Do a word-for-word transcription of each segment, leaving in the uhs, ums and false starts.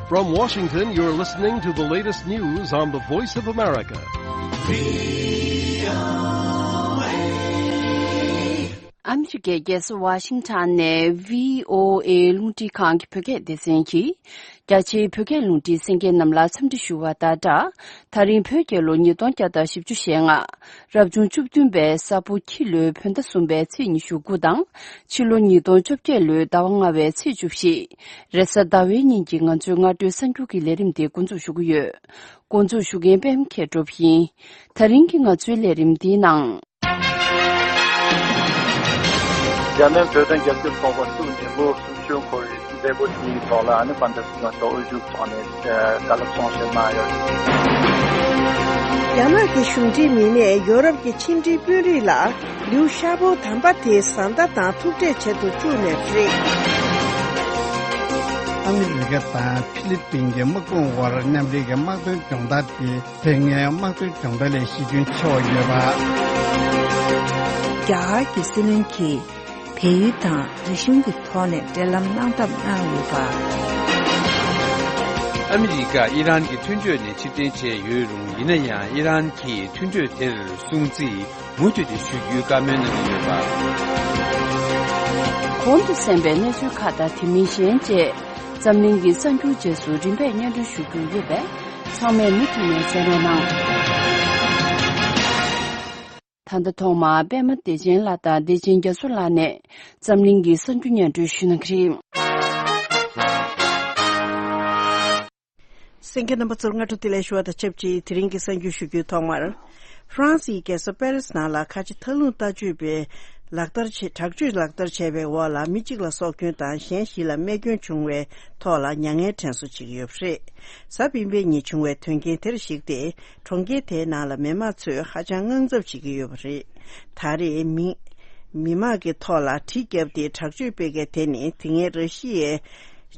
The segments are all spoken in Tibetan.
From Washington, you're listening to the latest news on the Voice of America. ཨ་མི་རི་ཀའི་རྒྱལ་ས་ཝ་ཤིང་ཊོན་ནས་བྷི་ཨོ་ཨེ་རླུང་འཕྲིན་ཁང་གི་བོད་སྐད་སྡེ་ཚན་གྱིས། རྒྱ་ཆེའི་བོད་སྐད་རླུང་འཕྲིན་གསན་མཁན་རྣམས་ལ་འཚམས་འདྲི་ཞུ་བ་དང་སྦྲགས། ད་རིང་བོད་རྒྱལ་ལོ་ཉིས་སྟོང་བརྒྱ་དང་བཞི་བཅུ་ཞེ་ལྔ། རབ་བྱུང་བཅུ་བདུན་པའི་ས་ཕོ་ཁྱི་ལོའི་བོད་ཟླ་གསུམ་པའི་ཚེས་ཉི་ཤུ་དགུ་དང་། ཕྱི་ལོ་ཉིས་སྟོང་བཅོ་བརྒྱད་ལོའི་ཟླ་བ་ལྔ་བའི་ཚེས་བཅུ་བཞི། རེས་གཟའ་ཟླ་བའི་ཉིན་གྱི་ང་ཚོའི་སྔ་དྲོའི་གསར་འགྱུར་གྱི་ལས་རིམ་དེ་འགོ་འཛུགས་ཞུ་གི་ཡོད། འགོ་འཛུགས་ཞུ་མཁན་པད་མ་མཁས་གྲུབ་ཡིན། ད་རིང་གི་ང་ཚོའི་ལས་རིམ་འདིའི་ནང་། འཇར་མན་བོད་དོན་རྒྱབ་སྐྱོར་ཚོགས་པ་ཐུག་ཉིན་མོ་གསུམ་བཅུའི་འཁོར་བའི་མཛད་སྒོ་དེའི་ཐོག་ལ་ཨ་ནི་པ་འདྲ་སུ་མ་གཏོགས་དབུ་བཞུགས་ཐོག་ནས་བཀའ་སློབ་གསུང་བཤད་གནང་ཡོད། རྒྱ་ནག་གི་གཞུང་འབྲེལ་མི་སྣས་ཡོ་རོབ་ཀྱི་ཕྱི་འབྲེལ་དཔོན་རིགས་ལ་ལིའུ་ཤར་པོ་དམ་པ་དེ་བཟའ་ཟླ་དང་ཐུག་འཕྲད་བྱེད་དུ་བཅུག་ནས་རེད། ཨ་མི་རི་ཀ་དང་ཕི་ལི་པིན་གྱི་དམག་དཔུང་དབར་མཉམ་འབྲེལ་གྱི་དམག་དོན་སྦྱོང་བརྡར་དེ། དེ་སྔའི་དམག་དོན་སྦྱོང་བརྡར་ལས་གཞི་ཁྱོན་ཆེ་བ་ཡོད་པ། རྒྱ་གར་གྱི་སྲིད་བློན་གྱིས་བལ་ཡུལ་དང་རིག་གཞུང་གི་ཐོག་ནས་འབྲེལ་ལམ་གནང་ཐབས་གནང་ཡོད་པ། ཨ་མི་རི་ཀ་ཨི་རན་གྱི་མཐུན་གྲོས་ནས་ཕྱིར་འཐེན་བྱས་ཡོད་རུང་ཡིན་ན་ཡང་ཨི་རན་གྱིས་མཐུན་གྲོས་དེར་སྲུང་བརྩི་མུ་མཐུད་དེ་ཞུ་རྒྱུའི་བཀའ་མོལ་གནང་གི་ཡོད་པ། གོང་དུ་གསན་པའི་གནས་ཚུལ་ཁག་དང་དེ་མིན་གཞན་བཅས། འཛམ་གླིང་གི་གསར་འགྱུར་རྗེས་སུ་རིམ་པས་སྙན་སྒྲོན་ཞུ་རྒྱུ་ཡོད་པས་ཚང་མས་མུ་མཐུད་ནས་གསན་རོགས་གནང་། ད་ལྟ་ཐོག་མར་པད་མ་བདེ་ཆེན་ལགས་དང་བདེ་ཆེན་རྒྱ་མཚོ་ལགས་ནས་འཛམ་གླིང་གི་གསར་འགྱུར་སྙན་སྒྲོན་ཞུ་གནང་གི་རེད། གསན་མཁན་རྣམ་པ་ཚོར་སྔ་དྲོ་བདེ་ལེགས་ཞུ་བ་དང་ཆབས་ཅིག་དེ་རིང་གི་གསར་འགྱུར་ཞུ་རྒྱུའི་ཐོག་མར། ཧྥ་རན་སིའི་རྒྱལ་ས་པེ་རིས་ནང་ལ་ཁ་ཆེ་མཐའ་ལྷུང་ལྟ་སྤྱོད་པས་ལག་བསྟར་བྱས། དྲག་སྤྱོད་ལག་བསྟར་བྱས་པའི་འོག་ལ་མི་གཅིག་ལ་སྲོག་སྐྱོན་དང་གཞན་བཞི་ལ་རྨས་སྐྱོན་བྱུང་བའི་ཐོག་ལ་མྱ་ངན་དྲན་གསོ་བྱེད་ཀྱི་ཡོད་པ་རེད། གཟའ་སྤེན་པའི་ཉིན་བྱུང་བའི་དོན་རྐྱེན་དེར་གཞིགས་ཏེ། གྲོང་ཁྱེར་དེའི་ནང་ལ་མི་མང་ཚོས་ཧ་ཅང་དངངས་འཚབ་བྱེད་ཀྱི་ཡོད་པ་རེད། ད་རེས་མི་མི་མང་གི་ཐོག་ལ་གྲི་བརྒྱབ་སྟེ་དྲག་སྤྱོད་སྤེལ་མཁན་དེ་ནི་དེ་སྔའི་ར་ཤི་ཡའི་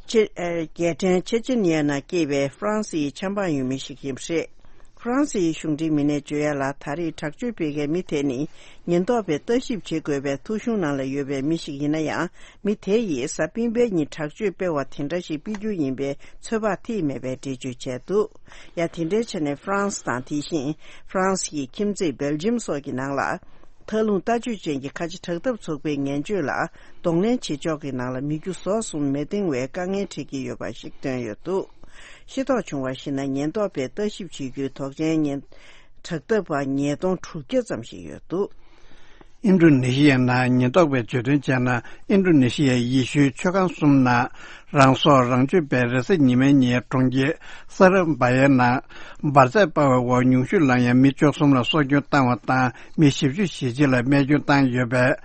ཆེ་ཨ་རྒྱལ་ཕྲན་ཆེ་ཆེ་ནི་ཡ་ནང་སྐྱེས་པའི་ཧྥ་རན་སིའི་ཆབ་འབངས་ཡུལ་མི་ཞིག་ཡིན་པ་རེད། ཧྥ་རན་སིའི་གཞུང་འབྲེལ་མི་སྣས་བརྗོད་ཡ་ལ། ད་རེས་དྲག་སྤྱོད་སྤེལ་མཁན་མི་དེ་ནི་ཉེན་རྟོག་པས་ལྟ་ཞིབ་བྱེད་དགོས་པའི་ཐོ་གཞུང་ནང་ལ་ཡོད་པའི་མི་ཞིག་ཡིན་ན་ཡང་། མི་དེ་ཡིས་གཟའ་སྤེན་པའི་ཉིན་དྲག་སྤྱོད་སྤེལ་བ་དེ་འདྲ་ཞིག་སྤེལ་རྒྱུ་ཡིན་པའི་ཚོད་དཔག་ཐེབས་མེད་པའི་འགྲེལ་བརྗོད་བྱས་འདུག་ཡ། དེ་འདྲའི་ཆ་ནས་ཧྥ་རན་སི་དང་། དེ་བཞིན་ཧྥ་རན་སི་ཡི་ཁྱིམ་མཚེས་སྦེལ་ཇམ་སོགས་ཀྱི་ནང་ལ། མཐའ་ལྷུང་ལྟ་སྤྱོད་ཅན་གྱི་ཁ་ཆེ་དྲག་འཐབ་ཚོགས་པའི་ངན་སྤྱོད་ལ་གདོང་ལེན་བྱེད་ཕྱོགས་ཀྱི་ནང་ལ་མི་རྒྱུ་ཟོག་གསུམ་མི་འདང་བའི་དཀའ་ངལ་འཕྲད་ཀྱི་ཡོད་པ་ཞིག་བཏོན་ཡོད་འདུག་ཤེས་རྟོགས་བྱུང་བར་གཞིགས་ན། ཉེན་རྟོག་པས་ལྟ་ཞིབ་བྱེད་རྒྱུའི་དོགས་ཅན་ཉེན་དྲག་འཐབ་པ་ཉིས་སྟོང་དྲུག་བརྒྱ་ཙམ་ཞིག་ཡོད་འདུག་ཨིན་ཌོ་ནེ་ཤི་ཡའི་ནང་ཉེན་རྟོག་པས་བརྗོད་དོན་བྱས་ན། ཨིན་ཌོ་ནེ་ཤི་ཡའི་ཡེ་ཤུའི་མཆོད་ཁང་གསུམ་ནང་རང་སྲོག་རང་གཅོད་པས་རེས་གཟའ་ཉི་མའི་ཉིན་གྲོང་ཁྱེར་ས་ར་བ་ཡའི་ནང་འབར་རྫས་སྤར་བའི་འོག་ཉུང་ཤོས་ལ་ཡང་མི་བཅུ་གསུམ་ལ་སྲོག་སྐྱོན་བཏང་བ་དང་། མི་བཞི་བཅུ་ཞེ་གཅིག་ལ་རྨས་སྐྱོན་བཏང་ཡོད་པས།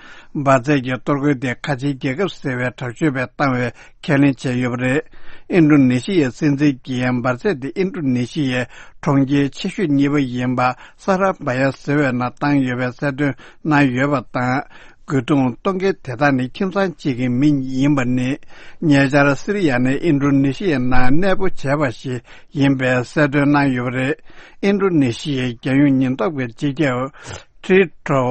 འབར་རྫས་ཀྱི་གཏོར་རྒོལ་དེ་ཁ་ཆེའི་རྒྱལ་ཁབ་ཟེར་བའི་དྲག་སྤྱོད་པས་བཏང་བའི་ཁས་ལེན་བྱས་ཡོད་པ་རེད། ཨིན་ཌོ་ནེ་ཤི་ཡའི་སྲིད་འཛིན་གྱིས་འབར་རྫས་དེ་ཨིན་ཌོ་ནེ་ཤི་ཡའི་གྲོང་ཁྱེར་ཆེ་ཤོས་གཉིས་པ་ཡིན་པ་ས་ར་བ་ཡ་ཟེར་བའི་ནང་བཏང་ཡོད་པའི་གསལ་སྟོན་གནང་ཡོད་པ་དང་། རྒོལ་རྡུང་གཏོང་མཁན་དེ་དག་ནི་ཁྱིམ་ཚང་གཅིག་གི་མི་ཡིན་པ་ནི། ཉེ་ཆར་སི་རི་ཡ་ནས་ཨིན་ཌོ་ནེ་ཤི་ཡའི་ནང་གནས་སྤོ་བྱས་པ་ཞིག་ཡིན་པའི་གསལ་སྟོན་གནང་ཡོད་པ་རེད། ཨིན་ཌོ་ནེ་ཤི་ཡའི་རྒྱལ་ཡོངས་ཉེན་རྟོག་པའི་སྤྱི་ཁྱབ་ཁྲི་ཏྲོ་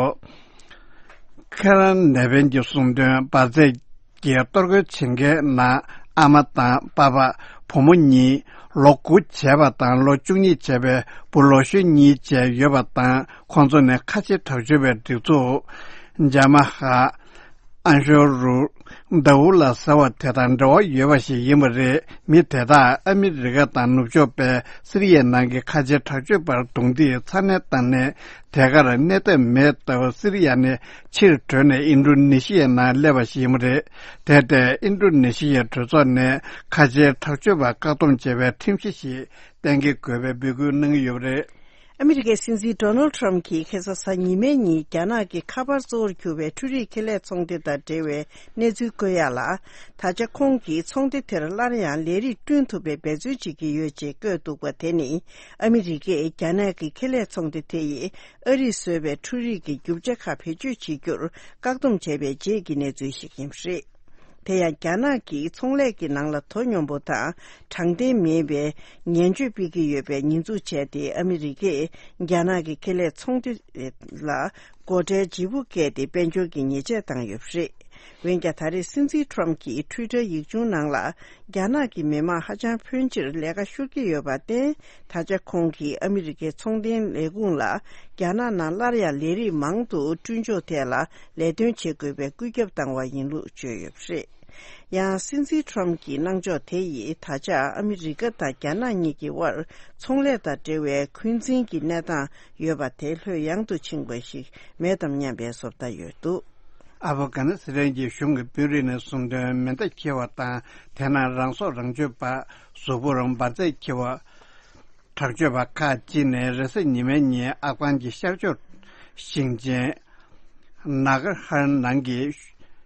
ཁེ་རན་ནེ་ཕན་གྱིས་གསུངས་དོན། འབར་རྫས་ཀྱི་གཏོར་རྒོལ་བྱེད་མཁན་ནང་ཨ་མ་དང་པ་ཕ། བུ་མོ་གཉིས། ལོ་དགུ་བྱས་པ་དང་ལོ་བཅུ་གཉིས་བྱས་པའི་བུ་ལོ་གཞོན་གཉིས་བཅས་ཡོད་པ་དང་། ཁོང་ཚོ་ནི་ཁ་ཆེ་དྲག་སྤྱོད་པའི་སྒྲིག་འཛུགས་ཇ་མ་ཧ་ཨན་ཤོ་རུ་དཱ་ཝུ་ལ་ཟེར་བ་དེ་དང་འབྲེལ་བ་ཡོད་པ་ཞིག་ཡིན་པ་རེད། མི་དེ་དག་ཨ་མི་རི་ཀ་དང་ནུབ་ཕྱོགས་པས་སི་རི་ཡའི་ནང་གི་ཁ་ཆེ་དྲག་སྤྱོད་པར་རྡུང་རྡེག་ཚ་ནན་བཏང་ནས། དེ་གར་གནས་ཐབས་མེད་སྟབས་སི་རི་ཡ་ནས་ཕྱིར་བྲོས་ནས་ཨིན་ཌོ་ནེ་ཤི་ཡའི་ནང་སླེབས་པ་ཞིག་ཡིན་པ་རེད། དེར་བརྟེན་ཨིན་ཌོ་ནེ་ཤི་ཡའི་གྲོས་ཚོགས་ནས་ཁ་ཆེའི་དྲག་སྤྱོད་པར་བཀག་སྡོམ་བྱེད་པའི་ཁྲིམས་གཞི་ཞིག་གཏན་འཁེལ་དགོས་པའི་འབོད་སྐུལ་གནང་གི་ཡོད་པ་རེད། ཨ་མི་རི་ཀའི་སྲིད་འཛིན་ཌོ་ནལ་ཌི་ཊརམ་ཕི་གྱིས་ཁ་སང་གཟའ་ཉི་མའི་ཉིན་རྒྱ་ནག་གི་ཁ་པར་གཙོ་བོར་གྱུར་བའི་འཕྲུལ་རིག་ཁེ་ལས་ཚོང་སྡེ་དང་འབྲེལ་བའི་གནས་ཚུལ་བཀོད་ཡ་ལ། ད་ཆ་ཁོང་གིས་ཚོང་སྡེ་དེར་སླར་ཡང་ལས་རིགས་བསྐྲུན་ཐུབ་པའི་འབད་རྩོལ་བྱེད་ཀྱི་ཡོད་ཅེས་བཀོད་འདུག་པ་དེ་ནི། ཨ་མི་རི་ཀས་རྒྱ་ནག་གི་ཁེ་ལས་ཚོང་སྡེ་དེ་ཡིས་ཨ་རིས་བཟོས་པའི་འཕྲུལ་རིག་གི་རྒྱུ་ཆ་ཁག་བེད་སྤྱོད་བྱེད་རྒྱུར་བཀག་སྡོམ་བྱས་པའི་རྗེས་ཀྱི་གནས་ཚུལ་ཞིག་ཡིན་པ་རེད། དེ་ཡང་རྒྱ་ནག་གིས་ཚོང་ལས་ཀྱི་ནང་ལ་དོ་སྙོམས་པོ་དང་དྲང་བདེན་མེད་པའི་ངན་བྱུས་སྤེལ་གྱི་ཡོད་པའི་ཉེས་འཛུགས་བྱས་ཏེ། ཨ་མི་རི་ཀས་རྒྱ་ནག་གི་ཁེ་ལས་ཚོང་སྡེ་ལ་སྒོ་ཁྲལ་ལྗིད་པོ་བཀལ་ཏེ་དཔལ་འབྱོར་གྱི་ཉེས་ཆད་བཏང་ཡོད་པ་རེད། འོན་ཀྱང་། ད་རེས་སྲིད་འཛིན་ཊམ་གྱི་ཊུའི་ཊར་ཡིག་ཆུང་ནང་ལ། རྒྱ་ནག་གི་མི་དམངས་ཧ་ཅང་ཕོན་ཆེར་ལས་ཀ་ཤོར་གྱི་ཡོད་པར་བརྟེན། ད་ཆ་ཁོང་གིས་ཨ་མི་རི་ཀའི་ཚོང་དོན་ལས་ཁུངས་ལ། རྒྱ་ནག་ནང་སླར་ཡང་ལས་རིགས་མང་དུ་བསྐྲུན་ཕྱོགས་ཐད་ལ་ལས་དོན་བྱེད་དགོས་པའི་བཀོད་ཁྱབ་བཏང་བ་ཡིན་ལུགས་བརྗོད་ཡོད་པ་རེད། ཡང་། སྲིད་འཛིན་ཊམ་གྱི་གནང་ཕྱོགས་དེ་ཡིས། ད་ཆ་ཨ་མི་རི་ཀ་དང་རྒྱ་ནག་གཉིས་ཀྱི་དབར། ཚོང་ལས་དང་འབྲེལ་བའི་འཁོན་འཛིན་གྱི་གནས་སྟངས་ཡོད་པ་དེ་ལྷོད་ཡངས་དུ་ཕྱིན་པ་ཞིག་མེད་དམ་སྙམ་པའི་བཟོ་ལྟ་ཡོད་འདུག། ཨ་ཕ་གྷ་ནི་སི་ཐན་གྱི་གཞུང་གི་དཔོན་རིགས་ནས་གསུངས་དོན། མེ་མདའ་འཁྱེར་བ་དང་། དེ་ནང་རང་སྲོག་རང་གཅོད་པ། གཟུགས་པོར་འབར་རྫས་འཁྱེར་བ། དྲག་སྤྱོད་པ་ཁག་ཅིག་ནས་རེས་གཟའ་ཉི་མའི་ཉིན་ཨབ་གྷན་གྱི་ཤར་ཕྱོགས་ཞིང་ཆེན་ནཱ་གར་ཧར་ནང་གི་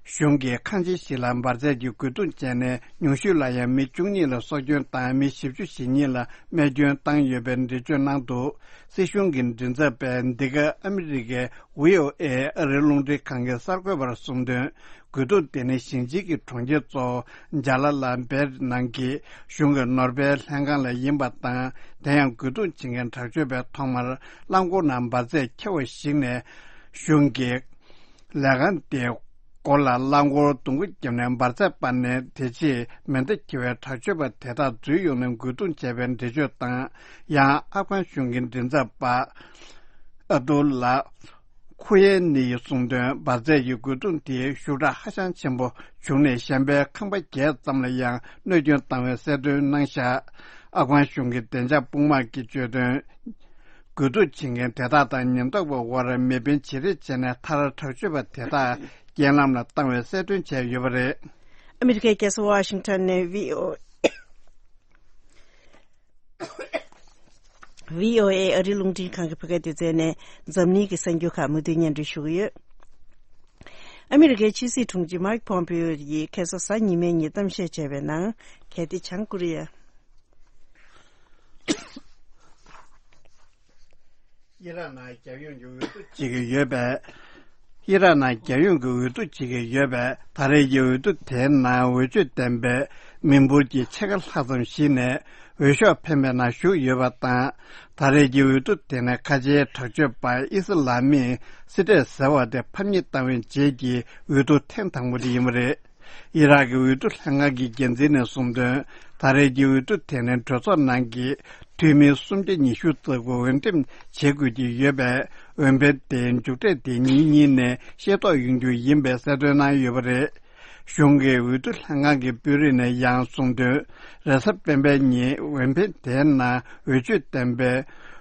གཞུང་གི་ཁང་ཆེན་ཞིག་ལ་འབར་རྫས་ཀྱི་རྒོལ་རྡུང་བྱས་ནས། ཉུང་ཤོས་ལ་ཡང་མི་བཅུ་གཉིས་ལ་སྲོག་སྐྱོན་དང་། མི་བཞི་བཅུ་ཞེ་གཉིས་ལ་རྨས་སྐྱོན་བཏང་ཡོད་པའི་འགྲེལ་བརྗོད་གནང་འདུག། སྲིད་གཞུང་གི་མགྲིན་ཚབ་པས་འདི་ག་ཨ་མི་རི་ཀའི་ཝི་ཨོ་ཨེ་ཨ་རིའི་རླུང་འཕྲིན་ཁང་གི་གསར་འགོད་པར་གསུངས་དོན། རྒོལ་རྡུང་དེ་ནི་ཞིང་ཆེན་གྱི་གྲོང་ཁྱེར་གཙོ་བོ་ཇཱ་ལ་ལ་བེད་ནང་གི་གཞུང་གི་ནོར་དཔལ་ལྷན་ཁང་ལ་ཡིན་པ་དང་། དེ་ཡང་རྒོལ་རྡུང་བྱེད་མཁན་དྲག་སྤྱོད་པས་ཐོག་མར་རླངས་འཁོར་ནང་འབར་རྫས་འཁྱེར་བ་ཞིག་ནས། གཞུང་གི་ལས་ཁང་དེའི་སྒོ་ལ་རླངས་འཁོར་རྡུང་རྒོལ་བརྒྱབ་ནས་འབར་རྫས་སྤར་ནས། དེ་རྗེས་མེ་མདའ་འཁྱེར་བའི་དྲག་སྤྱོད་པ་དེ་དག་འཛུལ་ཡོང་ནས་རྒོལ་རྡུང་བྱས་པའི་འགྲེལ་བརྗོད་དང་། ཡང་ཨབ་གྷན་གཞུང་གི་མགྲིན་ཚབ་པ་ཨ་ཏུ་ལ་ཁུ་ཡེ་ནི་ཡིས་གསུངས་དོན། འབར་རྫས་ཀྱི་རྒོལ་རྡུང་དེས་ཤུགས་དྲག་ཧ་ཅང་ཆེན་པོ་བྱུང་ནས། གཞན་པའི་ཁང་པ་བརྒྱད་ཙམ་ལ་ཡང་གནོད་སྐྱོན་བཏང་བའི་གསལ་སྟོན་གནང་བཞག། ཨབ་གྷན་གཞུང་གི་བདེ་འཇགས་དཔུང་དམག་གིས་བརྗོད་དོན། རྒོལ་རྡུང་བྱེད་མཁན་དེ་དག་དང་ཉེན་རྟོག་པའི་དབར་མེ་འཕེན་བྱེད་རེས་བྱས་ནས། མཐར་དྲག་སྤྱོད་པ་དེ་དག་རྐྱེན་ལམ་ལ་བཏང་བའི་གསལ་སྟོན་བྱས་ཡོད་པ་རེད། ཨ་མི་རི་ཀའི་རྒྱལ་ས་ཝ་ཤིང་ཊོན་ནས་ཝི་ཨོ། ཝི་ཨོ་ཨེ་ཨ་རིའི་རླུང་འཕྲིན་ཁང་གི་བོད་སྐད་སྡེ་ཚན་ནས་འཛམ་གླིང་གི་གསར་འགྱུར་ཁག་མུ་མཐུད་སྙན་སྒྲོན་ཞུ་གི་ཡོད། ཨ་མི་རི་ཀའི་ཕྱི་སྲིད་དྲུང་ཆེ་མཱིག་ཕོམ་པེ་ཡོ་ཡིས་ཁ་སང་གཟའ་ཉི་མའི་ཉིན་གཏམ་བཤད་བྱས་པའི་ནང་། གལ་ཏེ་བྱང་ཀོ་རི་ཡ། ཨི་རག་ནང་རྒྱལ་ཡོངས་ཀྱི་འོས་བསྡུ་བྱེད་ཀྱི་ཡོད་པས། ཨི་རག་ནང་རྒྱལ་ཡོངས་ཀྱི་འོས་བསྡུ་བྱེད་ཀྱི་ཡོད་པས། ད་རེས་ཀྱི་འོས་བསྡུ་དེའི་ནང་འོས་ཆོས་ལྡན་པའི་མི་འབོར་གྱི་ཕྱེད་ཀ་ལྷག་ཙམ་ཞིག་ནས་འོས་ཤོག་འཕེན་པའི་ནང་ཞུགས་ཡོད་པ་དང་། ད་རེས་ཀྱི་འོས་བསྡུ་དེ་ནི་ཁ་ཆེའི་དྲག་སྤྱོད་པ་ཨི་སི་ལ་མིས་སི་ཏྲས་ཟེར་བ་དེ་ཕམ་ཉེས་བཏང་བའི་རྗེས་ཀྱི་འོས་བསྡུ་ཐེངས་དང་པོ་དེ་ཡིན་པ་རེད། ཨི་རག་གི་འོས་བསྡུ་ལྷན་ཁང་གི་འགན་འཛིན་ནས་གསུངས་དོན། ད་རེས་ཀྱི་འོས་བསྡུ་དེ་ནི་གྲོས་ཚོགས་ནང་གི་འཐུས་མི་སུམ་བརྒྱ་ཉི་ཤུ་རྩ་དགུ་འོས་འདེམས་བྱེད་དགོས་ཀྱི་ཡོད་པས། འོས་འཕེན་དེའི་མཇུག་འབྲས་དེ་ཉིན་གཉིས་ནས་ཤེས་རྟོགས་ཡོང་རྒྱུ་ཡིན་པའི་གསལ་སྟོན་གནང་ཡོད་པ་རེད། གཞུང་གི་འོས་བསྡུ་ལྷན་ཁང་གི་དཔོན་རིགས་ནས་ཡང་གསུངས་དོན། རེས་གཟའ་སྤེན་པའི་ཉིན་འོས་འཕེན་དེའི་ནང་འོས་ཆོས་ལྡན་པའི་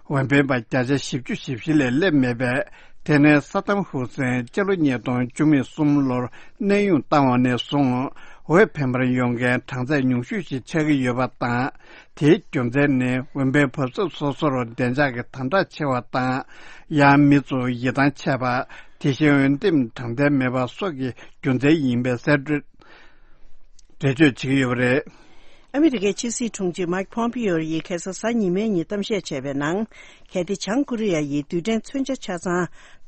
འོས་འཕེན་པ་བརྒྱ་ཆ་བཞི་བཅུ་ཞེ་བཞི་ལས་སླེབས་མེད་པས། དེ་ནི་ས་དམ་ཧུ་སེན་སྤྱི་ལོ་ཉིས་སྟོང་བཅུ་མེད་གསུམ་ལོར་གནས་དབྱུང་བཏང་བ་ནས་བཟུང་འོས་འཕེན་པར་ཡོང་མཁན་གྲངས་ཚད་ཉུང་ཤོས་ཤིག་ཆགས་ཀྱི་ཡོད་པ་དང་། དེའི་རྒྱུ་མཚན་ནི་འོས་འཕེན་བབས་ཚུགས་སོ་སོར་བདེ་འཇགས་ཀྱི་དམ་དྲག་ཆེ་བ་དང་། ཡང་མི་ཚོ་ཡིད་ཐང་ཆད་པ། དེ་བཞིན་འོས་འདེམས་དྲང་བདེན་མེད་པ་སོགས་ཀྱི་རྒྱུ་མཚན་ཡིན་པའི་གསལ་འགྲེལ་བྱེད་ཀྱི་ཡོད་པ་རེད། ཨ་མི་རི་ཀའི་ཕྱི་སྲིད་དྲུང་ཆེ་མཱིག་ཕོམ་པི་ཡོ་ཡིས་ཁ་སང་གཟའ་ཉི་མའི་ཉིན་གཏམ་བཤད་བྱས་པའི་ནང་། གལ་ཏེ་བྱང་ཀོ་རི་ཡ་ཡིས་རྡུལ་ཕྲན་མཚོན་ཆ་ཆ་ཚང་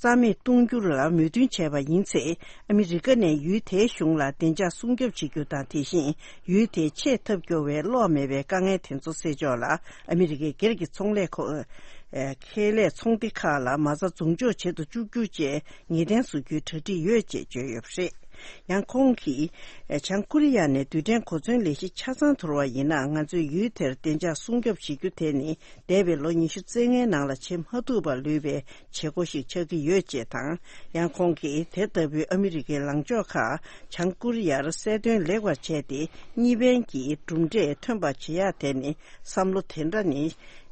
རྩ་མེད་གཏོང་རྒྱུར་ལ་མོས་མཐུན་བྱས་པ་ཡིན་ཚེ། ཨ་མི་རི་ཀ་ནས་ཡུལ་དེའི་གཞུང་ལ་བདེ་འཇགས་སྲུང་སྐྱོབ་བྱེད་རྒྱུ་དང་། དེ་བཞིན་ཡུལ་དེའི་ཆེས་ཐབས་སྐྱོ་བའི་གློག་མེད་པའི་དཀའ་ངལ་དེ་ཚོ་སེལ་ཕྱོགས་ལ་ཨ་མི་རི་ཀའི་སྒེར་གྱི་ཚོང་ལས་ཁོ། ཨ། ཁེ་ལས་ཚོང་སྡེ་ཁག་ལ་མ་རྩ་འཛུགས་འཇོག་བྱེད་དུ་བཅུག་རྒྱུ་བཅས་ངེས་གཏན་བཟོ་རྒྱུའི་གྲ་སྒྲིག་ཡོད་ཅེས་བརྗོད་ཡོད་པ་རེད། ཡང་ཁོང་གིས། བྱང་ཀོ་རི་ཡ་ནས་རྡུལ་ཕྲན་གོ་མཚོན་ལས་གཞི་ཆ་ཚང་དོར་བ་ཡིན་ན། ང་ཚོས་ཡུལ་དེར་བདེ་འཇགས་སྲུང་སྐྱོབ་བྱེད་རྒྱུ་དེ་ནི། འདས་པའི་ལོ་ཉི་ཤུ་རྩ་ལྔའི་ནང་ལ་བྱེད་མ་ཐུབ་པ་ལུས་པའི་བྱེད་སྒོ་ཞིག་ཆགས་ཀྱི་ཡོད་ཅེས་དང་། ཡང་ཁོང་གིས། དེ་ལྟ་བུའི་ཨ་མི་རི་ཀའི་ལངས་ཕྱོགས་ཁག་བྱང་ཀོ་རི་ཡར་གསལ་སྟོན་ལེགས་པར་བྱས་ཏེ། གཉིས་ཕན་གྱི་གྲུབ་འབྲས་ཐོན་པ་བྱེད་ཡག་དེ་ནི། བསམ་བློ་དེ་འདྲ་ནི།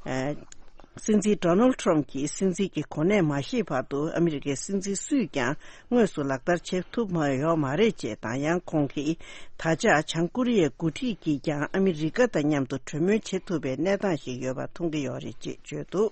ཨ། སྲིད་འཛིན་ཌོ་ནལ་ཊམ་གྱིས་སྲིད་འཛིན་གྱི་གོ་གནས་མ་བཞེས་བར་དུ་ཨ་མི་རི་ཀའི་སྲིད་འཛིན་སུས་ཀྱང་དངོས་སུ་ལག་བསྟར་བྱེད་ཐུབ་མ་ཡོད་མ་རེད་ཅེས་དང་། ཡང་ཁོང་གིས། ད་ཆ་བྱང་ཀོ་རི་ཡའི་འགོ་ཁྲིད་ཀྱིས་ཀྱང་ཨ་མི་རི་ཀ་དང་མཉམ་དུ་གྲོས་མོལ་བྱེད་ཐུབ་པའི་གནས་སྟངས་ཤིག་ཡོད་པ་མཐོང་གི་ཡོད་རེད་ཅེས་བརྗོད་འདུག།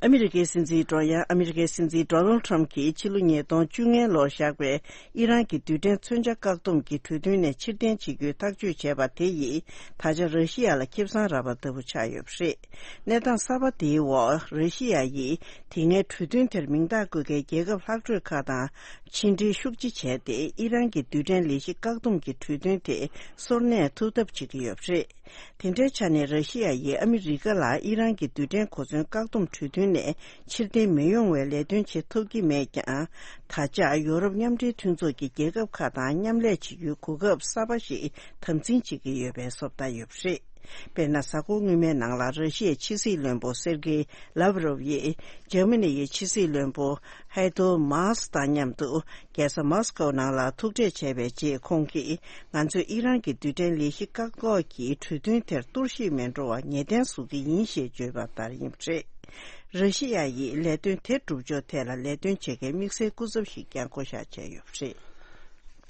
ཨ་མི་རི་ཀའི་སྲིད་འཛིན་ཌོ། ཡང་ཨ་མི་རི་ཀའི་སྲིད་འཛིན་ཌོ་ནལ་ཊམ་གྱིས་ཕྱི་ལོ་ཉིས་སྟོང་བཅོ་ལྔ་ལོར་བཞག་པའི་ཨི་རན་གྱི་རྡུལ་ཕྲན་མཚོན་ཆ་བཀག་སྡོམ་གྱི་གྲོས་མཐུན་ནས་ཕྱིར་འཐེན་བྱེད་རྒྱུའི་ཐག་གཅོད་བྱས་པ་དེ་ཡིས། ད་ཆ་ར་ཤི་ཡ་ལ་ཁེ་བཟང་རག་པ་ལྟ་བུ་ཆགས་ཡོད་པ་རེད། གནས་སྟངས་གསར་པ་དེའི་འོག་ར་ཤི་ཡ་ཡིས་དེ་སྔའི་གྲོས་མཐུན་དེར་མིང་རྟགས་བཀོད་མཁན་རྒྱལ་ཁབ་ལྷག་འཕྲོས་ཁག་དང་ཕྱི་འབྲེལ་ཤུགས་ཆེ་བྱས་ཏེ། ཨི་རན་གྱི་རྡུལ་ཕྲན་ལས་གཞི་བཀག་སྡོམ་གྱི་གྲོས་མཐུན་དེ་སོར་གནས་ཐུབ་ཐབས་བྱེད་ཀྱི་ཡོད་པ་རེད། དེ་འདྲའི་ཆ་ནས་ར་ཤི་ཡ་ཡིས་ཨ་མི་རི་ཀ་ལ་ཨི་རན་གྱི་རྡུལ་ཕྲན་གོ་མཚོན་བཀག་སྡོམ་གྲོས་མཐུན། ནས་ཕྱིར་འཐེན་མི་ཡོང་བའི་ལས་དོན་བྱེད་ཐུབ་ཀྱི་མེད་ཀྱང་། ད་ཆ་ཡོ་རོབ་མཉམ་འབྲེལ་མཐུན་ཚོགས་ཀྱི་རྒྱལ་ཁབ་ཁག་དང་མཉམ་ལས་བྱེད་རྒྱུའི་གོ་སྐབས་གསར་པ་ཞིག་དམ་འཛིན་བྱེད་ཀྱི་ཡོད་པའི་བཟོ་ལྟ་ཡོད་པ་རེད། དཔེར་ན། གཟའ་འཁོར་སྔོན་མའི་ནང་ལ་ར་ཤི་ཡའི་ཕྱི་སྲིད་བློན་པོ་སེར་གེ་ལབ་རོབ་ཡིས་འཇར་མ་ནི་ཡི་ཕྱི་སྲིད་བློན་པོ་ཧའི་ཏོ་མཱས་དང་མཉམ་དུ་རྒྱལ་ས་མོ་སི་ཀོ་ནང་ལ་ཐུག་འཕྲད་བྱས་པའི་རྗེས། ཁོང་གིས་ང་ཚོས་ཨི་རན་གྱི་རྡུལ་ཕྲན་ལས་གཞི་བཀག་འགོག་གི་གྲོས་མཐུན་དེར་གཏོར་བཤིག་མི་འགྲོ་བར་ངེས་གཏན་བཟོ་གི་ཡིན་ཞེས་བརྗོད་པ་ལྟར་ཡིན་པ་རེད། ར་ཤི་ཡ་ཡིས་ལས་དོན་དེ་སྒྲུབ་ཕྱོགས་ཐད་ལ་ལས་དོན་བྱེད་མཁན་དམིགས་བསལ་སྐུ་ཚབ་ཞིག་ཀྱང་བསྐོ་གཞག་བྱས་ཡོད་པ་རེད།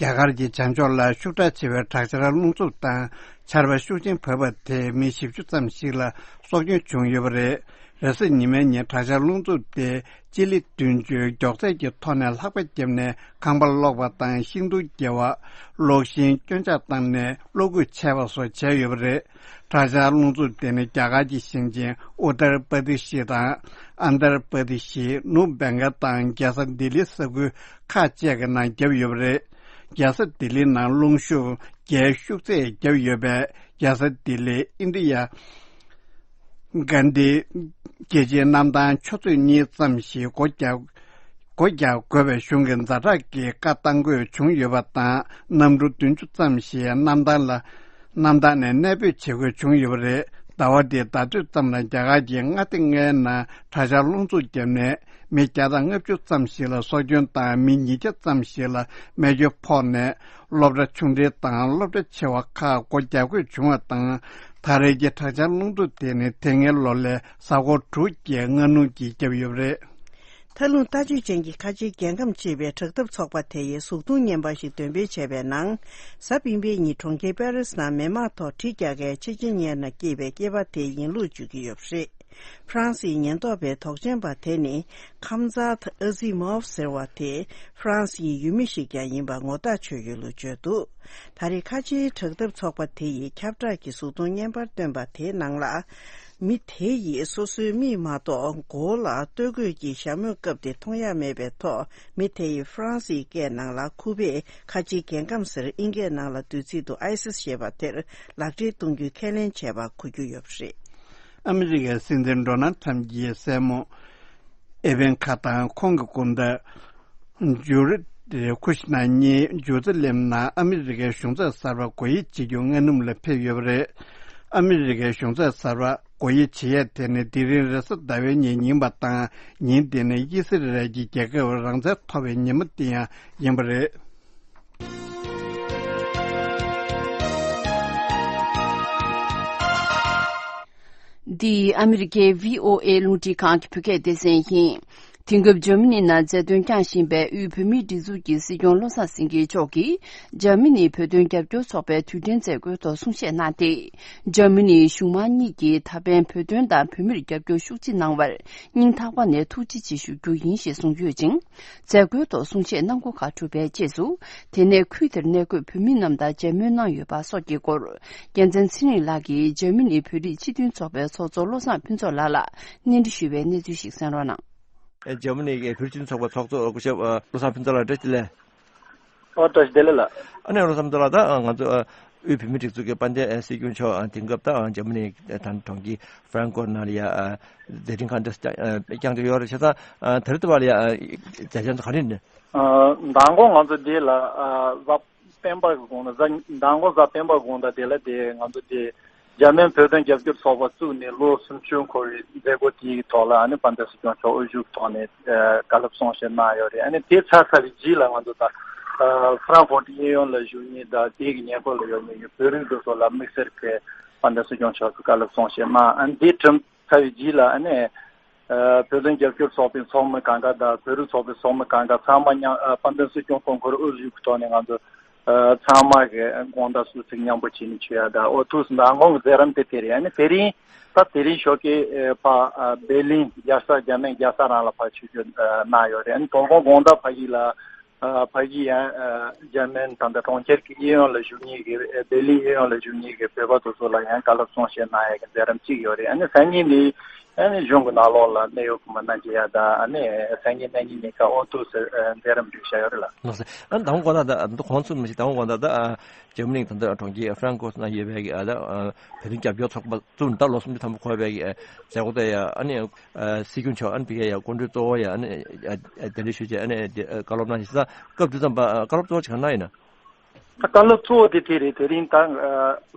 རྒྱ་གར་གྱི་བྱང་ཕྱོགས་ལ་ཤུགས་དྲག་ཆེ་བའི་དྲག་ཆར་རླུང་འཚུབ་དང་ཆར་པ་ཤུགས་ཆེན་བབས་པ་དེས་མི་བཞི་བཅུ་ཙམ་ཞིག་ལ་སྲོག་སྐྱོན་བྱུང་ཡོད་པ་རེད། རེས་གཟའ་ཉི་མའི་ཉིན་དྲག་ཆར་རླུང་འཚུབ་དེ་སྤྱི་ལེ་བདུན་ཅུ་མགྱོགས་ཚད་ཀྱི་ཐོག་ནས་ལྷགས་པ་བརྒྱབ་ནས་ཁང་པ་སློག་པ་དང་ཤིང་སྡོང་འགྱེལ་བ། གློག་ཤིང་སྐྱོན་ཆག་བཏང་ནས་གློག་སྐུད་ཆད་པ་སོགས་བྱས་ཡོད་པ་རེད། དྲག་ཆར་རླུང་འཚུབ་དེ་ནི་རྒྱ་གར་གྱི་ཞིང་ཆེན་ཨུ་ཏར་པ་དི་ཤི་དང་ཨན་དར་པ་དི་ཤི། ནུབ་བེང་གལ་དང་རྒྱལ་ས་ལྡི་ལི་ས་ཁུལ་ཁག་བཅས་ཀྱི་ནང་བརྒྱབ་ཡོད་པ་རེད། རྒྱལ་ས་ལྡི་ལི་ནང་རླུང་ཤུགས་བརྒྱད་ཤུགས་ཚད་བརྒྱབ་ཡོད་པས། རྒྱལ་ས་ལྡི་ལི་ཨིན་དི་ཡ་གྷན་དྷི་རྒྱལ་སྤྱིའི་གནམ་ཐང་ཆུ་ཚོད་གཉིས་ཙམ་ཞིག་སྒོ་རྒྱག་སྒོ་རྒྱག་དགོས་པའི་གཞུང་གི་ཛ་དྲག་གི་བཀའ་བཏང་དགོས་བྱུང་ཡོད་པ་དང་། གནམ་གྲུ་བདུན་ཅུ་ཙམ་ཞིག་གནམ་ཐང་ལ་གནམ་ཐང་ནས་གནས་སྤོས་བྱེད་དགོས་བྱུང་ཡོད་པ་རེད། ཟླ་བ་འདིའི་ཟླ་སྟོད་ཙམ་ལ་རྒྱ་གར་གྱི་མངའ་སྡེ་ལྔའི་ནང་དྲག་ཆར་རླུང་འཚུབ་བརྒྱབ་ནས་མི་བརྒྱ་དང་ལྔ་བཅུ་ཙམ་ཞིག་ལ་སྲོག་སྐྱོན་དང་མི་ཉིས་བརྒྱ་ཙམ་ཞིག་ལ་རྨས་སྐྱོན་ཕོག་ནས། སློབ་གྲྭ་ཆུང་འབྲིང་དང་སློབ་གྲྭ་ཆེ་བ་ཁག་སྒོ་རྒྱག་དགོས་བྱུང་བ་དང་། ད་རེས་ཀྱི་དྲག་ཆར་རླུང་འཚུབ་དེ་ནི་དེ་སྔའི་ལོ་ལས་གཟའ་འཁོར་དྲུག་བརྒྱའི་སྔ་སྣུར་གྱིས་བརྒྱབ་ཡོད་པ་རེད། མཐའ་ལྷུང་ལྟ་སྤྱོད་ཅན་གྱི་ཁ་ཆེའི་རྒྱལ་ཁམས་ཅེས་པའི་དྲག་འཐབ་ཚོགས་པ་དེ་ཡིས་གཟུགས་མཐོང་བརྙན་པར་ཞིག་འདོན་སྤེལ་བྱས་པའི་ནང་། གཟའ་སྤེན་པའི་ཉིན་གྲོང་ཁྱེར་པེ་རིས་ནང་མི་མང་ཐོག་གྲི་རྒྱག་མཁན་ཆེ་ཆེན་ཉེར་ལྔ་སྐྱེས་པའི་སྐྱེས་པ་དེའི་ཡིན་ལུགས་བརྗོད་ཀྱི་ཡོད་པ་རེད། ཧྥ་རན་སིའི་ཉེན་རྟོག་པའི་དོགས་ཅན་པ་དེ་ནི་ཁམ་ཛཱ་ཐ་ཨ་ཟི་མོབ་ཟེར་བ་དེ་ཧྥ་རན་སིའི་ཡུལ་མི་ཞིག་ཀྱང་ཡིན་པ་ངོ་ཐག་ཆོད་ཡོད་ལུགས་བརྗོད་འདུག་ད་རེས་ཁ་ཆེའི་དྲག་འཐབ་ཚོགས་པ་དེ་ཡིས་ཁྱབ་བསྒྲགས་ཀྱི་གཟུགས་མཐོང་བརྙན་པར་བཏོན་པ་དེའི་ནང་ལ། མི་དེ་ཡིས་སོ་སོའི་མིག་མ་གཏོགས་མགོ་ལ་སྟོད་གོས་ཀྱི་ཞྭ་མོས་བཀབ་སྟེ་མཐོང་ཡ་མེད་པའི་ཐོག་མི་དེ་ཡིས་ཧྥ་རན་སིའི་སྐད་ནང་ལ་ཁུ་བྷེ་ཁ་ཆེའི་རྒྱལ་ཁམས་ཟེར། ཨིན་སྐད་ནང་ལ་བསྡུས་ཚིག་ཏུ་ཨའི་སིས་ཞེས་པ་དེར་ལག་འབྲེལ་གཏོང་རྒྱུའི་ཁས་ལེན་བྱས་པ་གོ་རྒྱུ་ཡོད་པ་རེད། ཨ་མི་རི་ཀའི་སྲིད་འཛིན་ཌོ་ནལ་ཁྲམ་གྱིས་སྲས་མོ་ཨེ་བན་ཁ་དང་ཁོང་གི་སྐུ་ཟླ་ཇུ་རིད་ཁུ་ཤི་ནར་གཉིས་ཇུ་རྩི་ལེམ་ནང་ཨ་མི་རི་ཀའི་གཞུང་ཚབ་གསར་པ་སྒོ་དབྱེ་བྱེད་རྒྱུ་མངའ་སྣུམ་ལ་ཕེབས་ཡོད་པ་རེད། ཨ་མི་རི་ཀའི་གཞུང་ཚབ་གསར་པ་སྒོ་དབྱེ་བྱེད་ཡས་དེ་ནི་དེ་རིང་རེས་གཟའ་ཟླ་བའི་ཉིན་ཡིན་པ་དང་། ཉིན་དེ་ནི་དབྱི་སི་རལ་གྱི་རྒྱལ་ཁབ་རང་བཙན་ཐོབ་པའི་ཉིན་མོ་དེ་ཡང་ཡིན་པ་རེད། འདི་ཨ་མི་རི་ཀའི་བྷི་ཨོ་ཨེ་རླུང་འཕྲིན་ཁང་གི་བོད་སྐད་སྡེ་ཚན་ཡིན། དེང་སྐབས་འཇར་མ་ནི་ནང་མཛད་དོན་བསྐྱངས་བཞིན་པའི་དབུས་བོད་མིའི་སྒྲིག་འཛུགས་ཀྱི་སྲིད་སྐྱོང་བློ་བཟང་སེང་གེ་མཆོག་གིས་འཇར་མ་ནིའི་བོད་དོན་རྒྱབ་སྐྱོར་ཚོགས་པའི་དུས་དྲན་མཛད་སྒོའི་ཐོག་གསུང་བཤད་གནང་སྟེ། འཇར་མ་ནིའི་གཞུང་མང་གཉིས་ཀྱིས་ད་ཕན་བོད་དོན་དང་བོད་མིར་རྒྱབ་སྐྱོར་ཤུགས་ཆེ་གནང་བར་སྙིང་ཐག་པ་ནས་ཐུགས་རྗེ་ཆེ་ཞུ་རྒྱུ་ཡིན་ཞེས་གསུངས་ཡོད་ཅིང་། མཛད་སྒོའི་ཐོག་གསུང་བཤད་གནང་སྒོ་ཁག་གྲུབ་པའི་རྗེས་སུ། དེ་ནས་ཁུལ་དེར་གནས་འཁོད་བོད་མི་རྣམས་དང་མཇལ་མོལ་གནང་ཡོད་པ་སོགས་ཀྱི་སྐོར། རྒྱལ་མཚན་ཚེ་རིང་ལགས་ཀྱིས་འཇར་མ་ནིའི་བོད་རིགས་སྤྱི་མཐུན་ཚོགས་པའི་ཚོགས་གཙོ་བློ་བཟང་ཕུན་ཚོགས་ལགས་ལ་སྙན་སྒྲོན་ཞུས་པའི་གནས་ཚུལ་ཞིག་གསན་རོགས་གནང་། ཨེ། འཇར་མ་ནི་གི་བོད་རིགས་སྤྱི་མཐུན་ཚོགས་པའི་ཚོགས་གཙོ་སྐུ་ཞབས་ཨ་བློ་བཟང་ཕུན་ཚོགས་ལགས་བཀྲ་ཤིས་བདེ་ལེགས། ཨོ། བཀྲ་ཤིས་བདེ་ལེགས་ལགས། ཨ་ནི་བློ་བཟང་ཕུན་ཚོགས་ལགས། ད་ང་ཚོ་ཨ་དབུས་བོད་མིའི་སྒྲིག་འཛུགས་ཀྱི་དཔལ་ལྡན་སྲིད་སྐྱོང་མཆོག་ཨ་དེང་སྐབས་ད་འཇར་མ་ནི་ད་གྲོང་ཁྱེར་ཧྥ་རན་ཀོར་ནང་ལ་ཡ་ཨ་མཛད་འཕྲིན་གང་འདྲ་བསྐྱངས་བསྐྱངས་བསྡད་ཡོད་རེད། བྱས་ཙང་ཨ་ད་རེས་ད་བར་ལ་ཡ་ཨ་མཛད་བྱ་ཚོ་ག་རེ་ཡིན། ཨ། མདང་དགོང་ང་ཚོ་འདི་ལ་ཨ་གཟའ་སྤེན་པ་གི་དགོང་དག་གཟའ་མདང་དགོང་གཟའ་སྤེན་པ་དགོང་དག་དེ་ལ་དེ་ང་ཚོ་དེ་འཇར་མན་བོད་དོན་རྒྱབ་སྐྱོར་ཚོགས་པ་བཙུགས་ནས་ལོ་སུམ་ཅུ་འཁོར་བའི་མཛད་སྒོ་དེའི་ཐོག་ལ་ཨ་ནི་དཔལ་ལྡན་སྲིད་སྐྱོང་མཆོག་དབུ་བཞུགས་ཐོག་ནས་ཨ་བཀའ་སློབ་གསུང་བཤད་གནང་ཡོད་རེད། ཨ་ནི་དེ་ཚར་ཚར་བའི་རྗེས་ལ་ང་ཚོ་ད་ཨ་ཧྥ་རན་ཧྥོར་གཡས་གཡོན་ལ་བཞུགས་མཁན་དང་དེ་གི་ཉེ་འཁོར་ལ་ཡོད་མཁན་གྱི་བོད་རིགས་དེ་ཚོ་ལ་དམིགས་བསལ་གྱི་དཔལ་ལྡན་སྲིད་སྐྱོང་མཆོག་གི་བཀའ་སློབ་གསུང་བཤད་གནང་། ཨ་ནི་དེ་གྲུབ་ཚར་བའི་རྗེས་ལ་ཨ་ནི། ཨ། བོད་དོན་རྒྱབ་སྐྱོར་ཚོགས་པའི་ཚོགས་མི་གང་ག་དང་བོད་རིགས་ཚོགས་པའི་ཚོགས་མི་གང་ག་ཚང་མ་མཉམ། ཨ། དཔལ་ལྡན་སྲིད་སྐྱོང་དགོངས་སྐོར་དབུ་བཞུགས་ཀྱི་ཐོག་ནས་ང་ཚོ། ཨ། ཚང་མ་གི་དགོང་དག་གསོལ་ཚིགས་མཉམ་པོ་བྱས་ནས་མཆོད་ཡ་དང་། ཨོ་ཐུགས་མདང་དགོང་གི་མཛད་རིམ་དེ་དེ་རེད། ཨ་ནི་དེ་རིང་ད་དེ་རིང་ཞོགས་ཀས་ཨ་ཕ། ཨ། སྦེར་ལིན། རྒྱལ་ས། འཇར་མན་རྒྱལ་ས་རང་ལ་ཕར་ཆིབས་བསྒྱུར་ཨ་གནང་ཡོད་རེད། ཨ་ནི་དོ་དགོང་དགོང་དག་ཕ་གི་ལ། ཨ། ཕ་གི་ཡང་ཨ་འཇར་མན་ད་ལྟ་གྲོང་ཁྱེར་གྱི་གཡས་གཡོན་ལ་བཞུགས་མཁན་གྱི། ཨ། སྦེར་ལིན་གཡས་གཡོན་ལ་བཞུགས་མཁན་གྱི་བོད་པ་དེ་ཚོ་ལ་ཡང་བཀའ་སློབ་གསུང་བཤད་གནང་ཡས་ཀྱི་མཛད་རིམ་གཅིག་ཡོད་རེད། ཨ་ནི་སང་ཉིན་ནི་ ཨ་ནི་གཞུང་གི་ནང་ལོགས་ལ་གནད་ཡོད་ཁོ་མ་སྣ་འཇལ་ཡ་དང་། ཨ་ནི་སང་ཉིན་གནངས་ཉིན་གཉིས་ཀ་ཨོ་ཏུ་ཟེར་མཛད་རིམ་བསྒྲིགས་བཞག་ཡོད་རེད་ལ། ལགས་སོ། ཨ་ནི་དང་པོ་དགོངས་དག་ད་ད་གོང་ཚུལ་མི་ཤེས། དང་པོ་དགོངས་དག་ད་ཨ་འཇར་མ་ནི་ད་ལྟ་གྲོང་ཁྱེར་ཧྥ་རན་ཀོ་ནང་ཡོད་པའི་ཨ་ད་ཨ་བོད་དོན་རྒྱབ་སྐྱོར་ཚོགས་པ་བཙུགས་ནས་ད་ལོ་སུམ་ཅུ་ཐམ་པ་འཁོར་བའི་ཨ་མཛད་སྒོ་དེ་ཡ། ཨ་ནི་ཨ་སྲིད་སྐྱོང་མཆོག་ཨ་ནི་ཕ་གིའི་ཡ་སྐུ་མགྲོན་གཙོ་བོ་ཡ། ཨ་ནི་ཨ་ཨ་གདན་འདྲེན་ཞུས་བྱས། ཨ་ནི་དེ་ཨ་བཀའ་སློབ་གནང་ཞིང་། ད་སྐབས་དེ་ཙམ་པ་ཨ་བཀའ་སློབ་གཙོ་བོ་ཅིག་གང་གནང་ཡིན་ན། ད་བཀའ་སློབ་གཙོ་བོ་དེ་དེ་རེད། དེ་རིང་ད་ཨ་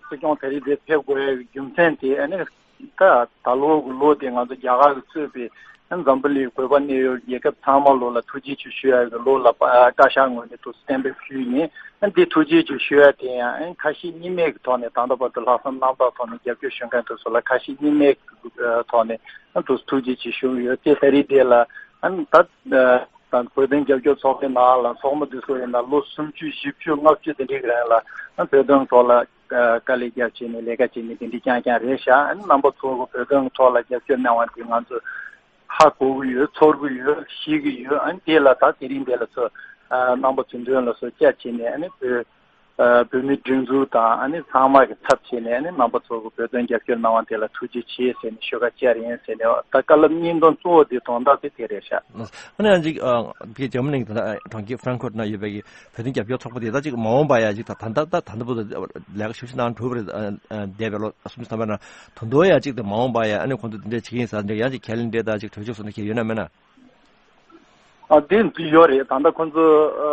སྲིད་སྐྱོང་དེ་རིང་འདིར་ཕེབས་དགོས་ཡ་རྒྱུ་མཚན་དེ། ཨ་ནི་ད་ད་ལོ་གི་ལོ་དེ་ང་ཚོ་རྒྱ་གར་གྱིས་གཙོས་པའི་ཨ་འཛམ་བུ་གླིང་བོད་པ་གནས་ཡུལ་རྒྱལ་ཁབ་ཚང་མ་ལོ་ལ་ཐུགས་རྗེ་ཆེ་ཞུ་ཡ་གི་ལོ་ལ་ཨ་བཀའ་ཤག་ངོས་ནས་ཐུགས་གཏན་འབེབས་ཞུས་ནས། ཨ་འདི་ཐུགས་རྗེ་ཆེ་ཞུ་ཡ་དེ་ཡང་ཨ་ཁ་ཞེ་གཉིས་མེད་ཀྱི་ཐོག་ནས། ད་ལྟ་བར་དུ་ལྷག་བསམ་རྣམ་དག་ཐོག་ནས་རྒྱབ་སྐྱོར་ཞུ་མཁན་དེ་ཚོ་ལ་ཁ་ཞེ་གཉིས་མེད་ཀྱི་ཐོག་ནས་ཨ་ཐུགས་ཐུགས་རྗེ་ཆེ་ཞུ་གི་ཡོད། དེ་ད་རེས་དེ་ལ་ཨ་ད་ཨ་ད་བོད་དོན་རྒྱབ་སྐྱོར་ཚོགས་པའི་ནང་ལ་ཚོགས་མི་དེ་ཚོ་ཡིན་ན་ལོ་སུམ་ཅུ་བཞི་བཅུ་ལྔ་བཅུ་དེ་འདྲའི་རིང་ལ་ཨ་བོད་དོན་ཐོག་ལ་ཨ་དཀའ་ལས་རྒྱབ་བྱས་ནས་ལས་ཀ་བྱས་ནས་དེ་འདྲའི་རྐྱང་རྐྱང་རེད་ཤག་ཨ་ནི་རྣམ་པ་ཚོ་གི་བོད་དོན་ཐོག་ལ་རྒྱབ་སྐྱོར་གནང་བ་དེ་ང་ཚོ་ཧ་གོ་གི་ཡོད། ཚོར་གི་ཡོད། ཤེས་ཀྱི་ཡོད། ཨ་ནི་དེ་ལ་ད་དེ་རིང་དེ་ལ་ཚོ་ཨ་རྣམ་པ་ཚོའི་མདུན་ལ་ཚོ་བཅར་བྱས་ནས། ཨ་ནི་བོད་ཨ་བོད་མིའི་སྒྲིག་འཛུགས་དང་ཨ་ནི་ཚང་མ་གི་ཚབ་བྱས་ནས། ཨ་ནི་རྣམ་པ་ཚོ་གི་བོད་དོན་རྒྱབ་སྐྱོར་གནང་བ་དེ་ལ་ཐུགས་རྗེ་ཆེ་ཟེར་ནས་ཞུ་ཁ་བཅར་ཡིན་ཟེར་ནས། ད་བཀའ་སློབ་སྙིང་དོན་གཙོ་བོ་དེ་དོན་དག་དེ་དེ་རེད་ཤག་ཨ་ནི་ཨ་ཅིག་ཨ་ཕ་གི་འཇར་མ་ནི་ད་ལྟ་གྲོང་ཁྱེར་ཧྥ་རན་ཁོ་ཊི་ནང་ཡོད་པའི་གི་བོད་དོན་རྒྱབ་སྐྱོར་ཚོགས་པ་དེ་ད་ཅིག་མ་འོངས་པ་ཡ་ཅིག་ད་ད་ད་ད་ད་ལྟ་བར་དུ་ལས་ཀ་ཞབས་ཞུ་གནང་གྲུབ་པ་རེད། ཨ་ཨ་འདས་པའི་ལོ་སུམ་ཅུ་ཐམ་པའི་ནང་། ད་དུང་ཡ་ཅིག་ད་མ་འོངས་པ་ཡ་ཨ་ནི་ཁོང་ཚོ་དེ་འདྲ་བྱེད་ཀྱི་ཡིན་ཟེར་འདྲ་ཡང་ཅིག་ཁས་ལེན་འདྲ་ད་ཅིག་གྲོས་ཆོད་སོགས་འདྲ་ཁྱེད་ཡོད་ན་མེད་ན། ཨ་དེ་འདི་ཡོད་རེད། ད་ལྟ་ཁོང་ཚོ་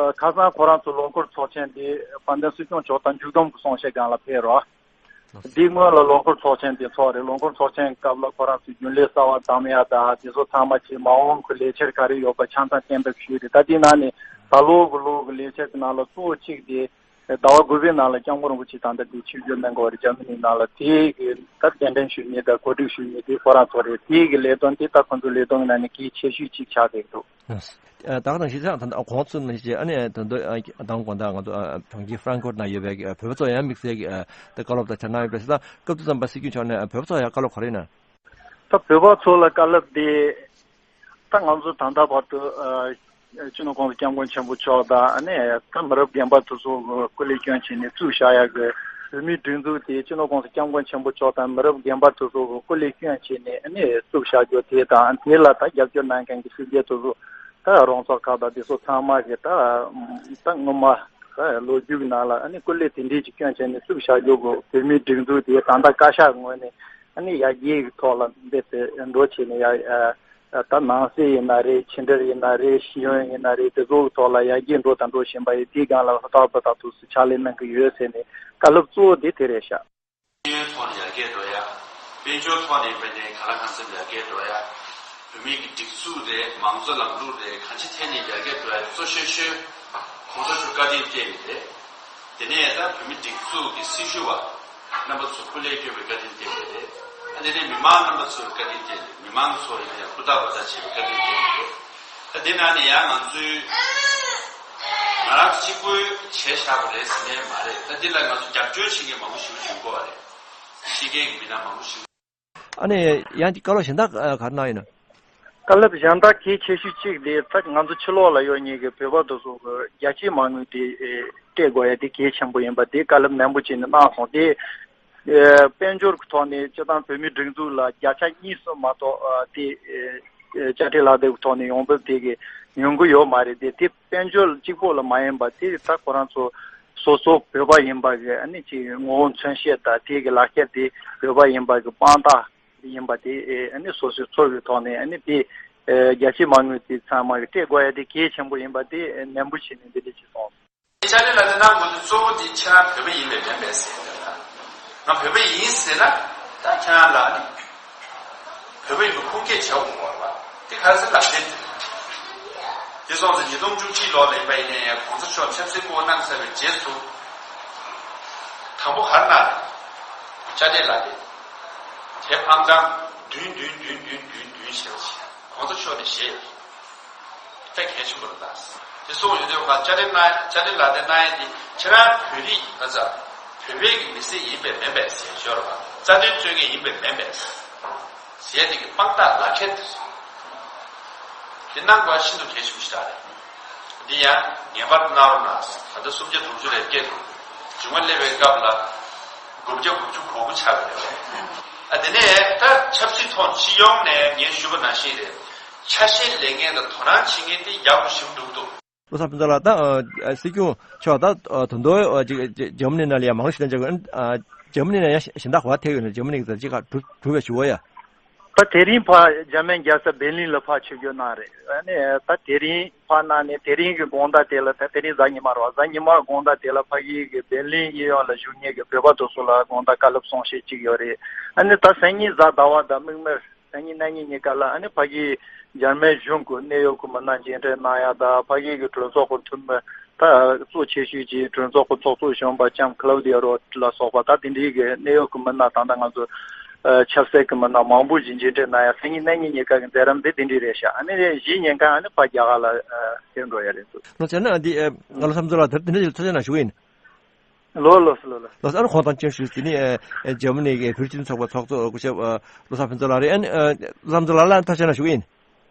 ཨ་ཁ་སང་ཁོ་རང་ཚོ་ལོ་འཁོར་ཚོགས་ཆེན་དེ་དཔལ་ལྡན་སྲིད་སྐྱོང་མཆོག་དང་མཇུག་བསྡོམས་ཀྱི་གསུང་བཤད་སྒང་ལ་ཕེབས་རོགས། དེའི་སྔོན་ལ་ལོ་འཁོར་ཚོགས་ཆེན་དེ་ཚོགས་རེད། ལོ་འཁོར་ཚོགས་ཆེན་སྐབས་ལ་ཁོ་རང་ཚོས་རྒྱུན་ལས་གསར་པ་བདམས་ཡ་དང་དེ་ཚོ་ཚང་མ་བྱས། མ་འོངས་ཀྱི་ལས་འཆར་ག་རེ་ཡོད་པ་ཆ་ཚང་གཏན་འབེབས་ཞུས་རེད། ད་དེའི་ནང་ནས་ད་ལོ་གི་ལོ་གི་ལས་འཆར་གྱི་ནང་ལ་གཙོ་བོ་གཅིག་དེ་ཟླ་བ་དགུ་པའི་ནང་ལ་སྐྱབས་མགོན་རིན་པོ་ཆེ་ད་ལྟ་དེ་ཆིབས་བསྒྱུར་གནང་གི་ཡོད་རེད། འཇར་མ་ནི་ནང་ལ། དེ་གི་ད་གདན་འདྲེན་ཞུ་མཁན་དང་གོ་སྒྲིག་ཞུ་མཁན་དེ་ཁོ་རང་ཚོ་རེད། དེ་གི་ལས་དོན་དེ་ད་ཁོ་ཚོའི་ལས་དོན་གྱི་ནང་ནས་གལ་ཆེ་ཤོས་གཅིག་ཆགས་བསྡད་འདུག་ད་ག་ནང་བཞིན་ད་གོང་ཚུལ་ནང་བཞིན། ཨ་ནི་ད་དུང་ཨ་དང་དགོང་དག་ང་ཚོ་ཨ་གྲོང་ཁྱེར་ཧྥ་རན་ཁོ་ཊི་ནང་ཡོད་པའི་ཨ་བོད་པ་ཚོ་ཡང་དམིགས་བསལ་གྱི་ཨ་ད་བཀའ་སློབ་དང་བཅར་གནང་ཡོད་པས། ད་སྐབས་དེ་ཙམ་པ་སྲིད་སྐྱོང་མཆོག་ནས་ཨ་བོད་པ་ཚོ་ཡང་བཀའ་སློབ་ག་རེ་གནང་། ད་བོད་པ་ཚོ་ལ་བཀའ་སློབ་དེ། ད་ང་ཚོ་ད་ལྟ་བར་དུ་ཨ་སྤྱི་ནོར་༸གོང་ས་༸སྐྱབས་མགོན་ཆེན་པོ་མཆོག་དང་། ཨ་ནི་ད་མི་རབས་རྒན་པ་དེ་ཚོ་གི་སྐུ་ལས་བསྐྱོན་བྱས་ནས་བཙུགས་བཞག་ཡ་གི་བོད་མིའི་སྒྲིག་འཛུགས་དེ་སྤྱི་ནོར་༸གོང་ས་༸སྐྱབས་མགོན་ཆེན་པོ་མཆོག་དང་མི་རབས་རྒན་པ་དེ་ཚོ་གི་སྐུ་ལས་བསྐྱོན་བྱས་ནས་ཨ་ནི་བཙུགས་བཞག་རྒྱུ་དེ་དང་། དེ་ལ་ད་རྒྱབ་སྐྱོར་གནང་མཁན་གྱི་སྲིད་འཛིན་དེ་ཚོ་ད་རོང་ཚོ་ཁག་དང་དེ་ཚོ་ཚང་མ་གི་ད་ད་སྔོན་མ་ད་ལོ་རྒྱུས་ཀྱི་ནང་ལ་ཨ་ནི་སྐུ་ལས་དེ་འདྲས་ཅིག་བསྐྱོན་བྱས་ནས་བཙུགས་བཞག་རྒྱུ་གི་བོད་མིའི་སྒྲིག་འཛུགས་དེ་ད་ལྟ་བཀའ་ཤག་ངོས་ནས་ཨ་ནི་ཡར་རྒྱས་ཀྱི་ཐོག་ལ་འདི་ལྟར་འགྲོ་བྱས་ནས་ཡ། ད་ནང་སྲིད་ཡིན་ན་རེད། ཕྱི་འབྲེལ་ཡིན་ན་རེད། ཤེས་ཡོན་ཡིན་ན་རེད། དེ་ཚོའི་ཐོག་ལ་ཡར་རྒྱས་འགྲོ་དང་འགྲོ་བཞིན་པ་ཡིན། དེའི་སྒང་ལ་ལྷག་པར་དུ་ཕྱག་ལས་གནང་གི་ཡོད་ཟེར་ནས་བཀའ་སློབ་གཙོ་བོ་དེ་དེ་རེད་ཤག་ཤེས་ཡོན་ཐོག་ནས་ཡར་རྒྱས་འགྲོ་ཡ། དཔལ་འབྱོར་ཐོག་ནས་དཔེར་ན་གང་ལ་གང་འཚམ་ཡར་རྒྱས་འགྲོ་ཡ། བོད་མིའི་གི་སྒྲིག་འཛུགས་རེད། མང་གཙོ་ལམ་ལུགས་རེད། གང་ཅིའི་ཐད་ནས་ཡར་རྒྱས་འགྲོ་ཡ་གཙོ་ཤོས་ཤོས་༸གོང་ས་མཆོག་བཀའ་དྲིན་བརྟེན་ནས་རེད། དེ་ནས་ད་བོད་མི་སྒྲིག་འཛུགས་ཀྱི་སྲི་ཞུ་བ་རྣམ་པ་ཚོ་སྐུ་ལས་བསྐྱོན་པའི་བཀའ་དྲིན་བརྟེན་པ་རེད། ཨ་དེ་ནས་མི་མང་རྣམ་པ་ཚོའི་བཀའ་དྲིན་བརྟེན་ནས། མི་མང་ཚོ་ཡང་ཡང་ཧུར་ཐག་འབད་ཐག་བྱས་པའི་བཀའ་དྲིན་བརྟེན་པ་རེད། ད་དེ་ནང་ནས་ཡང་ང་ཚོའི་ང་རང་གཅིག་པུས་བྱས་བཞག་པ་རེད་ཟེར་མཁན་མ་རེད། ད་འདི་ལ་ང་ཚོ་རྒྱབ་སྐྱོར་བྱེད་མཁན་མང་པོ་ཞིག་ཡོང་གི་ཡོད་རེད། ཕྱི་རྒྱལ་གྱི་མི་སྣ་མང་པོ་ཞིག་ཨ་ནི་ཡང་ཅིག་བཀའ་སློབ་གཞན་དག་ག་རེ་གནང་ཡོད་ན། བཀའ་སློབ་གཞན་དག་གལ་ཆེ་ཤོས་གཅིག་དེ་ད་ང་ཚོ་ཕྱི་ལོགས་ལ་ཡོད་མཁན་གྱི་བོད་པ་དེ་ཚོ་གི་རྒྱལ་གཅེས་མ་དངུལ་དེ་སྤྲད་དགོས་ཡ་དེ་གལ་ཆེན་པོ་ཡིན་པ་དེ་བཀའ་སློབ་ནན་པོ་བྱས་ནས་གནང་སོང་། དེ་དཔལ་འབྱོར་གྱི་ཐོག་ནས་སྤྱིར་བཏང་བོད་མིའི་སྒྲིག་འཛུགས་ལ་བརྒྱ་ཆ་གཉིས་གསུམ་མ་གཏོགས་དེ་དཔྱ་ཁྲལ་ལག་དེབ་ཀྱི་ཐོག་ནས་ཡོང་འབབ་དེ་གི་ཡོང་གི་ཡོད་མ་རེད། དེ་དེ་དཔལ་འབྱོར་གཅིག་པོ་ལ་མ་ཡིན་པ་དེ་ད་ཁོ་རང་ཚོ་སོ་སོ་བོད་པ་ཡིན་པ་གི་ཨ་ནི་ཅིག་ངོ་བོ་མཚོན་བྱེད་དང་དེ་གི་ལག་ཁྱེར་དེ་བོད་པ་ཡིན་པ་གི་དཔང་རྟགས་ཡིན་པ་དེ་ཨ་ནི་སོ་སོའི་ཚོར་བའི་ཐོག་ནས་ཨ་ནི་དེ་རྒྱ་ཆེའི་མ་དངུལ་དེ་ཚང་མ་གི་སྤྲད་དགོས་ཡ་དེ་གལ་ཆེན་པོ་ཡིན་པ་དེ་ནན་པོ་བྱས་ནས་འདི་འདྲ་ཅིག་གསུངས་སོང་། དེ་ཕྱག་ལས་ལ་དེ་གནང་དགོས་དུས་གཙོ་བོ་དེ་ཁྱེད་རང་བོད་པ་ཡིན་པས་མིན་པས་ཟེར་ཡ་དེ་ལ། ང་བོད་པ་ཡིན་ཟེར་ན་ད་ཁྱེད་རང་ལ་ནི་བོད་པ་ཡིན་པ་ཁུངས་སྐྱེལ་བྱ་འོང་བ་རེད་པ། དེ་ག་རེ་ཟེར་ལབ་དེ། དེ་སོང་ཙང་ཉིས་སྟོང་བཅུ་གཅིག་ལོ་ལ་ཡིན་པ་ཡིན་ན་ཡང་གོང་ས་མཆོག་ཆབ་སྲིད་སྐུ་དབང་གནང་ཚར་བའི་རྗེས་སུ། དང་པོ་ག་རེ་གནང་རེད། དཔྱ་ཁྲལ་ལག་དེབ། དེ་ཕང་གྲངས་བདུན་བདུན་བདུན་བདུན་བདུན་བདུན་ཞེས་པ་ཞིག་གོང་ས་མཆོག་ནས་བཞེས་ཡོད་རེད། དཔེ་གལ་ཆེན་པོ་རེད་ད། དེ་སོང་ཡོད་དུས་ཁ་དཔྱ་ཁྲལ་གནང་དཔྱ་ཁྲལ་ལག་དེབ་གནང་ཡས་དེ་ཁྱེད་རང་བོད་རིགས་ཨ་ཙ་བོད་པའི་གི་མི་སེར་ཡིན་པས་མིན་པས་ཟེར་ཞོར་བ་རྩ་དོན་རྩོད་མཁན་ཡིན་པས་མིན་པས་ཟེར་དེ་གི་དཔང་རྟགས་ལག་ཁྱེར་དེ་རེད། དེ་གནང་དགོས་ཤིན་ཏུ་གལ་ཆེན་པོ་ཞིག་རེད། འདི་ཡང་ངེས་པར་དུ་གནང་རོགས་གནང་། ད་ལྟ་སུམ་བརྒྱ་དྲུག་ཅུ་རེ་བརྒྱད་འདུག་མཇུག་མ་སླེབས་པའི་སྐབས་ལ་དགུ་བརྒྱ་དགུ་བཅུ་གོ་དགུ་ཆགས་པ་རེད། ཨ་དེ་ནས་ད་ཆབ་སྲིད་ཐོག་སྤྱི་ཡོངས་ནས་ངས་ཞུས་པ་ནང་བཞིན་རེད། ཆ་ཤས་ལེན་མཁན་དང་དོ་སྣང་བྱེད་མཁན་དེ་ཡག་པོ་ཞིག་འདུག་འདུག་བློ་བཟང་ཕུན་ཚོགས་ལགས། ད་ཨ་སྲིད་སྐྱོང་མཆོག་ད་ཨ་ད་དུང་ཨ་ཅིག་ཇར་མ་ནི་ནང་ལ་ཡང་མང་ཞིག་དང་ཅིག་ཨ་ཇར་མ་ནི་ནང་ཡང་གཞན་དག་ག་པར་ཐེབས་ཡོད་ན། ཇར་མ་ནི་གི་ད་ཅིག་ཁག་གྲུབ་གྲུབ་པའི་ཞུ་བ་ཡ། ད་དེ་རིང་ཕར་འཇར་མན་རྒྱལ་ས་བྷེར་ལིན་ལ་ཕར་ཆིབས་བསྒྱུར་གནང་རེད། ཨ་ནི་ད་དེ་རིང་ཕར་གནང་ནས་དེ་རིང་གི་དགོང་དག་དེ་ལ། ད་དེ་རིང་གཟའ་ཉི་མ་རེད་པ། གཟའ་ཉི་མ་དགོང་དག་དེ་ལ་ཕ་གི་གི་བྷེར་ལིན་གཡས་གཡོན་ལ་བཞུགས་མཁན་གི་བོད་པ་དེ་ཚོ་ལ་དགོང་དག་བཀའ་སློབ་གསུང་བཤད་ཅིག་ཡོད་རེད། ཨ་ནི་ད་སང་ཉིན་གཟའ་ཟླ་བ་དང་མིག་དམར། སང་ཉིན་གནངས་ཉིན་གཉིས་ཀ་ལ་ཨ་ནི་ཕ་གིའི་འཇར་མན་གཞུང་གི་གནད་ཡོད་གི་མི་སྣ་མཇལ་འཕྲད་གནང་ཡ་དང་། ཕ་གི་གི་གྲོས་ཚོགས་གི་འཐུས་མི་ད་གཙོ་ཆེ་ཤོས་ཀྱི་གྲོས་ཚོགས་གི་ཚོགས་གཙོ་གཞོན་པ་ལྕམ་ཁ་ལའུ་ཌི་ཡ་རོ་ལ་སོགས་པ་ད་དེ་འདྲའི་གི་གནད་ཡོད་གི་མི་སྣ། ད་ལྟ་ང་ཚོ་ཨ་ཆབ་སྲིད་གི་མི་སྣ་མང་པོ་ཞིག་མཇལ་འཕྲད་གནང་ཡ་སང་ཉིན་གནངས་ཉིན་གཉིས་ཀ་གི་མཛད་རིམ་དེ་དེ་འདྲའི་རེད་ཤག་ཨ་ནི་གཞིས་ཉིན་གང་ཨ་ནི་ཕར་རྒྱ་གར་ལ་ཨ་ཕེབས་འགྲོ་ཡ་རེད་འདུག་ལོ་ཙཱ་ན་འདི་ཨ་ང་ལོ་བསམ་ཚོད་ལ་དེ་འདྲ་ཞིག་ཚོད་ཅན་ན་ཞུ་གི་ཡིན། ལོ་ལོ་ལོ་ལོ། ལོ་ཨ་ནི་ཁོང་དང་བཅས་ཞུས་ཟིན་ནི་ཨེ་ཨེ་འཇར་མ་ནི་གི་བོད་རིགས་སྤྱི་མཐུན་ཚོགས་པ་ཚོགས་གཙོ་སྐུ་ཞབས་ཨ་བློ་བཟང་ཕུན་ཚོགས་ལགས་རེད། ཨ་ནི་ཨ་བློ་བཟང་ཕུན་ཚོགས་ལགས་ལ་ཐུགས་རྗེ་ཆེ་གནང་ཞུ་གི་ཡིན།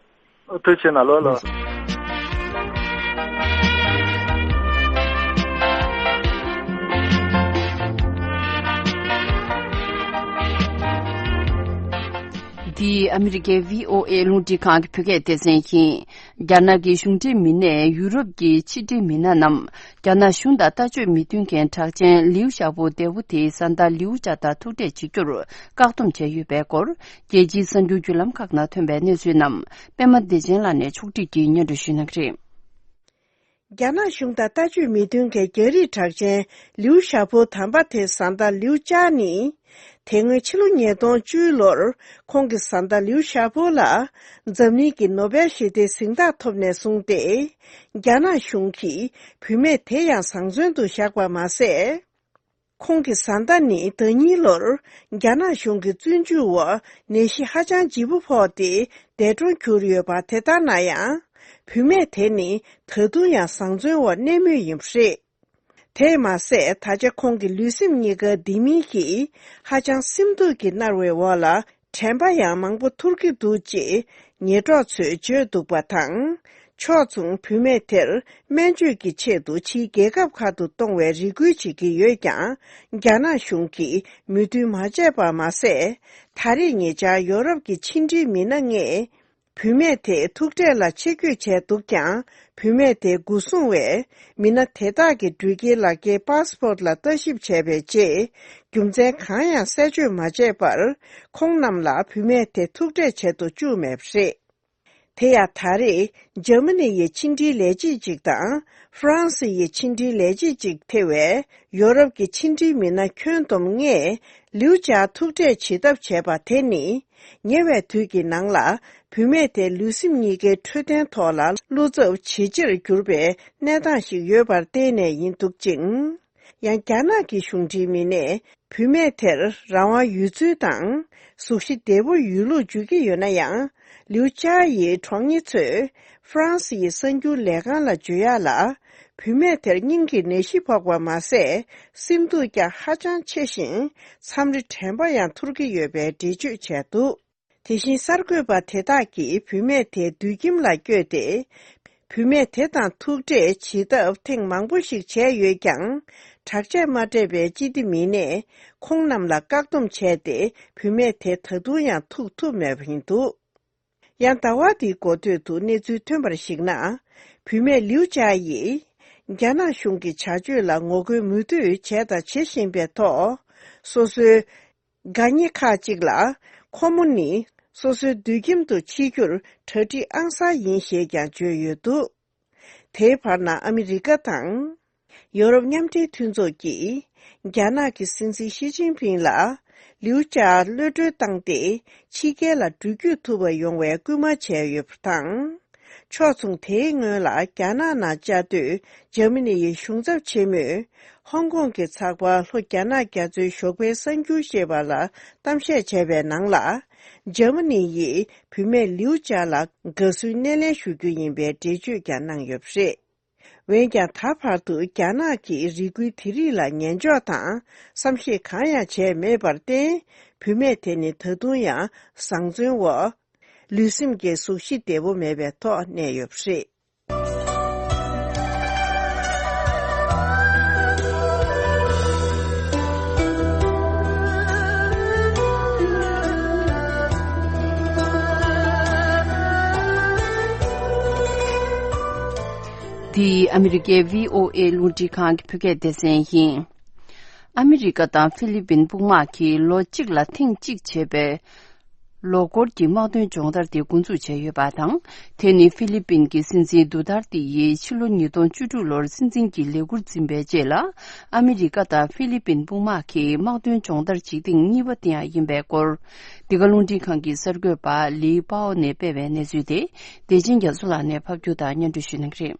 ཐུགས་རྗེ་ཆེ་གནང་། ལོ་ལོ། འདི་ཨ་མི་རི་ཀའི་བྷི་ཨོ་ཨེ་རླུང་འཕྲིན་ཁང་གི་བོད་སྐད་སྡེ་ཚན་ཡིན། རྒྱ་ནག་གི་གཞུང་འབྲེལ་མི་སྣས་ཡུ་རོབ་ཀྱི་ཕྱི་འབྲེལ་མི་སྣ་རྣམས། རྒྱ་ནག་གཞུང་དང་ལྟ་སྤྱོད་མི་མཐུན་མཁན་གྲགས་ཅན་ལིའུ་ཞའོ་པོ་འདས་པོ་དེའི་བཟའ་ཟླ་ལིའུ་ཅཱ་དང་ཐུག་འཕྲད་བྱེད་རྒྱུར་བཀག་སྡོམ་བྱས་ཡོད་པའི་སྐོར། རྒྱལ་སྤྱིའི་གསར་འགྱུར་བརྒྱུད་ལམ་ཁག་ནང་ཐོན་པའི་གནས་ཚུལ་རྣམས་པད་མ་བདེ་ཆེན་ལགས་ནས་ཕྱོགས་སྒྲིག་གིས་སྙན་སྒྲོན་ཞུ་གནང་གི་རེད། རྒྱ་ནག་གཞུང་དང་ལྟ་སྤྱོད་མི་མཐུན་མཁན་རྒྱ་རིགས་གྲགས་ཅན་ལིའུ་ཞའོ་པོ་དམ་པ་དེའི་བཟའ་ཟླ་ལིའུ་ཅཱ་ནི། དེ་སྔོན་ཕྱི་ལོ་ཉིས་སྟོང་བཅུ་ལོར་ཁོང་གི་བཟའ་ཟླ་ལིའུ་ཞའོ་པོ་ལ་འཛམ་གླིང་གི་ནོ་བེལ་ཞི་བདེའི་གཟེངས་རྟགས་ཐོབ་ནས་བཟུང་སྟེ། རྒྱ་ནག་གཞུང་གིས་བུད་མེད་དེ་ཡང་བཟང་བཙོན་དུ་བཞག་པ་མ་ཟད། ཁོང་གི་བཟའ་ཟླ་ནི་ཟླ་ཉིན་ལོར་རྒྱ་ནག་གཞུང་གི་བཙོན་འཇུག་འོག་ནད་གཞི་ཧ་ཅང་ལྗིད་པོ་ཕོག་སྟེ་འདས་གྲོངས་གྱུར་ཡོད་པ། དེ་ལྟར་ན་ཡང་། བུད་མེད་དེ་ནི་ད་དུང་ཡང་བཟང་བཙོན་འོག་གནས་མུས་ཡིན་པ་རེད། དེས་མ་ཟད། ད་ཆ་ཁོང་གི་ལུས་སེམས་གཉིས་ཀ་ལྡེ་མིག་གིས་ཧ་ཅང་སེམས་སྡུག་གིས་མནར་བའི་འོག་ལ། དྲན་པ་ཡང་མང་པོ་ཐོར་གྱི་འདུག་ཅེས་ཉེ་གྲོགས་ཚོས་བརྗོད་འདུག་པ་དང་། ཕྱོགས་མཚུངས་བུད་མེད་དེར་སྨན་བཅོས་ཀྱི་ཆེད་དུ་ཕྱིའི་རྒྱལ་ཁབ་ཁག་ཏུ་གཏོང་བའི་རེ་སྐུལ་བྱེད་ཀྱི་ཡོད་ཀྱང་། རྒྱ་ནག་གཞུང་གིས་མོས་མཐུན་མ་བྱས་པ་མ་ཟད། ད་རེས་ཉེ་ཆར་ཡོ་རོབ་ཀྱི་ཕྱི་འབྲེལ་མི་སྣ་ལྔས། བུད་མེད་དེ་ཐུག་འཕྲད་ལ་ཆེད་བསྐྱོད་བྱས་འདུག་ཀྱང་། བུད་མེད་དེ་སྒོ་སྲུང་བས་མི་སྣ་དེ་དག་གི་འགྲུལ་སྐྱེལ་ལག་འཁྱེར་པཱ་སི་པོར་ལ་ལྟ་ཞིབ་བྱས་པའི་རྗེས། རྒྱུ་མཚན་གང་ཡང་གསལ་བརྗོད་མ་བྱས་པར། ཁོང་རྣམས་ལ་བུད་མེད་དེ་ཐུག་འཕྲད་བྱེད་དུ་བཅུག་མེད་པ་རེད། དེ་ཡང་ད་རེས་འཇར་མ་ནི་ཡི་ཕྱི་འབྲེལ་ལས་བྱེད་ཅིག་དང་། ཧྥ་རན་སི་ཡི་ཕྱི་འབྲེལ་ལས་བྱེད་ཅིག་ཐེ་བའི་ཡོ་རོབ་ཀྱི་ཕྱི་འབྲེལ་མི་སྣ་ཁྱོན་བསྡོམས་ལྔས་ལིའུ་ཅཱ་ཐུག་འཕྲད་བྱེད་ཐབས་བྱས་པ་དེ་ནི། ཉེ་བའི་དུས་ཀྱི་ནང་ལ་བུད་མེད་དེ་ལུས་སེམས་གཉིས་ཀའི་འཕྲོད་བསྟེན་ཐོག་ལ་བློ་འཚབ་ཇེ་ཆེར་གྱུར་པའི་གནས་སྟངས་ཤིག་ཡོད་པར་བརྟེན་ནས་ཡིན་འདུག་ཅིང་། ཡང་རྒྱ་ནག་གི་གཞུང་འབྲེལ་མི་སྣས་བུད་མེད་དེར་རང་དབང་ཡོད་ཚུལ་དང་། གཟུགས་གཞི་བདེ་པོ་ཡོད་ལུགས་བརྗོད་ཀྱི་ཡོད་ན་ཡང་། ལིའུ་ཅཱ་ཡི་གྲོགས་གཉེར་ཚོས་ཧྥ་རན་སི་ཡི་གསར་འགྱུར་ལས་ཁང་ལ་བརྗོད་ཡག་ལ། བུད་མེད་དེར་སྙིང་གི་ནད་གཞི་ཕོག་པ་མ་ཟད། སེམས་སྡུག་ཀྱང་ཧ་ཅང་ཆེ་ཞིང་། མཚམས་རེ་དྲན་པ་ཡང་འཐོར་གྱི་ཡོད་པའི་འགྲེལ་བརྗོད་བྱས་འདུག་དེ་བཞིན་གསར་འགོད་པ་དེ་དག་གིས་བུད་མེད་དེ་དུད་ཁྱིམ་ལ་བསྐྱོད་དེ། བུད་མེད་དེ་དང་ཐུག་འཕྲད་བྱེད་ཐབས་ཐེངས་མང་པོ་ཞིག་བྱས་ཡོད་ཀྱང་། དྲག་ཆས་མ་སྤྲད་པའི་སྤྱི་བདེ་མི་སྣས་ཁོང་རྣམས་ལ་བཀག་སྡོམ་བྱས་ཏེ། བུད་མེད་དེ་ད་དུང་ཡང་ཐུག་ཐུབ་མེད་པ་ཡིན་འདུག་ཡང་ཟླ་བ་འདིའི་འགོ་སྟོད་དུ་གནས་ཚུལ་ཐོན་པར་གཞིགས་ན། བུད་མེད་ལིའུ་ཅཱ་ཡིས་རྒྱ་ནག་གཞུང་གི་བྱ་སྤྱོད་ལ་ངོ་རྒོལ་མུ་མཐུད་བྱས་དང་བྱེད་བཞིན་པའི་ཐོག་སོ་སོའི་དགའ་ཉེ་ཁག་ཅིག་ལ། ཁོ་མོ་ནི་སོ་སོའི་དུད་ཁྱིམ་དུ་འཁྱིད་རྒྱུར་གྲ་སྒྲིག་ཨང་གསར་ཡིན་ཞེས་ཀྱང་བརྗོད་ཡོད་འདུག་དེའི་བར་ན་ཨ་མི་རི་ཀ་དང་། ཡོ་རོབ་མཉམ་འབྲེལ་མཐུན་ཚོགས་ཀྱིས། རྒྱ་ནག་གི་སྲིད་འཛིན་ཞི་ཅིན་ཕིང་ལ། ལིའུ་ཅཱ་གློད་གྲོལ་བཏང་སྟེ། ཕྱི་རྒྱལ་ལ་འགྲུལ་སྐྱོད་ཐུབ་པ་ཡོང་བའི་སྐུལ་མ་བྱས་ཡོད་པ་དང་། ཕྱོགས་མཚུངས་དེའི་སྔོན་ལ་རྒྱ་ནག་ནང་བཅའ་སྡོད་འཇར་མ་ནི་ཡི་གཞུང་ཚབ་ཆེན་མོས། ཧོང་ཀོང་གི་ཚགས་པར་ལྷོ་རྒྱ་ནག་རྒྱ་མཚོའི་ཞོགས་པའི་གསར་འགྱུར་ཞེས་པ་ལ་གཏམ་བཤད་བྱས་པའི་ནང་ལ། འཇར་མ་ནི་ཡིས་བུད་མེད་ལིའུ་ཅཱ་ལ་དགའ་བསུའི་སྣེ་ལེན་ཞུ་རྒྱུ་ཡིན་པའི་འགྲེལ་བརྗོད་ཀྱང་གནང་ཡོད་པ་རེད། འོན་ཀྱང་། ད་བར་དུ་རྒྱ་ནག་གིས་རེ་སྐུལ་དེ་རིགས་ལ་ཉན་འཇོག་དང་བསམ་ཤེས་གང་ཡང་བྱས་མེད་པར་བརྟེན། བུད་མེད་དེ་ནི་ད་དུང་ཡང་བཟང་བཙོན་འོག་ལུས་སེམས་ཀྱི་གཟུགས་གཞི་བདེ་པོ་མེད་པའི་ཐོག་གནས་ཡོད་པ་རེད། ཨ་མི་རི་ཀའི་བྷི་ཨོ་ཨེ་རླུང་འཕྲིན་ཁང་གི་བོད་སྐད་སྡེ་ཚན་ཡིན། ཨ་མི་རི་ཀ་དང་ཧྥི་ལི་པིན་དཔུང་དམག་གིས་ལོ་གཅིག་ལ་ཐེངས་གཅིག་བྱེད་པའི་ལོ་འཁོར་གྱི་དམག་དོན་སྦྱོང་བརྡར་དེ་འགོ་འཛུགས་བྱས་ཡོད་པ་དང་། དེ་ནི་ཧྥི་ལི་པིན་གྱི་སྲིད་འཛིན་དུ་ཏར་ཏི་ཡིས་ཕྱི་ལོ་ཉིས་སྟོང་བཅུ་དྲུག་ལོར་སྲིད་འཛིན་གྱི་ལས་འཁུར་འཛིན་པའི་རྗེས་ལ། ཨ་མི་རི་ཀ་དང་ཧྥི་ལི་པིན་དཔུང་དམག་གི་དམག་དོན་སྦྱོང་བརྡར་བྱེད་ཐེངས་གཉིས་པ་དེ་ཡང་ཡིན་པའི་སྐོར། འདི་ག་རླུང་འཕྲིན་ཁང་གི་གསར་འགོད་པ་ལི་པའོ་ནས་སྤེལ་བའི་གནས་ཚུལ་དེ། བདེ་ཆེན་རྒྱ་མཚོ་ལགས་ནས་ཕབ་སྒྱུར་དང་སྙན་སྒྲོན་ཞུ་གནང་གི་རེད།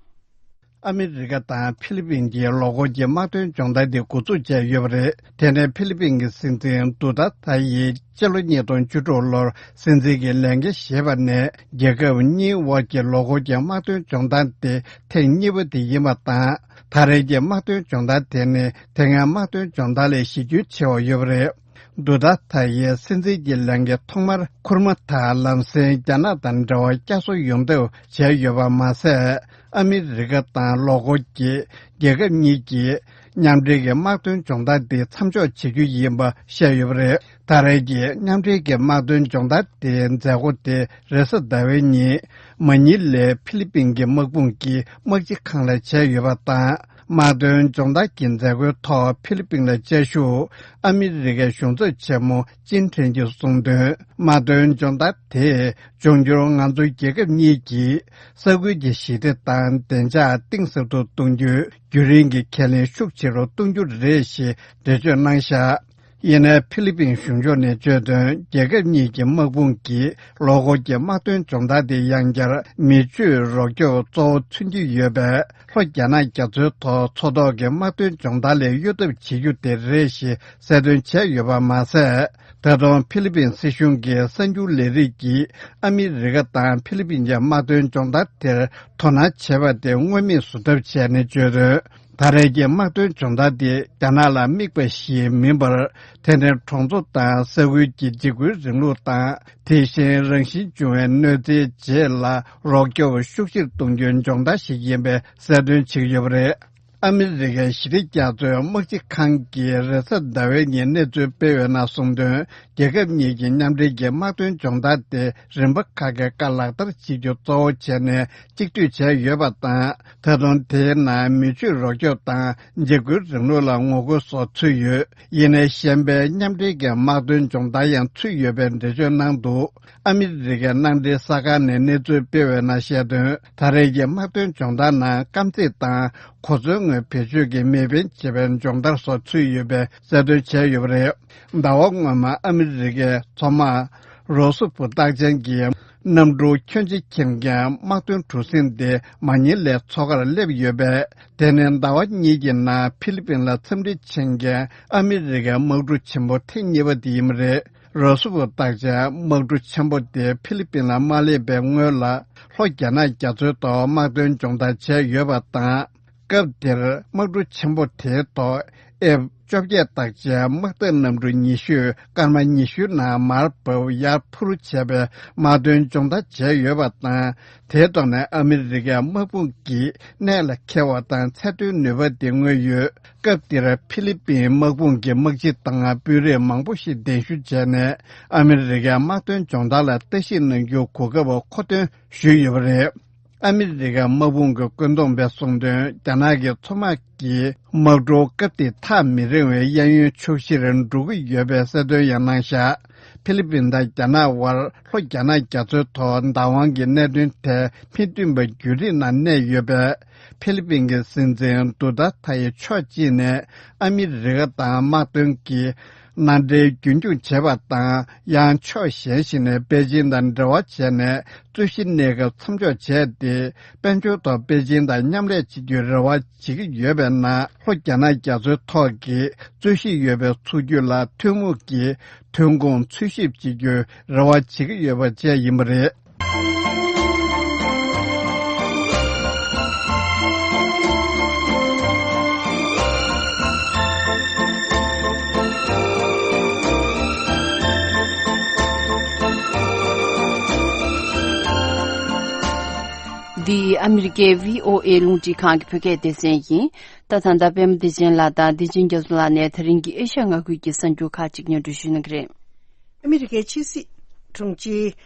ཨ་མི་རི་ཀ་དང་ཧྥི་ལི་པིན་གྱི་ལོ་འཁོར་གྱི་དམག་དོན་སྦྱོང་བརྡར་དེ་འགོ་འཛུགས་བྱས་ཡོད་པ་རེད། དེ་ནས་ཧྥི་ལི་པིན་གྱི་སྲིད་འཛིན་དུ་ཏར་ཏེ་ཡིས་སྤྱི་ལོ་ཉིས་སྟོང་བཅུ་དྲུག་ལོར་སྲིད་འཛིན་གྱི་ལས་འགན་བཞེས་པ་ནས། རྒྱལ་ཁབ་གཉིས་དབར་གྱི་ལོ་འཁོར་གྱི་དམག་དོན་སྦྱོང་བརྡར་དེ་ཐེངས་གཉིས་པ་དེ་ཡིན་པ་དང་། ད་རེས་ཀྱི་དམག་དོན་སྦྱོང་བརྡར་དེ་ནི་དེ་སྔའི་དམག་དོན་སྦྱོང་བརྡར་ལས་གཞི་རྒྱུན་ཆེ་བ་ཡོད་པ་རེད། དུ་ཏར་ཏེ་ཡིས་སྲིད་འཛིན་གྱི་ལས་འགན་ཐོག་མར་འཁུར་མ་ཐག་ལམ་སེང་རྒྱ་ནག་དང་འབྲེལ་བ་བསྐྱར་གསོ་ཡོང་ཐབས་བྱས་ཡོད་པ་མ་ཟད། ཨ་མི་རི་ཀ་དང་ལོ་འཁོར་གྱི་རྒྱལ་ཁབ་གཉིས་ཀྱིས་མཉམ་འབྲེལ་གྱི་དམག་དོན་སྦྱོང་བརྡར་དེ་མཚམས་འཇོག་བྱེད་རྒྱུ་ཡིན་པ་བཤད་ཡོད་པ་རེད། ད་རེས་ཀྱི་མཉམ་འབྲེལ་གྱི་དམག་དོན་སྦྱོང་བརྡར་དེའི་མཛད་སྒོ་དེ་རེས་གཟའ་ཟླ་བའི་ཉིན་མ་ཉི་ལའི་ཧྥི་ལི་པིན་གྱི་དམག་དཔུང་གི་དམག་སྤྱི་ཁང་ལ་བྱས་ཡོད་པ་དང་། དམག་དོན་སྦྱོང་བརྡར་གྱི་མཛད་སྒོའི་ཐོག་ཧྥི་ལི་པིན་ལ་བཅའ་བཞུགས་ཨ་མི་རི་ཀའི་གཞུང་ཚབ་ཆེན་མོ་ཅིན་ཁྲེན་གྱིས་གསུངས་དོན། དམག་དོན་སྦྱོང་བརྡར་དེས་འབྱུང་འགྱུར་ང་ཚོ་རྒྱལ་ཁབ་གཉིས་ཀྱིས་ས་ཁུལ་གྱི་ཞི་བདེ་དང་བདེ་འཇགས་གཏིང་ཟབ་ཏུ་གཏོང་རྒྱུའི་རྒྱུན་རིང་གི་ཁས་ལེན་ཤུགས་ཆེ་རུ་གཏོང་རྒྱུ་རེད་ཞེས་འགྲེལ་བརྗོད་གནང་བཞག་ཡིན་ནའི་ཧྥི་ལི་པིན་གཞུང་ཕྱོགས་ནས་བརྗོད་དོན། རྒྱལ་ཁབ་གཉིས་ཀྱི་དམག་དཔུང་གིས་ལོ་འཁོར་གྱི་དམག་དོན་སྦྱོང་བརྡར་དེ་ཡང་བསྐྱར་མི་ཆོས་རོགས་སྐྱོབ་གཙོ་བོ་མཚོན་གྱི་ཡོད་པས། ལྷོ་རྒྱ་ནག་རྒྱ་མཚོའི་ཐོག་མཚོ་ཐོག་གི་དམག་དོན་སྦྱོང་བརྡར་ལས་གཡོལ་ཐབས་བྱེད་རྒྱུ་དེ་རེད་ཞེས་གསལ་སྟོན་བྱས་ཡོད་པ་མ་ཟད། ད་དུང་ཧྥི་ལི་པིན་སྲིད་གཞུང་གི་གསར་འགྱུར་ལས་རིགས་ཀྱིས་ཨ་མི་རི་ཀ་དང་ཧྥི་ལི་པིན་གྱི་དམག་དོན་སྦྱོང་བརྡར་དེར་དོ་སྣང་བྱས་པ་དེ་མངོན་མེད་བཟོ་ཐབས་བྱས་ནས་བརྗོད་དོན། ད་རེས་ཀྱི་དམག་དོན་སྦྱོང་བརྡར་དེ་རྒྱ་ནག་ལ་དམིགས་པ་ཞིག་མིན་པར། དེ་ནི་གྲོང་ཚོ་དང་ས་ཁུལ་གྱི་འཇིགས་སྐུལ་རིང་ལུགས་དང་། དེ་བཞིན་རང་བཞིན་བྱུང་བའི་གནོད་འཚེའི་རྗེས་ལ་རོགས་སྐྱོབ་ཤུགས་ཆེར་གཏོང་རྒྱུའི་སྦྱོང་བརྡར་ཞིག་ཡིན་པའི་གསལ་སྟོན་བྱེད་ཀྱི་ཡོད་པ་རེད། ཨ་མི་རི་ཀའི་ཞི་བདེ་རྒྱ་མཚོའི་དམག་སྤྱི་ཁང་གིས་རེས་གཟའ་ཟླ་བའི་ཉིན་གནས་ཚུལ་སྤེལ་བའི་ནང་གསུངས་དོན། རྒྱལ་ཁབ་གཉིས་ཀྱི་མཉམ་འབྲེལ་གྱི་དམག་དོན་སྦྱོང་བརྡར་དེ་རིམ་པ་ཁག་གི་བཀའ་ལག་བསྟར་བྱེད་རྒྱུ་གཙོ་བོ་བྱས་ནས་གཅིག་སྡུད་བྱས་ཡོད་པ་དང་། ད་དུང་དེའི་ནང་མི་ཆོས་རོགས་སྐྱོབ་དང་འཇིགས་སྐུལ་རིང་ལུགས་ལ་ངོ་རྒོལ་སོགས་ཚུད་ཡོད། ཡིན་ནའི་གཞན་པའི་མཉམ་འབྲེལ་གྱི་དམག་དོན་སྦྱོང་བརྡར་ཡང་ཚུད་ཡོད་པའི་འགྲེལ་བརྗོད་གནང་འདུག་ཨ་མི་རི་ཀའི་མནའ་འབྲེལ་གསར་ཁང་ནས་གནས་ཚུལ་སྤེལ་བའི་ནང་བཤད་དོན། ད་རེས་ཀྱི་དམག་དོན་སྦྱོང་བརྡར་ནང་རྐང་རྩེད་དང་གོ་མཚོན་དངོས་བེད་སྤྱོད་ཀྱིས་མེ་འཕེན་བྱེད་པའི་སྦྱོང་བརྡར་སོགས་ཚུད་ཡོད་པའི་གསལ་སྟོན་བྱས་ཡོད་པ་རེད། ཟླ་བ་སྔོན་མ་ཨ་མི་རི་ཀའི་མཚོ་དམག་རོ་སུ་བུ་རྟགས་ཅན་གྱི་གནམ་གྲུ་ཁྱོན་ཆེ་ཁྱེར་མཁན་དམག་དོན་གྲུ་གཟིངས་དེ་མ་ཉི་ལའི་མཚོ་ཁར་སླེབས་ཡོད་པས། དེ་ནི་ཟླ་བ་གཉིས་ཀྱི་ནང་ཧྥི་ལི་པིན་ལ་འཚམས་འདྲི་བྱེད་མཁན་ཨ་མི་རི་ཀའི་དམག་གྲུ་ཆེན་པོ་ཐེངས་གཉིས་པ་དེ་ཡིན་པ་རེད། རོ་སུ་བུ་རྟགས་ཅན་དམག་གྲུ་ཆེན་པོ་དེ་ཧྥི་ལི་པིན་ལ་མ་སླེབས་པའི་སྔོན་ལ་ལྷོ་རྒྱ་ནག་རྒྱ་མཚོའི་ཐོག་དམག་དོན་སྦྱོང་བརྡར་བྱས་ཡོད་པ་དང་། སྐབས་དེར་དམག་གྲུ་ཆེན་པོ་དེའི་ཐོག་ཨེཕ་བཅོ་བརྒྱད་རྟགས་ཅན་དམག་འཐབ་གནམ་གྲུ་ཉི་ཤུས་སྐར་མ་ཉི་ཤུའི་ནང་མར་བབས་ཡར་འཕུར་བྱས་པའི་དམག་དོན་སྦྱོང་བརྡར་བྱས་ཡོད་པ་དང་། དེའི་ཐོག་ནས་ཨ་མི་རི་ཀའི་དམག་དཔུང་གིས་གནད་ལ་འཁེལ་བ་དང་ཚད་མཐོའི་ནུས་པ་དེ་མངོན་ཡོད། སྐབས་དེར་ཧྥི་ལི་པིན་དམག་དཔུང་གི་དམག་སྤྱི་དང་དཔོན་རིགས་མང་པོ་ཞིག་གདན་ཞུ་བྱས་ནས་ཨ་མི་རི་ཀའི་དམག་དོན་སྦྱོང་བརྡར་ལ་བརྟག་ཞིབ་གནང་རྒྱུ་གོ་སྐབས་མཁོ་འདོན་ཞུས་ཡོད་པ་རེད། ཨ་མི་རི་ཀའི་དམག་དཔུང་གི་བཀོད་འདོམས་པས་གསུངས་དོན། རྒྱ་ནག་གི་མཚོ་དམག་གིས་དམག་གྲུ་སྐབས་དེ་ཐག་མི་རིང་བའི་གཡས་གཡོན་ཕྱོགས་བཞིར་འགྲོ་གི་ཡོད་པའི་གསལ་སྟོན་ཡང་གནང་བཞག་ཧྥི་ལི་པིན་དང་རྒྱ་ནག་དབར་ལྷོ་རྒྱ་ནག་རྒྱ་མཚོའི་ཐོག་བདག་དབང་གི་གནད་དོན་ཐད་མི་མཐུན་པ་རྒྱུན་རིང་ནང་གནས་ཡོད་པས། ཧྥི་ལི་པིན་གྱི་སྲིད་འཛིན་དུ་ཏཱ་ཐ་ཡི་ཕྱོགས་གཅིག་ནས་ཨ་མི་རི་ཀ་དང་དམག་དོན་གྱི་མནའ་འབྲེལ་རྒྱུན་སྐྱོང་བྱས་པ་དང་། ཡང་ཕྱོགས་གཞན་ཞིག་ནས་པེ་ཅིན་དང་འབྲེལ་བ་བྱས་ནས་རྩོད་གཞི་གནས་སྐབས་མཚམས་འཇོག་བྱས་ཏེ། དཔལ་འབྱོར་ཐོག་པེ་ཅིན་དང་མཉམ་ལས་བྱེད་རྒྱུའི་རེ་བ་བྱེད་ཀྱི་ཡོད་པའི་ནང་། ལྷོ་རྒྱ་ནག་རྒྱ་མཚོའི་ཐོག་གི་རྩོད་གཞི་ཡོད་པའི་ཚུགས་རྒྱུ་ལ་ཐུན་མོང་གི་ཐོན་ཁུངས་འཚོལ་ཞིབ་བྱེད་རྒྱུའི་རེ་བ་བྱེད་ཀྱི་ཡོད་པ་བཅས་ཡིན་པ་རེད། འདི་ཨ་མི་རི་ཀའི་བྷི་ཨོ་ཨེ་རླུང་འཕྲིན་ཁང་གི་བོད་སྐད་སྡེ་ཚན་ཡིན། ད་ད་ལྟ་པད་མ་བདེ་ཆེན་ལགས་དང་བདེ་ཆེན་རྒྱ་མཚོ་ལགས་ནས་ད་རིང་གི་ཨེ་ཤ་ཡ་མངའ་ཁུལ་གྱི་གསར་འགྱུར་ཁག་ཅིག་སྙན་སྒྲོན་ཞུ་གནང་གི་རེད། ཨ་མི་རི་ཀའི་ཕྱི་སྲིད་དྲུང་ཆེ་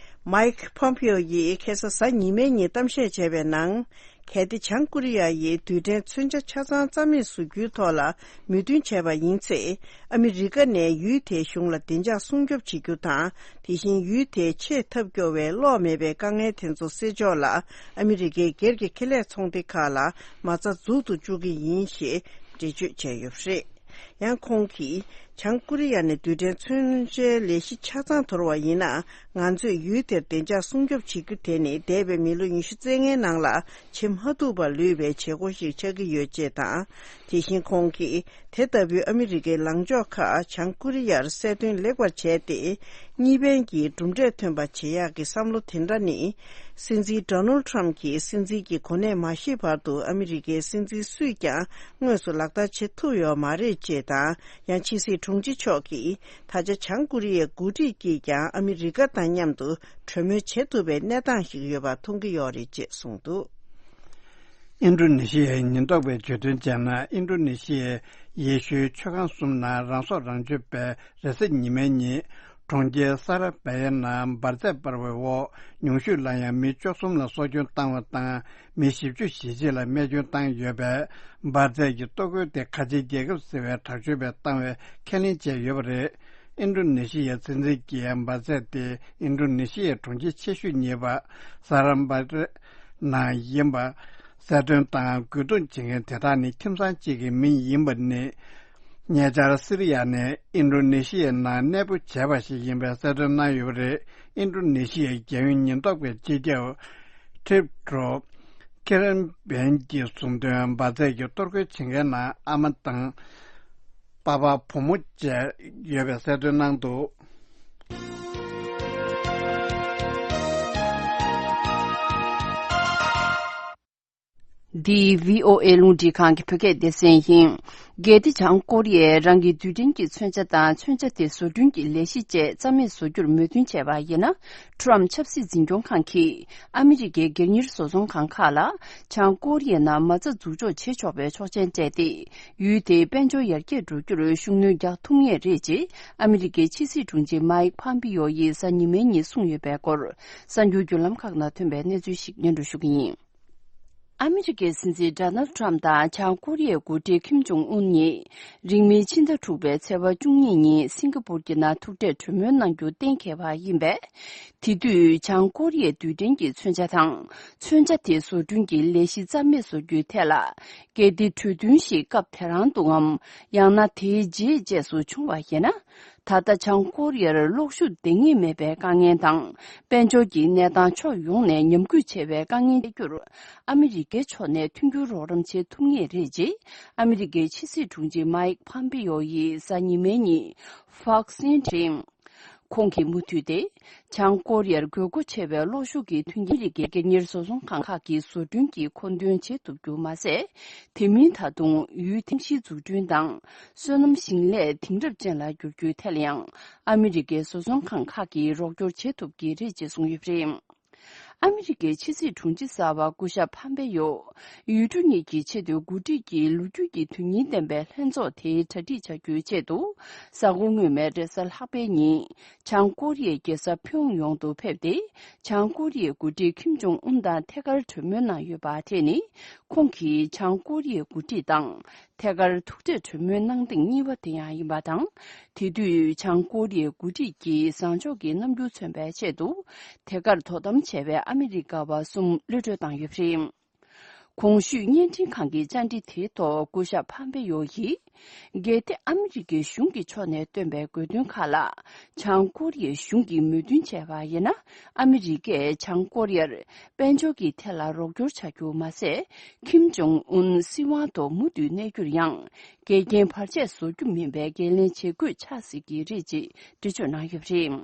མའིག་ཕོམ་པེའོ་ཡིས་ཁ་སང་གཟའ་ཉི་མའི་ཉིན་གཏམ་བཤད་བྱས་པའི་ནང་། གལ་ཏེ་བྱང་ཀོ་རི་ཡ་ཡིས་རྡུལ་ཕྲན་མཚོན་ཆ་ཆ་ཚང་རྩ་མེད་བཟོ་རྒྱུའི་ཐོག་ལ་མོས་མཐུན་བྱས་པ་ཡིན་ཚེ། ཨ་མི་རི་ཀ་ནས་ཡུལ་དེའི་གཞུང་ལ་བདེ་འཇགས་སྲུང་སྐྱོབ་བྱེད་རྒྱུ་དང་། དེ་བཞིན་ཡུལ་དེའི་ཆེས་ཐབས་སྐྱོ་བའི་གློག་མེད་པའི་དཀའ་ངལ་དེ་ཚོ་སེལ་ཕྱོགས་ལ། ཨ་མི་རི་ཀའི་སྒེར་གྱི་ཁེ་ལས་ཚོང་སྡེ་ཁག་ལ་མ་རྩ་འཛུགས་སུ་བཅུག་གི་ཡིན་ཞེས་འགྲེལ་བརྗོད་བྱས་ཡོད་པ་རེད། ཡང་ཁོང་གིས། བྱང་ཀོ་རི་ཡ་ནས་རྡུལ་ཕྲན་མཚོན་ཆའི་ལས་གཞི་ཆ་ཚང་དོར་བ་ཡིན་ན། ང་ཚོས་ཡུལ་དེར་བདེ་འཇགས་སྲུང་སྐྱོབ་བྱེད་རྒྱུ་དེ་ནི་འདས་པའི་མི་ལོ་ཉི་ཤུ་རྩ་ལྔའི་ནང་ལ་བྱེད་མ་ཐུབ་པར་ལུས་པའི་བྱེད་སྒོ་ཞིག་ཆགས་ཀྱི་ཡོད་ཅེས་དང་། དེ་བཞིན་ཁོང་གིས། དེ་ལྟ་བུའི་ཨ་མི་རི་ཀའི་ལངས་ཕྱོགས་ཁག་བྱང་ཀོ་རི་ཡར་གསལ་སྟོན་ལེགས་པར་བྱས་ཏེ། གཉིས་ཕན་གྱི་གྲུབ་འབྲས་ཐོན་པ་བྱེད་ཡག་གི་བསམ་བློ་དེ་འདྲ་ནི། སྲིད་འཛིན་ཌོ་ནལ་ཌི་ཊརམ་ཕི་གྱིས་སྲིད་འཛིན་གྱི་གོ་གནས་མ་བཞེས་བར་དུ་ཨ་མི་རི་ཀའི་སྲིད་འཛིན་སུས་ཀྱང་དངོས་སུ་ལག་བསྟར་བྱེད་ཐུབ་ཡོད་མ་རེད་ཅེས་དང་། ཡང་ཕྱི་སྲིད་དྲུང་ཆེ་མཆོག་གིས། ད་ཆ་བྱང་ཀོ་རི་ཡའི་འགོ་ཁྲིད་ཀྱིས་ཀྱང་ཨ་མི་རི་ཀ་དང་མཉམ་དུ་གྲོས་མོལ་བྱེད་ཐུབ་པའི་གནས་སྟངས་ཤིག་ཡོད་པ་མཐོང་གི་ཡོད་རེད་ཅེས་གསུངས་འདུག་ཨིན་ཌོ་ནེ་ཤི་ཡའི་ཉེན་རྟོག་པས་བརྗོད་དོན་བྱས་ན། ཨིན་ཌོ་ནེ་ཤི་ཡའི་ཡེ་ཤུའི་མཆོད་ཁང་གསུམ་ནང་རང་སྲོག་རང་གཅོད་པས་རེས་གཟའ་ཉི་མའི་ཉིན། གྲོང་ཁྱེར་སར་བེ་ཡའི་ནང་འབར་རྫས་སྤར་བའི་འོག་ཉུང་ཤོས་ལ་ཡང་མི་བཅུ་གསུམ་ལ་སྲོག་སྐྱོན་བཏང་བ་དང་། མི་བཞི་བཅུ་ཞེ་གཅིག་ལ་རྨས་སྐྱོན་བཏང་ཡོད་པས། འབར་རྫས་ཀྱི་གཏོར་རྒོལ་དེ་ཁ་ཆེའི་རྒྱལ་ཁབ་ཟེར་བའི་དྲག་སྤྱོད་པས་བཏང་བའི་ཁས་ལེན་བྱས་ཡོད་པ་རེད། ཨིན་ཌོ་ནེ་ཤི་ཡའི་སྲིད་འཛིན་གྱིས་འབར་རྫས་དེ་ཨིན་ཌོ་ནེ་ཤི་ཡའི་གྲོང་ཁྱེར་ཆེ་ཤོས་གཉིས་པ་སར་འབར་ནང་ཡིན་པ་གསལ་སྟོན་དང་། རྒོལ་རྡུང་བྱེད་མཁན་དེ་དག་ནི་ཁྱིམ་ཚང་གཅིག་གི་མི་ཡིན་པ་ནི། ཉེ་ཆར་སི་རི་ཡ་ནས་ཨིན་ཌོ་ནེ་ཤི་ཡའི་ནང་གནས་སྤོ་བྱས་པ་ཞིག་ཡིན་པའི་གསལ་སྟོན་གནང་ཡོད་པ་རེད། ཨིན་ཌོ་ནེ་ཤི་ཡའི་རྒྱལ་ཡོངས་ཉེན་རྟོག་པའི་སྤྱི་ཁྱབ་ཁྲིབ་ཀྲོ་ཁེ་རན་བན་གྱིས་གསུངས་དོན། འབར་རྫས་ཀྱི་གཏོར་རྒོལ་བྱེད་མཁན་ནང་ཨ་མ་དང་པ་ཕ་བུ་མོ་བཅས་ཡོད་པའི་གསལ་སྟོན་གནང་འདུག་འདི་བྷི་ཨོ་ཨེ་རླུང་འཕྲིན་ཁང་གི་བོད་སྐད་སྡེ་ཚན་ཡིན། གལ་ཏེ་བྱང་ཀོ་རི་ཡས་རང་གི་རྡུལ་ཕྲན་གྱི་མཚོན་ཆ་དང་མཚོན་ཆ་དེ་བཟོ་སྐྲུན་གྱི་ལས་གཞི་བཅས་རྩ་མེད་བཟོ་རྒྱུར་མོས་མཐུན་བྱས་པ་ཡིན་ན། ཊྲམ་ཕྱི་སྲིད་འཛིན་སྐྱོང་ཁང་གིས་ཨ་མི་རི་ཀའི་སྒེར་གཉེར་བཟོ་ཚོང་ཁང་ཁག་ལ་བྱང་ཀོ་རི་ཡའི་ནང་མ་རྩ་འཛུགས་འཇོག་བྱེད་ཆོག་པའི་ཆོག་མཆན་སྤྲད་དེ། ཡུལ་དེའི་དཔལ་འབྱོར་ཡར་རྒྱས་འགྲོ་རྒྱུར་ཤུགས་སྣོན་རྒྱག་ཐུབ་ངེས་རེད་ཅེས་ཨ་མི་རི་ཀའི་ཕྱི་སྲིད་དྲུང་ཆེ་མཱིག་ཕམ་པི་ཡོ་ཡིས་གཟའ་ཉི་མའི་ཉིན་གསུངས་ཡོད་པའི་སྐོར། གསར་འགྱུར་བརྒྱུད་ལམ་ཁག་ནང་ཐོན་པའི་གནས་ཚུལ་ཞིག་སྙན་སྒྲོན་ཞུ་གི་ཡིན། ཨ་མི་རི་ཀའི་སྲིད་འཛིན་ཌོ་ནལ་ཊྲམ་དང་བྱང་ཀོ་རི་ཡའི་འགོ་ཁྲིད་ཁིམ་ཇོང་ཨུན་གཉིས། རིང་མིན་ཕྱི་ཟླ་དྲུག་པའི་ཚེས་པ་བཅུ་གཉིས་ཉིན་སིང་ག་པུར་གྱི་ནང་ཐུག་འཕྲད་གྲོས་མོལ་གནང་རྒྱུ་གཏན་འཁེལ་བ་ཡིན་པས། དེ་དུས་བྱང་ཀོ་རི་ཡའི་རྡུལ་ཕྲན་གྱི་མཚོན་ཆ་དང་། མཚོན་ཆ་དེ་བཟོ་སྐྲུན་གྱི་ལས་གཞི་རྩ་མེད་བཟོ་རྒྱུའི་ཐད་ལ། གལ་ཏེ་གྲོས་མཐུན་ཞིག་སྐབས་དེ་རང་དུའམ། ཡང་ན་དེའི་རྗེས་བཅས་སུ་བྱུང་བ་ཡིན་ན། ད་ལྟ་བྱང་ཀོ་རི་ཡར་གློག་ཤུགས་འདང་ངེས་མེད་པའི་དཀའ་ངལ་དང་། དཔལ་འབྱོར་གྱི་གནས་སྟངས་ཕྱོགས་ཡོངས་ནས་ཉམས་རྒུད་ཆེ་བའི་དཀའ་ངལ་སེལ་རྒྱུར། ཨ་མི་རི་ཀའི་ཕྱོགས་ནས་མཐུན་འགྱུར་རོགས་རམ་བྱེད་ཐུབ་ངེས་རེད་ཅེས། ཨ་མི་རི་ཀའི་ཕྱི་སྲིད་དྲུང་ཆེ་མཱིག་ཕམ་པི་ཡོ་ཡིས་གཟའ་ཉི་མའི་ཉིན། ཧྥོག་སི་ནིའུ་སི་ཁྲིམས། ཁོང་གིས་མུ་མཐུད་དེ། བྱང་ཀོ་རི་ཡར་དགོས་མཁོ་ཆེ་བའི་གློག་ཤུགས་ཀྱི་མཐུན་རྐྱེན་རིགས་ཀྱི་སྒེར་གཉེར་བཟོ་ཚོང་ཁང་ཁག་གིས་བཟོ་སྐྲུན་གྱིས་མཁོ་འདོན་བྱེད་ཐུབ་རྒྱུ་མ་ཟད། དེ་མིན་ད་དུང་ཡུལ་ཐིམ་གཞིས་འཛུགས་སྐྲུན་དང་། སོ་ནམ་ཞིང་ལས་དེང་རབས་ཅན་ལ་བསྒྱུར་རྒྱུའི་ཐད་ལ་ཡང་ཨ་མི་རི་ཀའི་བཟོ་ཚོང་ཁང་ཁག་གིས་རོགས་སྐྱོར་བྱེད་ཐུབ་ཀྱི་རེད་ཅེས་གསུངས་ཡོད་པ་རེད། ཨ་མི་རི་ཀའི་ཕྱི་སྲིད་དྲུང་ཆེ་གསར་པ་སྐུ་ཞབས་ཕམ་པེ་ཡོ། ཡུལ་གྲུ་གཉིས་ཀྱི་ཆེས་མཐོའི་འགོ་ཁྲིད་ཀྱི་ལོ་རྒྱུས་ཀྱི་དོན་སྙིང་ལྡན་པའི་ལྷན་ཚོགས་དེའི་གྲ་སྒྲིག་བྱ་རྒྱུའི་ཆེད་དུ། གཟའ་འཁོར་སྔོན་མའི་རེས་གཟའ་ལྷག་པའི་ཉིན། བྱང་ཀོ་རི་ཡའི་རྒྱལ་ས་ཕིའུ་ཡོང་དུ་ཕེབས་ཏེ། བྱང་ཀོ་རི་ཡའི་འགོ་ཁྲིད་ཁིམ་ཇོང་ཨུན་དང་ཐད་ཀར་གྲོས་མོལ་གནང་ཡོད་པ། དེ་ནི། ཁོང་གིས་བྱང་ཀོ་རི་ཡའི་འགོ་ཁྲིད་དང་། ཐད་ཀར་ཐུག་འཕྲད་གྲོས་མོལ་གནང་ཐེངས་གཉིས་པ་དེ་ཡང་ཡིན་པ་དང་། དེ་དུས་བྱང་ཀོ་རི་ཡའི་འགོ་ཁྲིད་ཀྱིས་བཟང་ཕྱོགས་ཀྱི་རྣམ་འགྱུར་མཚོན་པའི་ཆེད་དུ། ཐད་ཀར་དོ་དམ་བྱས་པའི་ཨ་མི་རི་ཀ་བ་གསུམ་གློད་གྲོལ་བཏང་ཡོད་པ་རེད། གོང་ཞུས་བརྙན་འཕྲིན་ཁང་གི་བཅར་འདྲི་དེའི་ཐོག་སྐུ་ཞབས་ཕམ་པེ་ཡོ་ཡིས། གལ་ཏེ་ཨ་མི་རི་ཀའི་གཞུང་གི་ཕྱོགས་ནས་བཏོན་པའི་དགོས་འདུན་ཁག་ལ། བྱང་ཀོ་རི་ཡའི་གཞུང་གིས་མོས་མཐུན་བྱས་པ་ཡིན་ན། ཨ་མི་རི་ཀས་བྱང་ཀོ་རི་ཡར་དཔལ་འབྱོར་གྱི་ཐད་ལ་རོགས་སྐྱོར་བྱ་རྒྱུ་མ་ཟད། ཁིམ་ཇོང་ཨུན་སྲིད་དབང་ཐོག་མུ་མཐུད་གནས་རྒྱུར་ཡང་། འགལ་རྐྱེན་བར་ཆད་བཟོ་རྒྱུ་མིན་པའི་འགན་ལེན་བྱེད་དགོས་ཆགས་སྲིད་ཀྱི་རེད་ཅེས་འགྲེལ་བརྗོད་གནང་ཡོད་པ་རེད།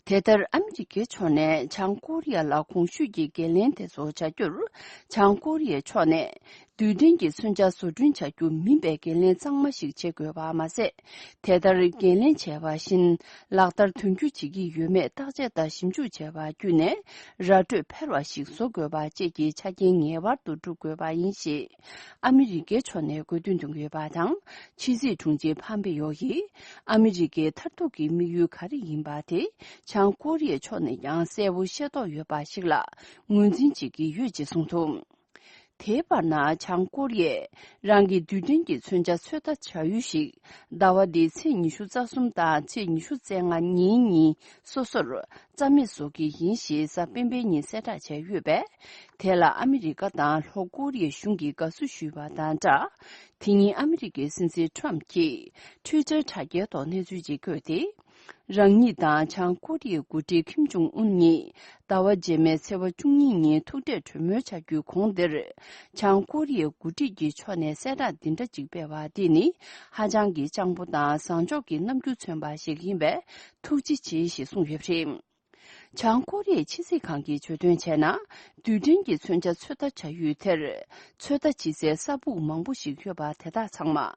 དེ་ལྟར་ཨ་མི་རི་ཀའི་ཕྱོགས་ནས་བྱང་ཀོ་རི་ཡ་ལ་གོང་ཞུས་ཀྱི་འགན་ལེན་དེ་ཚོ་བྱ་རྒྱུར། བྱང་ཀོ་རི་ཡའི་ཕྱོགས་ནས། རྡུལ་ཕྲན་གྱི་མཚོན་ཆ་བཟོ་སྐྲུན་བྱ་རྒྱུ་མིན་པའི་འགན་ལེན་གཙང་མ་ཞིག་བྱེད་དགོས་པ་མ་ཟད། དེ་ལྟར་འགན་ལེན་བྱས་པ་བཞིན་ལག་བསྟར་དོན་འཁྱོལ་བྱེད་ཀྱི་ཡོད་མེད་བརྟག་དཔྱད་དང་ཞིབ་འཇུག་བྱས་པ་བརྒྱུད་ནས་ར་སྤྲོད་འཕེར་བ་ཞིག་བཟོ་དགོས་པ་བཅས་ཀྱི་ཆ་རྐྱེན་ངེས་པར་དུ་བསྒྲུབ་དགོས་པ་ཡིན་ཞེས་ཨ་མི་རི་ཀའི་ཕྱོགས་ནས་དགོས་འདུན་བཏོན་ཡོད་པ་དང་། ཕྱི་སྲིད་དྲུང་ཆེ་ཕམ་པེ་ཡོ་ཡིས་ཨ་མི་རི་ཀའི་མཐར་ཐུག་གི་དམིགས་ཡུལ་ག་རེ་ཡིན་པ་དེ་བྱང་ཀོ་རི་ཡའི་ཕྱོགས་ནས་ཀྱང་གསལ་པོ་ཤེས་རྟོགས་ཡོད་པ་ཞིག་ལ་ངོས་འཛིན་བྱེད་ཀྱི་ཡོད་ཅེས་གསུངས་འདུག་དེའི་བར་ན་བྱང་ཀོ་རི་ཡས་རང་གི་རྡུལ་ཕྲན་གྱི་མཚོན་ཆ་ཚོད་ལྟ་བྱ་ཡུལ་ཞིག་ཟླ་བ་འདིའི་ཚེས་ཉི་ཤུ་རྩ་གསུམ་དང་ཚེས་ཉི་ཤུ་རྩ་ལྔ་ཉིན་གཉིས་སོ་སོར་རྩ་མེད་བཟོ་གི་ཡིན་ཞེས་གཟའ་སྤེན་པའི་ཉིན་གསལ་བསྒྲགས་བྱས་ཡོད་པས། དེ་ལ་ཨ་མི་རི་ཀ་དང་ལྷོ་ཀོ་རི་ཡའི་གཞུང་གིས་དགའ་བསུ་ཞུས་པ་དང་སྦྲགས། དེ་ཉིན་ཨ་མི་རི་ཀའི་སྲིད་འཛིན་ཁྲོམ་གྱིས་ཊུའི་ཊར་དྲ་རྒྱའི་ཐོག་གནས་ཚུལ་ཅིག་བཀོད་དེ། རང་ཉིད་དང་བྱང་ཀོ་རི་ཡའི་འགོ་ཁྲིད་ཁིམ་ཇོང་ཨུན་གཉིས་ཟླ་བ་རྗེས་མའི་ཚེས་པ་བཅུ་གཉིས་ཉིན་ཐུག་འཕྲད་གྲོས་མོལ་བྱ་རྒྱུའི་གོང་དེར། བྱང་ཀོ་རི་ཡའི་འགོ་ཁྲིད་ཀྱི་ཕྱོགས་ནས་གསལ་བསྒྲགས་འདི་འདྲ་ཅིག་སྤེལ་བ་འདི་ནི་ཧ་ཅང་གི་སྤྱང་པོ་དང་བཟང་ཕྱོགས་ཀྱི་རྣམ་འགྱུར་མཚོན་པ་ཞིག་ཡིན་པས་ཐུགས་རྗེ་ཆེ་ཞེས་གསུངས་ཡོད་པ་རེད། བྱང་ཀོ་རི་ཡའི་ཕྱི་སྲིད་ཁང་གིས་བརྗོད་དོན་བྱས་ན། རྡུལ་ཕྲན་གྱི་མཚོན་ཆ་ཚོད་ལྟ་བྱ་ཡུལ་དེར། ཚོད་ལྟ་བྱེད་སའི་ས་སྦུག་མང་པོ་ཞིག་ཡོད་པ་དེ་དག་ཚང་མ།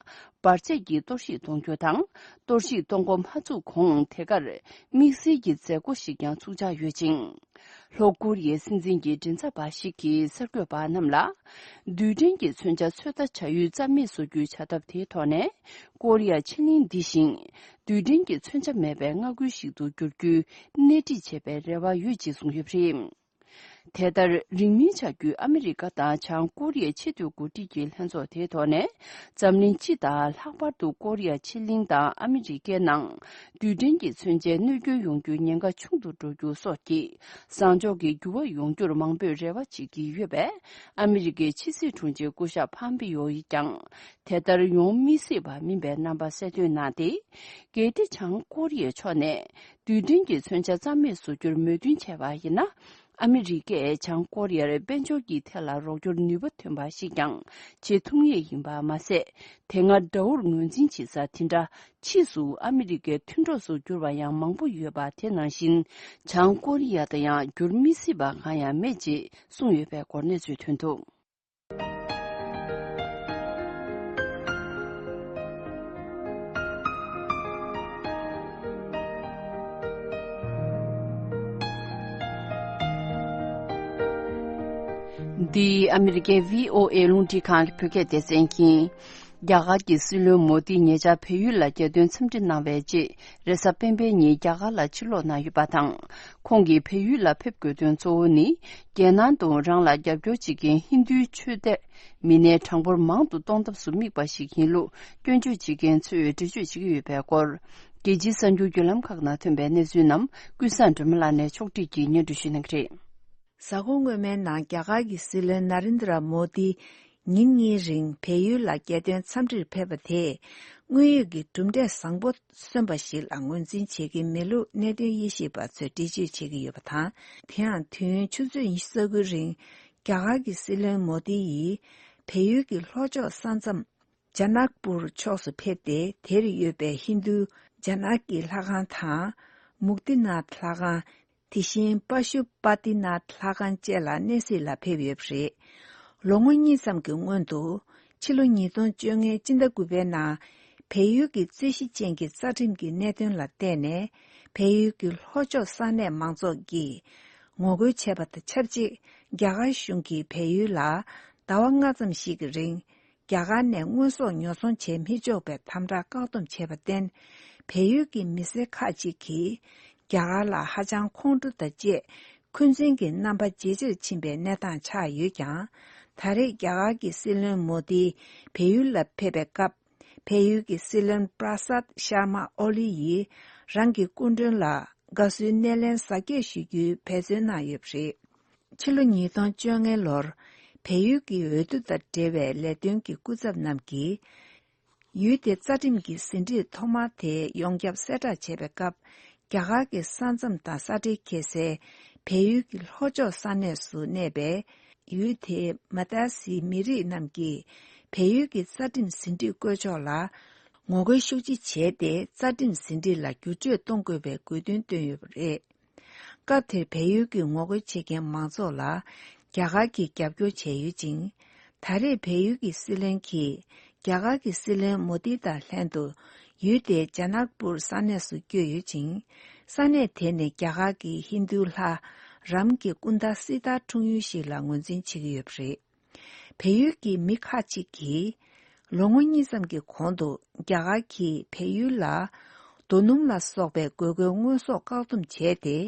འབར་རྫས་ཀྱིས་གཏོར་བཤིག་གཏོང་རྒྱུ་དང་། གཏོར་བཤིག་གཏོང་འགོ་མ་ཚུགས་གོང་དེ་གར། དམིགས་བསལ་གྱི་མཛད་སྒོ་ཞིག་ཀྱང་ཚུགས་འཆར་ཡོད་ཅིང་། ལྷོ་ཀོ་རི་ཡའི་སྲིད་འཛིན་གྱི་མགྲིན་ཚབ་པ་ཞིག་གིས་གསར་འགོད་པ་རྣམས་ལ། རྡུལ་ཕྲན་གྱི་མཚོན་ཆ་ཚོད་ལྟ་བྱ་ཡུལ་རྩ་མེད་བཟོ་རྒྱུའི་བྱ་ཐབས་དེའི་ཐོག་ནས། ཀོ་རི་ཡ་ཕྱེད་གླིང་འདི་བཞིན། རྡུལ་ཕྲན་གྱི་མཚོན་ཆ་མེད་པའི་མངའ་ཁུལ་ཞིག་ཏུ་འགྱུར་རྒྱུའི་སྣེ་ཁྲིད་བྱེད་པའི་རེ་བ་ཡོད་ཅེས་གསུངས་ཡོད་པ་རེད། དེ་ལྟར་རིང་མིན་ཆགས་རྒྱུའི་ཨ་མི་རི་ཀ་དང་བྱང་ཀོ་རི་ཡའི་ཆེས་མཐོའི་འགོ་ཁྲིད་ཀྱི་ལྷན་ཚོགས་དེའི་ཐོག་ནས། འཛམ་གླིང་སྤྱི་དང་ལྷག་པར་དུ་ཀོ་རི་ཡ་ཕྱེད་གླིང་དང་ཨ་མི་རི་ཀའི་ནང་། རྡུལ་ཕྲན་གྱི་མཚོན་ཆའི་གནོད་སྐྱོན་ཡོང་རྒྱུའི་ཉེན་ཁ་ཆུང་དུ་འགྲོ་རྒྱུ་སོགས་ཀྱི་བཟང་ཕྱོགས་ཀྱི་འགྱུར་བ་ཡོང་རྒྱུར་མང་པོས་རེ་བ་བྱེད་ཀྱི་ཡོད་པས། ཨ་མི་རི་ཀའི་ཕྱི་སྲིད་དྲུང་ཆེ་སྐུ་ཞབས་ཕམ་པི་ཡོ་ཡིས་ཀྱང་དེ་ལྟར་ཡོང་མི་སྲིད་པ་མིན་པའི་རྣམ་པ་གསལ་སྟོན་གནང་སྟེ། གལ་ཏེ་བྱང་ཀོ་རི་ཡའི་ཕྱོགས་ནས་རྡུལ་ཕྲན་གྱི་མཚོན་ཆ་རྩ་མེད་བཟོ་རྒྱུར་མོས་མཐུན་བྱས་པ་ཡིན་ན། ཨ་མི་རི་ཀས་བྱང་ཀོ་རི་ཡར་དཔལ་འབྱོར་གྱི་ཐད་ལ་རོགས་སྐྱོར་ནུས་པ་ཐོན་པ་ཞིག་ཀྱང་བྱེད་ཐུབ་ངེས་ཡིན་པ་མ་ཟད། དེ་སྔ་དགྲ་བོར་ངོས་འཛིན་བྱེད་ས་དེ་འདྲ་ཕྱིས་སུ་ཨ་མི་རི་ཀའི་མཐུན་གྲོགས་སུ་གྱུར་བ་ཡང་མང་པོ་ཡོད་པ་དེ་ནང་བཞིན། བྱང་ཀོ་རི་ཡ་དང་ཡང་འགྱུར་མི་སྲིད་པ་གང་ཡང་མེད་ཅེས་གསུངས་ཡོད་པའི་སྐོར་གནས་ཚུལ་ཐོན་འདུག། འདི་ཨ་མི་རི་ཀའི་བྷི་ཨོ་ཨེ་རླུང་འཕྲིན་ཁང་གི་བོད་སྐད་སྡེ་ཚན་ཡིན། རྒྱ་གར་གྱི་སྲིད་བློན་མོ་དི་ཉེ་ཆར་བལ་ཡུལ་ལ་རྒྱལ་དོན་འཚམས་འདྲི་གནང་བའི་རྗེས། རེས་གཟའ་སྤེན་པའི་ཉིན་རྒྱ་གར་ལ་ཕྱིར་ལོག་གནང་ཡོད་པ་དང་། ཁོང་གིས་བལ་ཡུལ་ལ་ཕེབས་དགོས་དོན་གཙོ་བོ་ནི། རྒྱལ་ནང་དུ་རང་ལ་རྒྱབ་སྐྱོར་བྱེད་མཁན་ཧིན་རྡུའི་ཆོས་དད་མི་སྣའི་གྲངས་འབོར་མང་དུ་གཏོང་ཐབས་སུ་དམིགས་པ་ཞིག་ཡིན་ལུགས་སྐྱོན་བརྗོད་བྱེད་མཁན་ཚོས་འགྲེལ་བརྗོད་བྱེད་ཀྱི་ཡོད་པའི་སྐོར། རྒྱལ་སྤྱིའི་གསར་འགྱུར་བརྒྱུད་ལམ་ཁག་ནང་ཐོན་པའི་གནས་ཚུལ་རྣམས་ཀུན་བཟང་སྒྲོལ་མ་ལགས་ནས་ཕྱོགས་བསྒྲིགས་ཀྱིས་སྙན་སྒྲོན་ཞུ་གནང་གི་རེད། གཟའ་འཁོར་སྔོན་མའི་ནང་རྒྱ་གར་གྱི་སྲིད་བློན་ན་རིན་དྲ་མོ་དི་ཉིན་གཉིས་རིང་བལ་ཡུལ་ལ་རྒྱལ་དོན་འཚམས་འདྲིར་ཕེབས་པ་དེས། དངོས་ཡོད་ཀྱི་གྲུབ་འབྲས་བཟང་པོ་སོན་པ་ཞིག་ལ་ངོས་འཛིན་བྱེད་ཀྱི་མེད་ལུགས་གནད་དོན་དབྱེ་ཞིབ་པ་ཚོས་འགྲེལ་བརྗོད་བྱེད་ཀྱི་ཡོད་པ་དང་། དེ་ཡང་དུས་ཡུན་ཆུ་ཚོད་ཉི་ཤུ་རྩ་དགུའི་རིང་རྒྱ་གར་གྱི་སྲིད་བློན་མོ་དི་ཡིས་བལ་ཡུལ་གྱི་ལྷོ་ཕྱོགས་ས་མཚམས། ཇ་ནག་པུར་ཕྱོགས་སུ་ཕེབས་ཏེ། དེར་ཡོད་པའི་ཧིན་རྡུ་ཇ་ནག་གི་ལྷ་ཁང་དང་། མུག་ཏི་ནཱཐ་ལྷ་ཁང་། དེ་བཞིན་པ་ཤུ་པ་ཏི་ནཱཐ་ལྷ་ཁང་བཅས་ལ་གནས་གཟིགས་ལ་ཕེབས་ཡོད་པ་རེད། ལོ་ངོ་གཉིས་ཙམ་གྱི་སྔོན་དུ། ཕྱི་ལོ་ཉིས་སྟོང་བཅོ་ལྔའི་སྤྱི་ཟླ་དགུ་པའི་ནང་། བལ་ཡུལ་གྱི་རྩོད་གཞི་ཅན་གྱི་རྩ་ཁྲིམས་ཀྱི་གནད་དོན་ལ་བརྟེན་ནས། བལ་ཡུལ་གྱི་ལྷོ་ཕྱོགས་ས་གནས་མང་ཚོགས་ཀྱིས་ངོ་རྒོལ་བྱས་པ་དང་ཆབས་ཅིག་རྒྱ་གར་གཞུང་གིས་བལ་ཡུལ་ལ་ཟླ་བ་ལྔ་ཙམ་ཞིག་གི་རིང་། རྒྱ་གར་ནས་དངོས་ཟོག་ཉོ་ཚོང་བྱེད་མི་ཆོག་པའི་དམ་དྲག་བཀག་སྡོམ་བྱས་པར་བརྟེན། བལ་ཡུལ་གྱི་མི་སེར་ཁག་ཅིག་གིས་རྒྱ་གར་ལ་ཧ་ཅང་ཁོང་ཁྲོ་དང་བཅས་འཁོན་འཛིན་གྱི་རྣམ་པ་ཇེ་ཆེར་ཕྱིན་པའི་གནས་སྟངས་ཆགས་ཡོད་ཀྱང་། ད་རེས་རྒྱ་གར་གྱི་སྲིད་བློན་མོ་དི་བལ་ཡུལ་ལ་ཕེབས་པའི་སྐབས། བལ་ཡུལ་གྱི་སྲིད་བློན་པྲ་སཱད་ཤར་མ་ཨོ་ལི་ཡིས་རང་གི་སྐུ་མགྲོན་ལ་དགའ་བསུའི་སྣེ་ལེན་གཟབ་རྒྱས་ཞུ་རྒྱུའི་འབད་བརྩོན་གནང་ཡོད་པ་རེད། ཕྱི་ལོ་ཉིས་སྟོང་བཅོ་ལྔའི་ལོར། བལ་ཡུལ་གྱི་འོས་བསྡུ་དང་འབྲེལ་བའི་ལས་དོན་གྱི་སྐུ་ཚབ་རྣམས་ཀྱིས། ཡུལ་དེའི་རྩ་ཁྲིམས་ཀྱི་ཟིན་བྲིས་ཐོག་མ་དེ་ཡོངས་ཁྱབ་གསལ་བསྒྲགས་བྱས་པའི་སྐབས། རྒྱ་གར་གྱི་ས་མཚམས་དང་ས་འབྲེལ་འཁེལ་སའི་བལ་ཡུལ་གྱི་ལྷོ་ཕྱོགས་ས་གནས་སུ་གནས་པའི་ཡུལ་དེའི་མ་ཏཱ་སིའི་མི་རིགས་རྣམས་ཀྱིས་བལ་ཡུལ་གྱི་རྩ་ཁྲིམས་ཟིན་བྲིས་བཀོད་ཕྱོགས་ལ་ངོ་རྒོལ་ཤུགས་ཆེ་བྱས་ཏེ། རྩ་ཁྲིམས་ཟིན་བྲིས་ལ་འགྱུར་བཅོས་གཏོང་དགོས་པའི་དགོས་འདུན་བཏོན་ཡོད་པ་རེད། སྐབས་དེར་བལ་ཡུལ་གྱི་ངོ་རྒོལ་བྱེད་མཁན་མང་ཚོགས་ལ་རྒྱ་གར་གྱིས་རྒྱབ་སྐྱོར་བྱས་ཡོད་ཅིང་། ད་རེས་བལ་ཡུལ་གྱི་སྲིད་བློན་གྱིས་རྒྱ་གར་གྱི་སྲིད་བློན་མོ་དི་དང་ལྷན་དུ་ཡུལ་དེའི་ཇ་ནག་པུར་ས་གནས་སུ་བསྐྱོད་ཡོད་ཅིང་། ས་གནས་དེ་ནི་རྒྱ་གར་གྱི་ཧིན་རྡུ་ལྷ་རམ་གྱི་སྐུ་འདྲ་སི་ཏཱ་འཁྲུངས་ཡུལ་ཞིག་ལ་ངོས་འཛིན་བྱེད་ཀྱི་ཡོད་པ་རེད། བལ་ཡུལ་གྱི་མི་ཁག་ཅིག་གིས། ལོ་ངོ་གཉིས་ཙམ་གྱི་གོང་དུ་རྒྱ་གར་གྱིས་བལ་ཡུལ་ལ་རྡོ་སྣུམ་ལ་སོགས་པའི་དགོས་མཁོའི་དངོས་ཟོག་བཀག་སྡོམ་བྱས་ཏེ།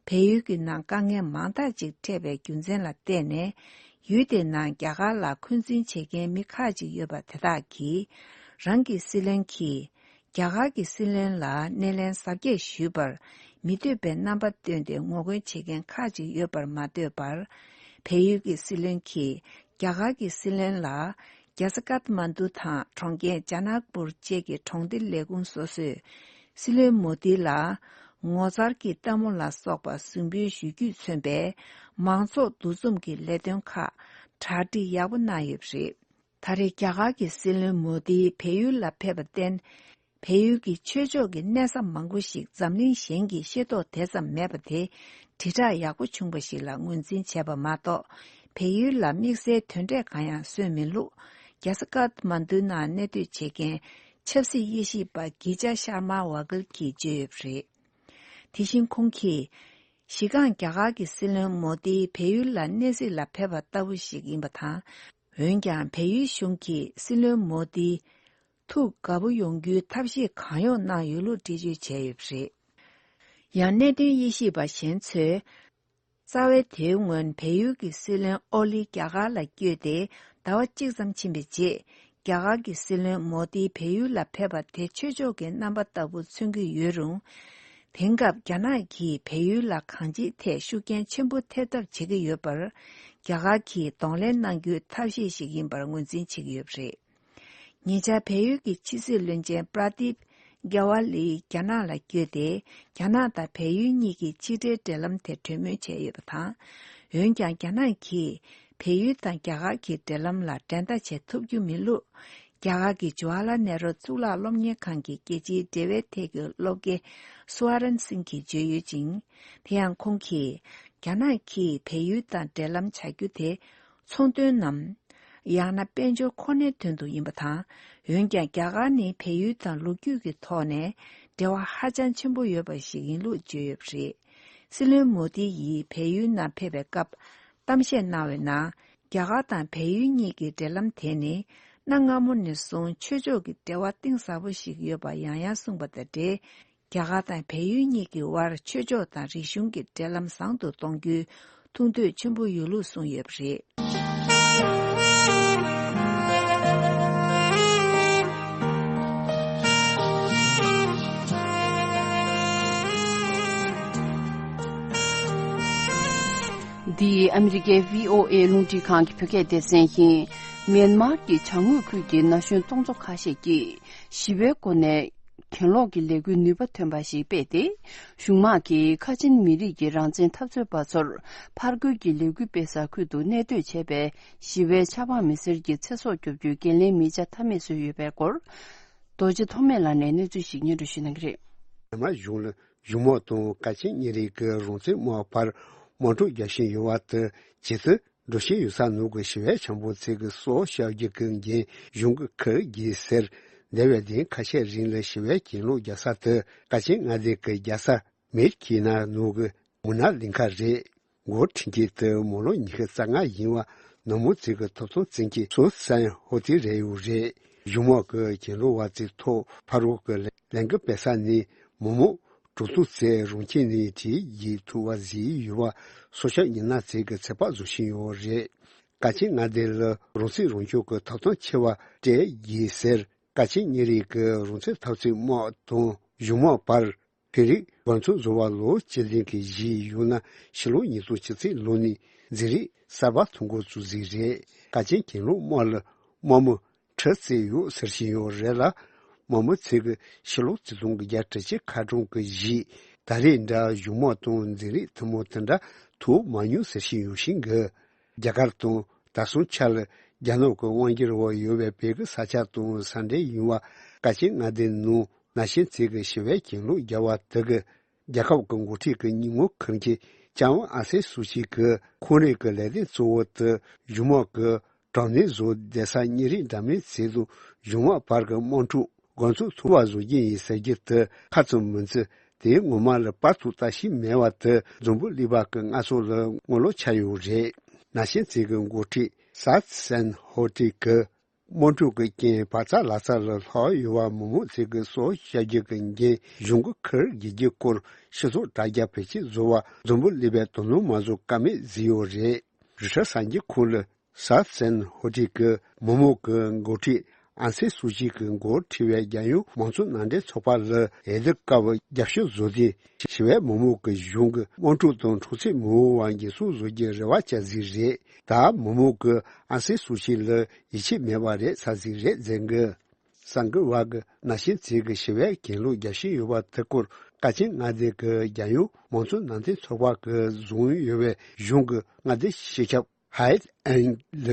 བལ་ཡུལ་གྱི་ནང་དཀའ་ངལ་མང་དག་ཅིག་འཕྲད་པའི་རྒྱུ་མཚན་ལ་བརྟེན་ནས། ཡུལ་དེའི་ནང་རྒྱ་གར་ལ་འཁོན་འཛིན་བྱེད་མཁན་མི་ཁག་ཅིག་ཡོད་པ་དེ་དག་གིས། རང་གི་སྲིད་བློན་གྱིས་རྒྱ་གར་གྱི་སྲིད་བློན་ལ་སྣེ་ལེན་གཟབ་རྒྱས་ཞུས་པར་མི་འདོད་པའི་རྣམ་པ་བཏོན་ཏེ་ངོ་རྒོལ་བྱེད་མཁན་ཁག་ཅིག་ཡོད་པར་མ་ལྟོས་པར། བལ་ཡུལ་གྱི་སྲིད་བློན་གྱིས་རྒྱ་གར་གྱི་སྲིད་བློན་ལ། རྒྱལ་ས་ཀཏ་མན་ཌུ་དང་གྲོང་ཁྱེར་ཇ་ནག་པུར་བཅས་ཀྱི་གྲོང་སྡེ་ལས་ཁུངས་སོ་སོས། སྲིད་བློན་མོ་དི་ལ། ངོ་མཚར་གྱི་ལྟད་མོ་ལ་སོགས་པ་གཟིགས་འབུལ་ཞུ་རྒྱུས་མཚོན་པའི་མང་ཚོགས་འདུ་འཛོམས་ཀྱི་ལས་དོན་ཁག་གྲ་སྒྲིག་ཡག་པོ་གནང་ཡོད་པ་རེད། ད་རེས་རྒྱ་གར་གྱི་སྲིད་བློན་མོ་དི་བལ་ཡུལ་ལ་ཕེབས་པར་བརྟེན། བལ་ཡུལ་གྱི་ཆོས་ཕྱོགས་ཀྱི་གནས་ས་མང་པོ་ཞིག་འཛམ་གླིང་གཞན་གྱིས་ཤེས་རྟོགས་དེ་ཙམ་མེད་པ་དེ་དྲིལ་བསྒྲགས་ཡག་པོ་བྱུང་བ་ཞིག་ལ་ངོས་འཛིན་བྱས་པ་མ་གཏོགས། བལ་ཡུལ་ལ་དམིགས་བསལ་དོན་འབྲས་གང་ཡང་སོན་མེད་ལུགས། རྒྱལ་ས་ཀཏ་མན་ཌུ་ནང་གནས་སྡོད་བྱེད་མཁན་ཆབ་སྲིད་དབྱེ་ཞིབ་པ་གི་ཇ་ཤར་མ་ཝ་གིལ་གྱིས་བརྗོད་ཡོད་པ་རེད། དེ་བཞིན་ཁོང་གིས། གཞི་རྐང་རྒྱ་གར་གྱི་སྲིད་བློན་མོ་དི་བལ་ཡུལ་ལ་གནས་གཟིགས་ལ་ཕེབས་པ་ལྟ་བུ་ཞིག་ཡིན་པ་དང་། འོན་ཀྱང་། བལ་ཡུལ་གཞུང་གིས་སྲིད་བློན་མོ་དི་ཐུགས་དགའ་པོ་ཡོང་རྒྱུའི་ཐབས་ཤེས་གང་ཡོང་གནང་ཡོད་ལུགས་འགྲེལ་བརྗོད་བྱས་ཡོད་པ་རེད། ཡང་། གནད་དོན་དབྱེ་ཞིབ་པ་གཞན་ཚོས། རྩ་བའི་དེའི་སྔོན་བལ་ཡུལ་གྱི་སྲིད་བློན་ཨོ་ལི་རྒྱ་གར་ལ་བསྐྱོད་དེ་ཟླ་བ་གཅིག་ཙམ་ཕྱིན་པའི་རྗེས། རྒྱ་གར་གྱི་སྲིད་བློན་མོ་དི་བལ་ཡུལ་ལ་ཕེབས་པ་དེ་ཆོས་ཕྱོགས་ཀྱི་རྣམ་པ་ལྟ་བུ་མཚོན་གྱི་ཡོད་རུང་། དེང་སྐབས་རྒྱ་ནག་གིས་བལ་ཡུལ་ལ་གང་ཅིའི་ཐད་ཤུགས་རྐྱེན་ཆེན་པོ་ཐེབས་ཐབས་བྱེད་ཀྱི་ཡོད་པར། རྒྱ་གར་གྱིས་གདོང་ལེན་གནང་རྒྱུའི་ཐབས་ཤེས་ཤིག་ཡིན་པར་ངོས་འཛིན་བྱེད་ཀྱི་ཡོད་པ་རེད། ཉེ་ཆར་བལ་ཡུལ་གྱི་ཕྱི་སྲིད་བློན་ཆེན་པྲ་དིབ་རྒྱ་ཝ་ལི་རྒྱ་ནག་ལ་བསྐྱོད་དེ། རྒྱ་ནག་དང་བལ་ཡུལ་གཉིས་ཀྱི་ཕྱི་འབྲེལ་འབྲེལ་ལམ་དེ་གྲོས་མོལ་བྱས་ཡོད་པ་དང་། འོན་ཀྱང་། རྒྱ་ནག་གིས་བལ་ཡུལ་དང་རྒྱ་གར་གྱི་འབྲེལ་ལམ་ལ་འགྲན་ཟླ་བྱེད་ཐུབ་རྒྱུ་མིན་ལུགས། རྒྱ་གར་གྱི་ཇུ་ཝ་ལ་ནེ་རོ་གཙུག་ལག་སློབ་གཉེར་ཁང་གི་རྒྱལ་སྤྱིའི་འབྲེལ་བའི་ཐད་ཀྱི་སློབ་དགེ་སུ་ཝ་རན་སིང་གིས་བརྗོད་ཡོད་ཅིང་། དེ་ཡང་ཁོང་གིས། རྒྱ་ནག་གིས་བལ་ཡུལ་དང་འབྲེལ་ལམ་བྱ་རྒྱུ་དེ། ཚོང་དོན་ནམ། ཡང་ན་དཔལ་འབྱོར་ཁོ་ནའི་དོན་དུ་ཡིན་པ་དང་། འོན་ཀྱང་། རྒྱ་གར་ནི་བལ་ཡུལ་དང་ལོ་རྒྱུས་ཀྱི་ཐོག་ནས་འབྲེལ་བ་ཧ་ཅང་ཆེན་པོ་ཡོད་པ་ཞིག་ཡིན་ལུགས་བརྗོད་ཡོད་པ་རེད། སྲིད་བློན་མོ་དི་ཡིས་བལ་ཡུལ་ནང་ཕེབས་པའི་སྐབས་གཏམ་བཤད་གནང་བའི་ནང་། རྒྱ་གར་དང་བལ་ཡུལ་གཉིས་ཀྱི་འབྲེལ་ལམ་དེ་ནི་གནའ་སྔ་མོ་ནས་བཟུང་ཆོས་ཕྱོགས་ཀྱི་འབྲེལ་བ་གཏིང་ཟབ་པོ་ཞིག་ཡོད་པ་ཡང་ཡང་གསུངས་པ་དང་འབྲེལ། རྒྱ་གར་དང་བལ་ཡུལ་གཉིས་ཀྱི་དབར་ཆོས་ཕྱོགས་དང་རིག་གཞུང་གི་འབྲེལ་ལམ་བཟང་དུ་གཏོང་རྒྱུའི་ཐུགས་འདོད་ཆེན་པོ་ཡོད་ལུགས་གསུངས་ཡོད་པ་རེད། འདི་ཨ་མི་རི་ཀའི་བྷི་ཨོ་ཨེ་རླུང་འཕྲིན་ཁང་གི་བོད་སྐད་སྡེ་ཚན་ཡིན། མིན་མར་གྱི་བྱང་ངོས་ཁུལ་གྱི་ན་གཞོན་སྟོང་ཚོ་ཁ་ཤས་ཀྱིས། ཞི་བའི་སྒོ་ནས་གྱེན་ལོག་གི་ལས་འགུལ་ནུས་པ་ཐོན་པ་ཞིག་སྤེལ་ཏེ། གཞུང་དམག་གིས་ཁ་ཆེན་མི་རིགས་ཀྱི་རང་བཙན་འཐབ་རྩོད་པ་ཚོར་ཕར་རྒོལ་གྱི་ལས་འགུལ་སྤེལ་ས་ཁུལ་དུ་གནས་སྡོད་བྱས་པའི་ཞི་བའི་ཆབ་འབངས་མི་སེར་གྱི་ཚེ་སྲོག་སྐྱོབ་རྒྱུའི་འགན་ལེན་མི་བྱ་ཐབས་མེད་བཟོས་ཡོད་པའི་སྐོར། རྡོ་རྗེ་ཐོགས་མེད་ལགས་ནས་གནས་ཚུལ་ཞིག་སྙན་སྒྲོན་ཞུ་གནང་གི་རེད། མིན་མར་གཞུང་ལ་གཞུང་དམག་དང་ཁ་ཆེན་གཉིས་རིགས་ཀྱི་རང་བཙན་དམག་བར་དམག་འཁྲུག་རྒྱག་བཞིན་ཡོད་པ་དང་། ཇེ་ཐུ། འགྲོ་བཞིན་ཡོད་ས་ནང་གི་ཞི་བའི་བྱང་བུ་ཚིག་གི་སོ་ཤར་རྒྱུད་ཀྱི་འགན་གཞུང་གི་ཁུར་གྱིས་ཟེར། འདས་པའི་ལྡན་ཁ་ཤས་རིང་ལ་ཞི་བའི་གྱེན་ལོག་རྒྱག་ས་དེ་ཀ་ཆེན་མངའ་སྡེ་གི་རྒྱལ་ས་མེར་ཁི་ན་ནང་གི་མུ་ན་གླིང་ཁ་རེད། འགོ་ཁྲིད་མཁན་དེ་མི་ལོ་ཉི་ཤུ་རྩ་ལྔ་ཡིན་པ་ནུབ་མོ་ཚིག་གི་ཐོབ་ཐང་བཙན་གྱི་སོ་སན་ཧོ་ཏི་རེད་ཡོད་རེད། གཞུང་དམག་གི་གྱེན་ལོག་པ་ཚོའི་ཐོག་ཕ་རོལ་གྱི་ལས་འགུལ་སྤེལ་ས་ནི་མི་མང་གྲོས་ཚོགས་ཚོས་རང་ཁྱིམ་ནས་བྲིས་ཡིག་ཐུག་པ་བཟོས་ཡོད་པ་སོ་ཤར་ཉི་ན་ཚིག་གི་ཚོད་དཔག་བཟོ་བཞིན་ཡོད་རེད། ཀ་ཆེན་མངའ་སྡེ་ལ་རང་སྲིད་རང་སྐྱོང་གི་ཐོབ་ཐང་ཆེ་བ་སྤྲད་ཡིན་ཟེར། ཀ་ཆེན་གཉིས་རིགས་ཀྱི་རང་བཙན་འཐབ་རྩོད་དམག་དང་གཞུང་དམག་བར་ཕྱི་རིགས་འགོ་འཛུགས་བཟོ་བ་ལོ་གཅིག་ལྡན་གྱི་གཞི་ཡོད་ན། ཕྱི་ལོ་ཉིས་སྟོང་བཅུ་གཅིག་ལོ་ནས་འཛིན་རིམ་གསར་པ་ཐོན་འགོ་བཙུགས་ཟིན་རེད། ཀ་ཆེན་གྱེན་ལོག་དམག་ལ་དམག་མི་ཁྲི་བརྩེགས་ཡོད་ཟེར་བཞིན་ཡོད་རེད་ལ། དམག་མི་ཚོས་ཀྱི་ཕྱི་ལོ་ཆིག་སྟོང་དགུ་བརྒྱ་དྲུག་ཅུ་ཁ་གྲངས་ཀྱི་གཞི་ད་རེས་འདྲ་གཞུང་དམག་དང་འཛིང་རིམ་ཐུན་མོང་དེ་འདྲ་ཐོབ་མ་མྱོང་ཟེར་བཞིན་ཡོད་བཞིན་གི། རྒྱ་གར་དང་དེང་སང་ཆ་ལ་རྒྱ་ནག་གི་དབང་སྒྱུར་འོག་ཡོད་པའི་བོད་ཀྱི་ས་ཆ་དང་ས་འབྲེལ་ཡིན་པ་ཀ་ཆེན་མངའ་སྡེའི་ནང་ན་གཞོན་ཚོས་ཀྱི་ཞི་བའི་གྱེན་ལོག་བརྒྱབ་པ་དེ་གི། རྒྱལ་ཁབ་ཀྱི་འགོ་ཁྲིད་ཀྱི་ཉིན་མོ་ཁུར་མཁན་ལྕམ་ཨ་སེ་སུ་ཅི་གིས་ཁོང་རང་གི་ལས་དོན་གཙོ་བོ་དེ་གཞུང་དམག་གི་དྲག་གནོན་བཟོ་བསྡད་ས་གཉིས་རིགས་འདྲ་མིན་ཚོ་དང་གཞུང་དམག་བར་གྱི་དམག་འཁྲུག་འགོ་འཛུགས་ཐུབ་པ་བཟོ་རྒྱུ་ཡིན་ཟེར་རྒྱུ་དེ་ཁ་ཙམ་མིན་ཚེ་དེའི་ངོ་མ་ལ་པར་དང་ལྟ་ཞིབ་མེད་པ་དེ་འཛམ་བུ་གླིང་པ་གི་སྔ་སོ་ལ་ངོ་ལོག་ཆགས་ཡོད་རེད། ན་གཞོན་ཚོས་ཀྱི་འགོ་ཁྲིད་སཱ་སན་ཧོ་ཏི་གིས། དམག་འཁྲུག་གི་རྐྱེན་བག་ཚ་ལག་ཚ་ལ་ལྷག་ཡོད་པ་མི་མང་ཚོས་ཀྱི་སོ་བཤད་རྒྱུ་གི་འགན་གཞུང་གི་ཁུར་དགོས་རྒྱུའི་སྐོར་སྤྱི་ཚོགས་དྲ་རྒྱ་བེད་སྤྱོད་བཟོ་བ་འཛམ་བུ་གླིང་པའི་དོ་སྣང་མ་བཟོ་ཀ་མེད་བཟོས་ཡོད་རེད། རུ་ཁྲ་གསར་འགྱུར་ཁང་ལ་ ས་སན་ཧོ་ཏི་གི་མི་མང་གི་འགོ་ཁྲིད་ཨང་སན་སུའུ་ཅི་གི་འགོ་ཁྲིད་པའི་རྒྱལ་ཡོངས་མང་གཙོ་མནའ་འབྲེལ་ཚོགས་པ་ལ་འོས་བསྡུ་སྐབས་རྒྱབ་སྐྱོར་བཟོ་དུས། ཞི་བའི་མི་མང་གི་གཞུང་གི་དམག་འཁྲུག་དང་འཁྲུག་རྩོད་མི་འོང་བར་འགན་སྲུང་བཟོ་རྒྱུའི་རེ་བ་བཅའ་ཟིག་རེད། ད་མི་མང་གི་ཨང་སན་སུའུ་ཅི་ལ་ཡིད་ཆེས་མེད་པ་རེད་ས་ཟིག་རེད་ཟེར་གི། གསར་འགོད་པ་གིས་ནང་ཆེན་བཙན་གྱིས་ཞི་བའི་གྱེན་ལོག་རྒྱག་བཞིན་ཡོད་པ་དེ་སྐོར་ཀ་ཆེན་མངའ་སྡེ་གི་རྒྱལ་ཡོངས་མང་གཙོ་མནའ་འབྲེལ་ཚོགས་པ་གིས་བཟུང་ཡོད་པའི་གཞུང་གི་མངའ་སྡེ་སྤྱི་ཁྱབ་ཧའེ་ཨན་ལ་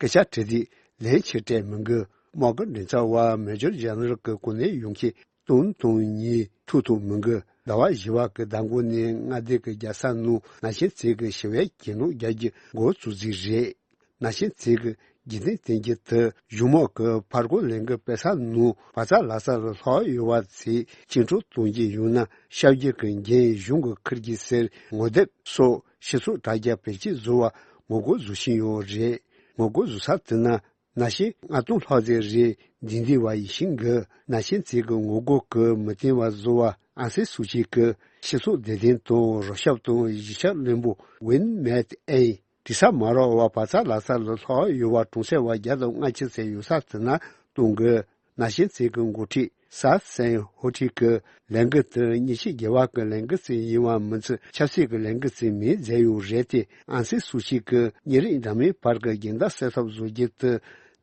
སྐད་ཆ་དྲིས་དུས་ལན་ཆེ་སྤྲད་མི་འགི། དམག་གི་མགྲིན་ཚབ་པ་མེ་ཇར་ཇེ་ནེ་རལ་གྱིས་གོ་གནས་ཡོང་མཁན་སྟོང་དང་གཉིས་ཐུག་ཐུབ་མི་འགི། ཟླ་བ་བཞི་པ་གི་ཟླ་འགོ་ནས་མངའ་སྡེ་གི་རྒྱལ་ས་ནང་ནང་ཆེན་བཙན་གྱིས་ཞི་བའི་གྱེན་ལོག་རྒྱག་རྒྱུ་འགོ་བཙུགས་རྩིས་རེད། ནང་ཆེན་བཙན་གྱིས་རྒྱུན་ལྡན་བསྟེན་རྒྱུ་དེ་གཞུང་དམག་གི་ཕར་རྒོལ་ལས་འགུལ་སྤེལ་ས་ནང་བག་ཚ་ལག་ཚ་ལ་ལྷག་ཡོད་པ་ཚོས་བཅིངས་འགྲོལ་གཏོང་རྒྱུ་ཡོང་ན་བཤའ་བརྒྱུད་ཀྱི་འགན་གཞུང་གིས་འཁུར་རྒྱུ་ཟེར་ངོ་དེབ་སོགས་སྤྱི་ཚོགས་དྲ་རྒྱ་བེད་སྤྱོད་བཟོ་བར་ངོ་རྒོལ་བཟོ་བཞིན་ཡོད་རེད། ངོ་རྒོལ་བཟོ་ས་དེ་ན་ནང་ཆེན་ལྔ་སྟོང་ལྷག་ཙམ་རེ་འདུས་བསྡད་པ་ཡིན་ཞིང་གི། ནང་ཆེན་བཙན་གྱི་ངོ་རྒོལ་གྱི་མི་བརྟན་པ་བཟོ་བར་ཨང་སན་སུའུ་ཅི་གིས་སྤྱི་ཚོགས་བདེ་དོན་དང་རོགས་སྐྱོབ་དང་གཞིས་ཆགས་བློན་པོ་ཝིན་མེད་ཨེ་དྲི་ས་མ་རག་པར་བག་ཚ་ལག་ཚ་ལ་ལྷག་ཡོད་པ་གྲོང་གསེབ་པ་བརྒྱ་དང་ལྔ་བཅུ་ཙམ་ཡོད་ས་དེ་ན་གཏོང་དགོས། ནང་ཆེན་བཙན་གྱི་འགོ་ཁྲིད་ས་སན་ཧོ་ཁྲི་གིས་ལས་འགུལ་དེ་ཉིན་ཤས་རྒྱལ་བ་གི་ལས་འགུལ་ཙམ་ཡིན་པ་མིན་ཚུལ་ཆབ་སྲིད་ཀྱི་ལས་འགུལ་ཙམ་མིན་མཛད་ཡོད་རེད་དེ། ཨང་སན་སུའུ་ཅི་གིས་ཉིན་རེའི་འདྲ་མིན་བར་གྱི་འགལ་ཟླ་སེལ་ཐབས་བཟོ་རྒྱུ་དེ་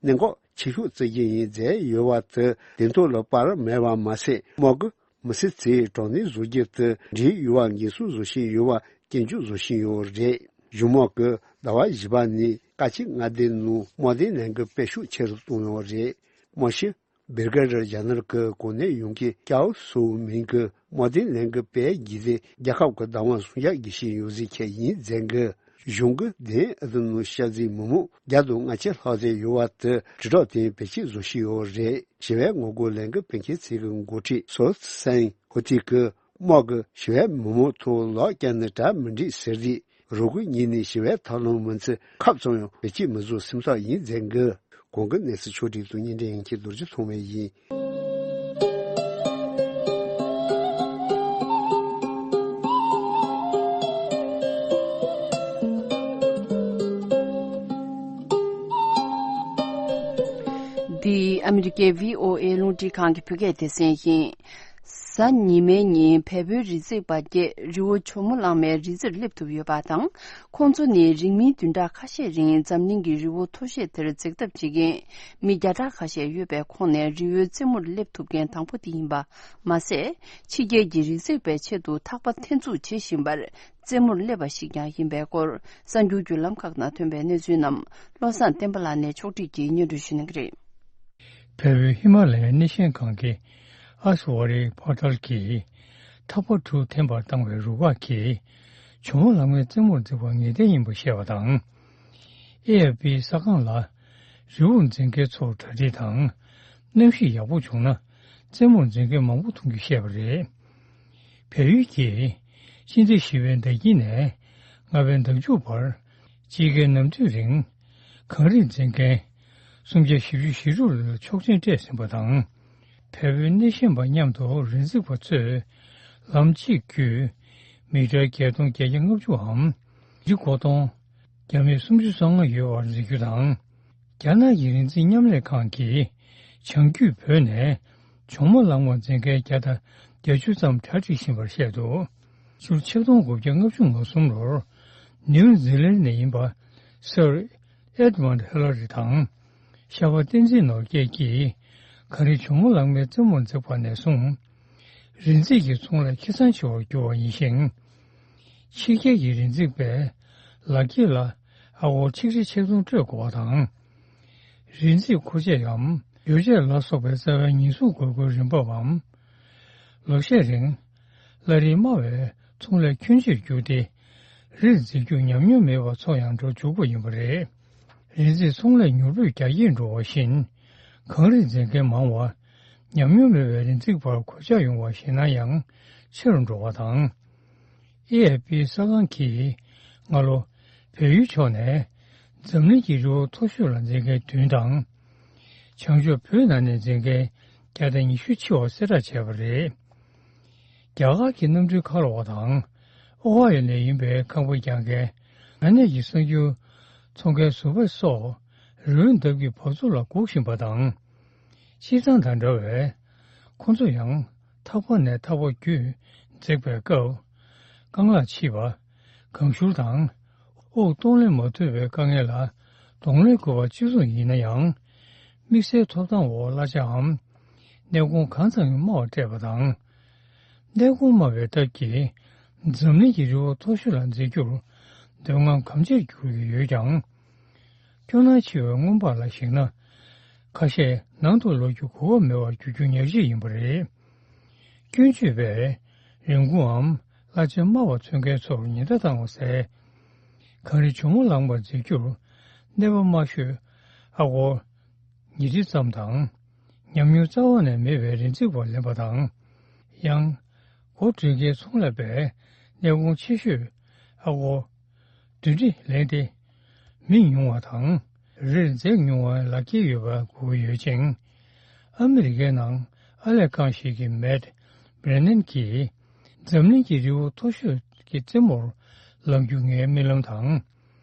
གནད་འགག་ཆེ་ཤོས་བརྩི་རྒྱུ་ཡིན་མཛད་ཡོད་པ་དེ་དོན་ཐོག་ལ་པར་མེད་པ་མ་ཟད། དམག་གི་མི་སེར་ཚོས་དྲག་གནོན་བཟོ་རྒྱུ་དེ་འགྲིག་ཡོད་པ་འགན་སྲུང་བཟོ་བཞིན་ཡོད་པ་སྐྱོན་བརྗོད་བཟོ་བཞིན་ཡོད་རེད། གཞུང་དམག་གིས་ཟླ་བ་བཞི་པ་ནས་ཀ་ཆེན་མངའ་སྡེ་ནང་དམག་དོན་ལས་འགུལ་སྤེལ་ཤུགས་ཆེ་རུ་བཏང་ཡོད་རེད། དམག་སྤྱི་བེར་ག་རི་ཇེ་ནེ་རལ་གྱི་གོ་གནས་ཡོང་མཁན་ཀའོ་སུའུ་མིང་གིས་དམག་དོན་ལས་འགུལ་སྤེལ་རྒྱུ་དེ་རྒྱལ་ཁབ་ཀྱི་བདག་དབང་སྲུང་སྐྱོབ་བྱེད་བཞིན་ཡོད་ཟེར་མཁན་ཡིན་ཟེར་གི། གཞུང་གིས་དེ་ཨ་ཏི་ནང་བཞུགས་སའི་མི་མང་བརྒྱ་དང་ལྔ་བཅུ་ལྷག་ཙམ་ཡོད་པ་དེ་དྲིལ་སྒྲོག་སྟེང་བེད་སྤྱོད་བཟོ་བཞིན་ཡོད་རེད། ཞི་བའི་ངོ་རྒོལ་ལས་འགུལ་སྤེལ་མཁན་ཚོའི་འགོ་ཁྲིད་སོ་སན་ཧོ་ཐི་གིས་དམག་གིས་ཞི་བའི་མི་མང་ཐོག་ལག་བཀྱགས་ནས་གྲ་མི་འགྲིག་ཟེར་དུས། རུ་དགོས་ཉིན་ནས་ཞི་བའི་ཐབས་ལམ་མིན་ཚུལ་ཁབ་ཙམ་ཡང་བེད་སྤྱོད་མི་བཟོ་སེམས་ཐག་ཡིན་ཟེར་གི། གོང་གི་གནས་ཚུལ་ཕྱོགས་སྒྲིག་དང་སྙན་སྒྲོན་ཡིན་གྱི་རྡོ་རྗེ་ཐོགས་མེད་ཡིན། འདི་ཨ་མི་རི་ཀའི་བྷི་ཨོ་ཨེ་རླུང་འཕྲིན་ཁང་གི་བོད་སྐད་སྡེ་ཚན་ཡིན། གཟའ་ཉི་མའི་ཉིན་བལ་པོའི་རི་འཛེག་པ་བརྒྱད་རི་བོ་ཇོ་མོ་གླང་མའི་རི་རྩེར་སླེབས་ཐུབ་ཡོད་པ་དང་། ཁོང་ཚོ་ནི་རིང་མིན་བདུན་ཕྲག་ཁ་ཤས་རིང་འཛམ་གླིང་གི་རི་བོ་མཐོ་ཤོས་དེར་འཛེག་ཐབས་བྱེད་མཁན་མི་བརྒྱ་ཕྲག་ཁ་ཤས་ཡོད་པའི་ཁོངས་ནས་རི་བོའི་རྩེ་མོར་སླེབས་ཐུབ་མཁན་དང་པོ་དེ་ཡིན་པ་མ་ཟད། ཕྱི་རྒྱལ་གྱི་རི་འཛེག་པའི་ཆེད་དུ་ཐག་པ་འཐེན་འཛུགས་བྱེད་བཞིན་པར་རྩེ་མོར་སླེབས་པ་ཞིག་ཀྱང་ཡིན་པའི་སྐོར། གསར་འགྱུར་བརྒྱུད་ལམ་ཁག་ནང་ཐོན་པའི་གནས་ཚུལ་རྣམས་བློ་བཟང་བསྟན་པ་ལགས་ནས་ཕྱོགས་སྒྲིག་གིས་སྙན་སྒྲོན་ཞུ་གནང་གི་རེད། བལ་པོའི་ཧི་མ་ལ་ཡའི་སྣེ་ཤན་སྒང་གི་ཨ་སི་ཝ་རི་པོར་ཊལ་གྱིས་ཐག་པ་དྲུག་འཐེན་པར་བཏང་བའི་རུ་ཁག་གིས་ཇོ་མོ་གླང་མའི་རྩེ་མོར་འཛེག་པར་ངེས་གཏན་ཡིན་པ་བཤད་པ་དང་། ཨེ་ཨེཕ་པིའི་གསར་ཁང་ལ་རི་བོར་འཛེག་མཁན་ཚོར་གྲ་སྒྲིག་དང་གནམ་གཤིས་ཡག་པོ་བྱུང་ན་རྩེ་མོར་འཛེག་མཁན་མང་པོ་མཐོང་རྒྱུ་བཤད་པ་རེད། བལ་ཡུལ་གྱིས་སྤྱི་ཟླ་བཞི་པའི་ཟླ་དཀྱིལ་ནས་ལྔ་པའི་ཟླ་མཇུག་བར་དཔྱིད་ཀའི་ནམ་དུས་རིང་གངས་རི་འཛེག་མཁན་སུམ་བརྒྱ་བཞི་བཅུ་ཞེ་དྲུག་ལ་ཆོག་མཆན་སྤྲད་ཟིན་པ་དང་། བལ་པོའི་སྣེ་ཤན་པ་མཉམ་དུ་རི་འཛེག་པ་ཚོས་ལམ་གཅིག་བརྒྱུད་མི་ཊར་བརྒྱད་སྟོང་བརྒྱད་བརྒྱ་ལྔ་བཅུའམ་རི་མགོ་སྟོང་བརྒྱ་མེད་སུམ་ཅུ་སོ་ལྔ་ཡོད་པར་འཛེག་རྒྱུ་དང་། རྒྱ་ནག་གི་རི་འཛེག་མཉམ་ལས་ཁང་གིས་བྱང་རྒྱུད་བོད་ནས་ཇོ་མོ་གླང་མར་འཛེག་མཁན་བརྒྱ་དང་བརྒྱད་ཅུ་ཙམ་གྲ་སྒྲིག་བཞིན་པར་བཤད་འདུག་ཕྱི་ལོ་ཆིག་སྟོང་དགུ་བརྒྱ་ལྔ་བཅུ་ང་གསུམ་ལོར་ནིའུ་ཛི་ལན་ནས་ཡིན་པ་སར་ཨེ་ཌི་མོན་ཌི་ཧི་ལ་རི་དང་ཤར་པ་བསྟན་འཛིན་ནོར་རྒྱས་ཀྱིས་གངས་རི་ཇོ་མོ་གླང་མའི་རྩེ་མོར་འཛེགས་པ་ནས་བཟུང་། རི་འཛེག་གི་ཚོང་ལས་ཁེ་བཟང་ཆེ་བར་གྱུར་བ་ཡིན་ཞིང་། ཕྱི་རྒྱལ་གྱི་རི་འཛེག་པས་ལག་འཁྱེར་ལ་ཨ་སྒོར་ཆིག་ཁྲི་ཆིག་སྟོང་སྤྲོད་དགོས་པ་དང་། རི་འཛེག་མཁོ་ཆས་འམ་ཡོ་བྱད་ལ་སོགས་པའི་རྩ་བའི་ཉེན་སྲུང་དགོས་མཁོའི་རིན་འབབ་བམ། ལོ་ཤས་རིང་བླ་རིགས་དམའ་བའི་ཚོང་ལས་ཁྱོན་ཆེར་གྱུར་ཏེ། རིར་འཛེག་རྒྱུ་ཉམས་མྱོང་མེད་པ་ཚོ་ཡང་འགྲོ་འཇུག་པ་ཡིན་པ་རེད། རི་འཛེག་ཚོང་ལས་མྱུར་པོས་རྒྱ་སྐྱེད་འགྲོ་བ་བཞིན། གངས་རི་འཛེག་མཁན་མང་བ་ཉམས་མྱོང་མེད་པའི་རི་འཛེག་པར་གོད་ཆག་ཡོང་བ་ཞེད་སྣང་ཡང་ཆེ་རུ་འགྲོ་བ་དང་། ཨེ་ཨེཕ་པིའི་གསར་ཁང་གིས་སྔ་ལོ་བལ་ཡུལ་ཕྱོགས་ནས་འཛམ་གླིང་གི་རི་བོ་མཐོ་ཤོས་ལ་འཛེག་མཁན་བདུན་དང་། བྱང་ཕྱོགས་བོད་ནང་ནས་འཛེག་མཁན་བརྒྱ་དང་ཉི་ཤུ་ཆེ་བ་གསལ་བསྒྲགས་བྱས་པ་རེད། རྒྱ་གར་གྱི་གནམ་གྲུའི་ཁ་ལོ་བ་དང་ཨོ་ཧ་ཡོ་ནས་ཡིན་པའི་ཁང་པ་རྒྱག་མཁན་ཨ་ནེ་ཡི་གསར་འགྱུར་ ཚོང་ཁང་ཟུར་པ་སོགས་རི་བོའི་འདབས་ཀྱི་བབས་ཚུགས་ལ་སྒུག་བཞིན་པ་དང་། སྤྱིར་བཏང་དང་འདྲ་བས། ཁོ་ཚོ་ཡང་ཐག་པ་ནས་ཐག་པ་བརྒྱུད་འཛེགས་པའི་སྐབས། རྐང་ལག་ཕྱིས་པ། གང་ཤུར་དང་། དབུགས་གཏོང་ལེན་མ་ཐུབ་པའི་དཀའ་ངལ་ལ་གདོང་ལེན་དགོས་པ་གཅིག་མཚུངས་ཡིན་ན་ཡང་། དམིགས་བསལ་ཐོབ་ཐང་འོག་གླ་ཆའམ། གནས་གོང་གང་ཙམ་དམའ་བ་སྤྲད་པ་དང་། གནས་གོང་དམའ་བའི་སྟབས་ཀྱིས། འཛམ་གླིང་གི་རི་བོ་མཐོ་ཤོས་ལ་འཛེགས་རྒྱུར་འདོད་རྔམ་གམ་ཆེར་འགྱུར་གྱི་ཡོད་ཀྱང་། སྐྱོ་སྣང་ཆེ་བའི་སྔོན་དཔག་ལ་གཞིགས་ན། ཁ་ཤས་ནང་དུ་ལོག་རྒྱུ་གོ་སྐབས་མེད་པར་འགྱུར་རྒྱུ་ཉག་གཅིག་ཡིན་པ་རེད། སྐྱོན་བརྗོད་པས་རིན་གོང་ངམ་གླ་ཆ་དམའ་བ་འཚོལ་མཁན་ཚོར་ཉེན་བརྡ་བཏང་བ་ཟེར། གངས་རི་ཇོ་མོ་གླང་པར་འཛེགས་རྒྱུར་གནས་པ་དམའ་ཤོས་ཨ་སྒོར་ཉིས་ཁྲི་ཙམ་དང་། ཉམས་མྱོང་རྩ་བ་ནས་མེད་པའི་རི་འཛེག་པ་ལེན་པ་དང་། ཡང་། སྒོ་འགྲོ་མཁན་ཚོང་ལས་པས་གནས་གོང་ཆེ་ཤོས་ཨ་སྒོར་བདུན་ཁྲི་ལེན་ཏེ། མི་ཉུང་བ་དང་རིར་འཛེག་མྱོང་བའི་ལག་འཁྱེར་ཡོད་པ་དགོས་ཀྱི་ཡོད་ཅིང་། ཨ་མི་རི་ཀའི་ནང་ཨར་ལས་ཁང་ཞིག་གི་མེད་བྷྲེ་ནན་གྱིས། འཛམ་གླིང་གི་རི་བོ་མཐོ་ཤོས་ཀྱི་རྩེ་མོར་ལངས་རྒྱུ་ངའི་རྨི་ལམ་དང་།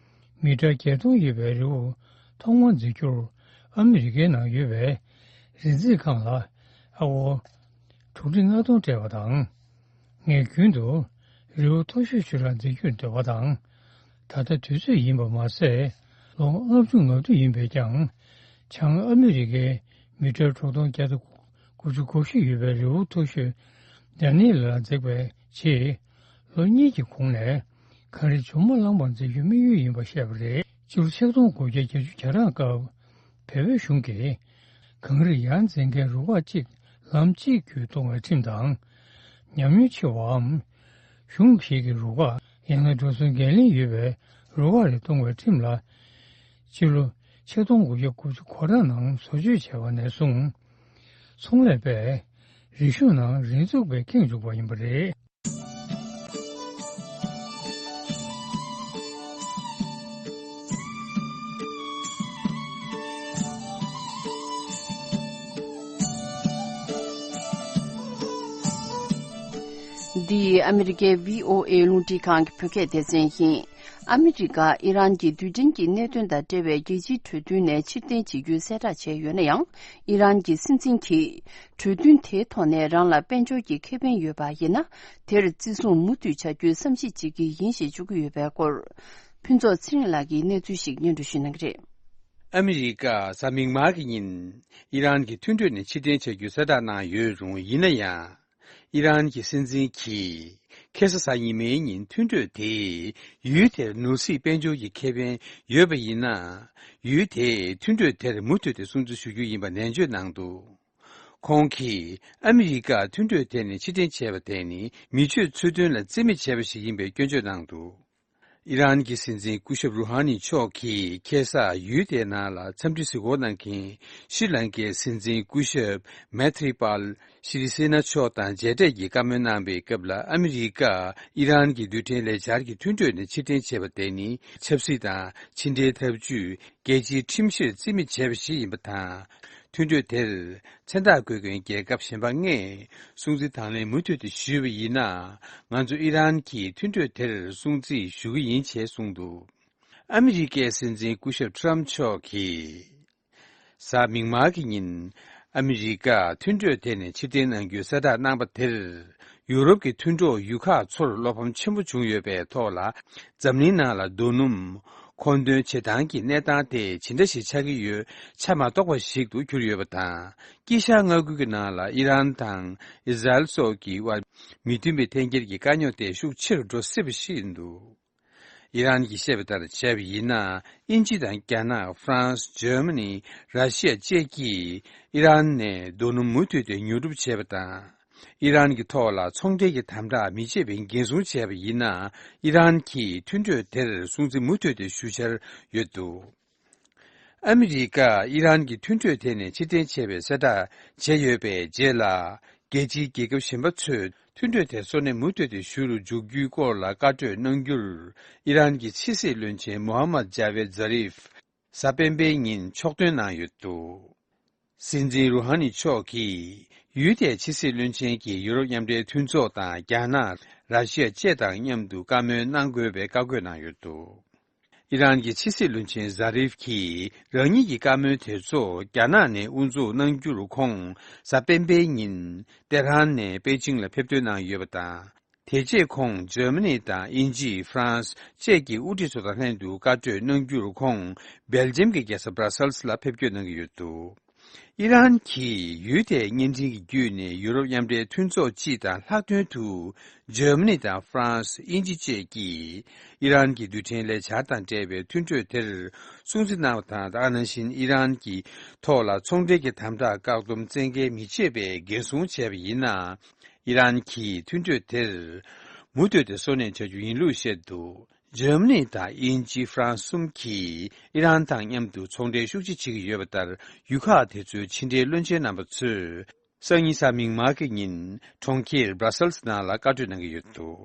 མི་ཊར་བརྒྱད་སྟོང་ཡོད་པའི་རི་བོ་ཐོག་མར་འཛེག་རྒྱུར་ཨ་མི་རི་ཀའི་ནང་ཡོད་པའི་རི་འཛེག་ཁང་ལ་ཨ་སྒོར་དྲུག་ཁྲི་ལྔ་སྟོང་སྤྲད་པ་དང་། ངས་རྒྱུན་དུ་རི་བོ་མཐོ་ཤོས་ཤོས་ལ་འཛེག་རྒྱུར་འདོད་པ་དང་། ད་ལྟ་དུས་ཚོད་ཡིན་པ་མ་ཟད། ལོ་ལྔ་བཅུ་ང་བདུན་ཡིན་པས་ཀྱང་། བྱང་ཨ་མི་རི་ཀའི་མི་ཊར་དྲུག་སྟོང་བརྒྱ་དང་དགུ་བཅུ་གོ་བཞི་ཡོད་པའི་རི་བོ་མཐོ་ཤོས་ཌ་ནི་ལ་འཛེགས་པའི་རྗེས། ལོ་གཉིས་ཀྱི་གོང་ནས་གངས་རི་ཇོ་མོ་གླང་པར་འཛེག་རྒྱུའི་དམིགས་ཡུལ་ཡིན་པ་བཤད་པ་རེད། སྤྱི་ལོ་ཆིག་སྟོང་དགུ་བརྒྱ་བརྒྱད་ཅུ་གྱ་གྲངས་སྐབས། བལ་པོའི་གཞུང་གིས་གངས་རི་ཡར་འཛེག་མཁན་རུ་ཁག་གཅིག་ལམ་གཅིག་བརྒྱུད་གཏོང་བའི་ཁྲིམས་དང་། ཉམས་མྱོང་ཆེ་བའམ། གཞུང་ཞིག་གི་རུ་ཁག་ཡང་ན་འགྲོ་སོང་འགན་ལེན་ཡོད་པའི་རུ་ཁག་རེ་གཏོང་བའི་ཁྲིམས་ལ། སྤྱི་ལོ་ཆིག་སྟོང་དགུ་བརྒྱ་དགུ་བཅུ་གོ་གྲངས་ནང་བཟོ་བཅོས་བྱས་པ་ནས་བཟུང་། ཚོང་ལས་པས་རི་གཞུང་ནང་རི་འཛེག་པའི་ཁེངས་བཅུག་པ་ཡིན་པ་རེད། འདི་ཨ་མི་རི་ཀའི་བྷི་ཨོ་ཨེ་རླུང་འཕྲིན་ཁང་གི་བོད་སྐད་སྡེ་ཚན་ཡིན། ཨ་མི་རི་ཀ་ཨི་རན་གྱི་རྡུལ་ཕྲན་གྱི་གནད་དོན་དང་འབྲེལ་བའི་རྒྱལ་སྤྱིའི་གྲོས་མཐུན་ནས་ཕྱིར་འཐེན་བྱེད་རྒྱུའི་གསལ་བསྒྲགས་བྱས་ཡོད་ན་ཡང་། ཨི་རན་གྱི་སྲིད་འཛིན་གྱིས་གྲོས་མཐུན་དེའི་ཐོག་ནས་རང་ལ་དཔལ་འབྱོར་གྱི་ཁེ་ཕན་ཡོད་པ་ཡིན་ན། དེར་བརྩི་སྲུང་མུ་མཐུད་བྱ་རྒྱུའི་བསམ་གཞིག་བྱེད་ཀྱི་ཡིན་ཞེས་བརྗོད་ཀྱི་ཡོད་པའི་སྐོར། ཕུན་ཚོགས་ཚེ་རིང་ལགས་ཀྱིས་གནས་ཚུལ་ཞིག་སྙན་སྒྲོན་ཞུ་གནང་གི་རེད། ཨ་མི་རི་ཀ་གཟའ་མིག་དམར་གྱི་ཉིན་ཨི་རན་གྱི་མཐུན་གྲོས་ནས་ཕྱིར་འཐེན་བྱ་རྒྱུའི་གསལ་བསྒྲགས་གནང་ཡོད་རུང་། ཡིན་ན་ཡང་། ཨི་རན་གྱི་སྲིད་འཛིན་གྱིས་ཁ་སང་གཟའ་ཉི་མའི་ཉིན་མཐུན་གྲོས་དེས་ཡུལ་དེར་ནོར་སྲིད་དཔལ་འབྱོར་གྱི་ཁེ་ཕན་ཡོད་པ་ཡིན་ན། ཡུལ་དེས་མཐུན་གྲོས་དེར་མུ་མཐུད་དེ་སྲུང་བརྩི་ཞུ་རྒྱུ་ཡིན་པ་ནན་བརྗོད་གནང་འདུག་ཁོང་གིས་ཨ་མི་རི་ཀ་མཐུན་གྲོས་དེ་ནས་ཕྱིར་འཐེན་བྱས་པ་དེ་ནི་མི་ཆོས་ཚུལ་མཐུན་ལ་བརྩི་མེད་བྱས་པ་ཞིག་ཡིན་པའི་སྐྱོན་བརྗོད་གནང་འདུག་ཨི་རན་གྱི་སྲིད་འཛིན་སྐུ་ཞབས་རུ་ཧ་ནི་མཆོག་གིས་ཁ་སང་ཡུལ་དེའི་ནང་ལ་འཚམས་འདྲི་གཟིགས་སྐོར་གནང་མཁན་ཤྲི་ལང་ཀའི་སྲིད་འཛིན་སྐུ་ཞབས་མེ་ཐི་རི་པཱལ་ཤྲི་སེ་ན་མཆོག་དང་མཇལ་འཕྲད་ཀྱིས་བཀའ་མོལ་གནང་པའི་སྐབས་ལ། ཨ་མི་རི་ཀ་ཨི་རན་གྱི་རྡུལ་ཕྲན་ལས་འཆར་གྱི་མཐུན་གྲོས་ནས་ཕྱིར་འཐེན་བྱས་པ་དེ་ནི་ཆབ་སྲིད་དང་ཕྱི་འབྲེལ་འཐབ་ཇུས། རྒྱལ་སྤྱིའི་ཁྲིམས་གཞིར་བརྩི་མེད་བྱས་པ་ཞིག་ཡིན་པ་དང་། མཐུན་གྲོས་དེར་མཚན་རྟགས་འཁོད་མཁན་རྒྱལ་ཁབ་གཞན་པ་ལྔས་སྲུང་བརྩི་དང་ལེན་མུ་མཐུད་དུ་ཞུས་པ་ཡིན་ན། ང་ཚོ་ཨི་རན་གྱིས་མཐུན་གྲོས་དེར་སྲུང་བརྩི་ཞུ་གི་ཡིན་ཞེས་གསུངས་འདུག་ཨ་མི་རི་ཀའི་སྲིད་འཛིན་སྐུ་ཞབས་ཊམ་མཆོག་གིས། གཟའ་མིག་དམར་གྱི་ཉིན། ཨ་མི་རི་ཀ་མཐུན་གྲོས་དེ་ནས་ཕྱིར་འཐེན་གནང་རྒྱུའི་གསལ་བསྒྲགས་གནང་པ་དེར། ཡུ་རོབ་ཀྱི་མཐུན་གྲོགས་ཡུལ་ཁག་ཚོར་བློ་ཕམ་ཆེན་པོ་བྱུང་ཡོད་པའི་ཐོག་ལ། འཛམ་གླིང་ནང་ལ་རྡོ་སྣུམ་མཁོ་འདོན་བྱེད་སྟངས་ཀྱི་གནས་སྟངས་དེ་ཇི་འདྲ་ཞིག་ཆགས་ཀྱི་ཡོད་ཆ་མ་རྟོགས་པ་ཞིག་ཏུ་གྱུར་ཡོད་པ་དང་། དཀྱིལ་ཤར་མངའ་ཁུལ་གྱི་ནང་ལ་ཨི་རན་དང་ཨི་ཟ་རེལ་སོགས་ཀྱི་དབར་མི་མཐུན་པའི་འཐེན་འཁྱེར་གྱི་དཀའ་རྙོག་དེ་ཤུགས་ཆེ་རུ་འགྲོ་སྲིད་པ་ཞིག་ཡིན་འདུག་ཨི་རན་གྱིས་བཤད་པ་ལྟར་བྱས་པ་ཡིན་ན། དབྱིན་ཇི་དང་རྒྱ་ནག་ཧྥ་རན་སི། འཇར་མ་ནི། ར་ཤི་ཡ་བཅས་ཀྱིས་ཨི་རན་ནས་རྡོ་སྣུམ་མུ་མཐུད་དེ་ཉོ་སྒྲུབ་བྱས་པ་དང་། ཨི་རན་གྱི་ཐོག་ལ་ཚོང་འབྲེལ་གྱི་དམ་དྲག་མི་བྱེད་པའི་འགན་སྲུང་བྱས་པ་ཡིན་ན། ཨི་རན་གྱིས་མཐུན་གྲོས་དེར་སྲུང་བརྩི་མུ་མཐུད་དེ་ཞུ་འཆར་ཡོད་འདུག་ཨ་མི་རི་ཀ་ཨི་རན་གྱི་མཐུན་གྲོས་དེ་ནས་ཕྱིར་འཐེན་བྱས་པའི་གསལ་བསྒྲགས་བྱས་ཡོད་པའི་རྗེས་ལ། རྒྱལ་སྤྱིའི་རྒྱལ་ཁབ་གཞན་པ་ཚོས་མཐུན་གྲོས་དེ་སོར་གནས་མུ་མཐུད་དེ་ཞུ་རུ་འཇུག་རྒྱུའི་སྐོར་ལ་བཀའ་གྲོས་གནང་རྒྱུར། ཨི་རན་གྱི་ཕྱི་སྲིད་བློན་ཆེན་མོ་ཧམ་མད་ཇ་ཝེད་ཛ་རིབ། གཟའ་སྤེན་པའི་ཉིན་ཕྱོགས་ཐོན་གནང་ཡོད་འདུག་སྲིད་འཛིན་རུ་ཧ་ནི་མཆོག་གིས་ཡུལ་དེའི་ཕྱི་སྲིད་བློན་ཆེན་གྱིས་ཡུ་རོབ་མཉམ་འབྲེལ་མཐུན་ཚོགས་དང་རྒྱ་ནག་ར་ཤི་ཡ་བཅས་དང་མཉམ་དུ་བཀའ་མོལ་གནང་དགོས་པའི་བཀའ་བཀོད་གནང་ཡོད་འདུག་ཨི་རན་གྱི་ཕྱི་སྲིད་བློན་ཆེན་ཟ་རིབ་ཀྱིས་རང་ཉིད་ཀྱི་བཀའ་མོལ་དེ་ཚོ་རྒྱ་ནག་ནས་དབུ་འཛུགས་གནང་རྒྱུར་ཁོང་གཟའ་སྤེན་པའི་ཉིན་ཏེ་ཧྲན་ནས་པེ་ཅིང་ལ་ཕེབས་ཐོན་གནང་ཡོད་པ་དང་། དེ་རྗེས་ཁོང་འཇར་མ་ནི་དང་དབྱིན་ཇི། ཧྥ་རན་སི་བཅས་ཀྱི་དབུ་ཁྲིད་ཚོ་དང་ལྷན་དུ་བཀའ་གྲོས་གནང་རྒྱུར་ཁོང་སྦེལ་ཇམ་གྱི་རྒྱལ་ས་སྦྲ་སལ་སི་ལ་ཕེབས་སྐྱོད་གནང་གི་ཡོད་འདུག་ཨི་རན་གྱིས་ཡུལ་དེའི་བརྙན་འཕྲིན་གྱི་བརྒྱུད་ནས་ཡུ་རོབ་མཉམ་འབྲེལ་མཐུན་ཚོགས་སྤྱི་དང་ལྷག་དོན་དུ་འཇར་མ་ནི་དང་ཧྥ་རན་སི། དབྱིན་ཇི་བཅས་ཀྱིས་ཨི་རན་གྱི་རྡུལ་ཕྲན་ལས་འཆར་དང་འབྲེལ་བའི་མཐུན་གྲོས་དེར་སྲུང་བརྩི་གནང་བ་དང་། ཨ་ནང་བཞིན་ཨི་རན་གྱི་ཐོག་ལ་ཚོང་འབྲེལ་གྱི་དམ་དྲག་བཀག་སྡོམ་བཙན་འགེལ་མི་བྱེད་པའི་འགན་སྲུང་བྱས་པ་ཡིན་ན། ཨི་རན་གྱིས་མཐུན་གྲོས་དེར་མུ་མཐུད་དེ་སྲུང་བརྩི་བྱ་རྒྱུ་ཡིན་ལུགས་བཤད་འདུག་འཇར་མ་ནི་དང་དབྱིན་ཇི། ཧྥ་རན་སི་གསུམ་གྱིས་ཨི་རན་དང་མཉམ་དུ་ཚོང་འབྲེལ་ཤུགས་ཆེ་བྱེད་ཀྱི་ཡོད་པ་ལྟར། ཡུལ་ཁག་དེ་ཚོའི་ཕྱི་འབྲེལ་བློན་ཆེན་རྣམ་པ་ཚོས་སང་ཉིན་གཟའ་མིག་དམར་གྱི་ཉིན་གྲོང་ཁྱེར་སྦྲ་སེལ་སི་ནང་ལ་བཀའ་གྲོས་གནང་གི་ཡོད་འདུག་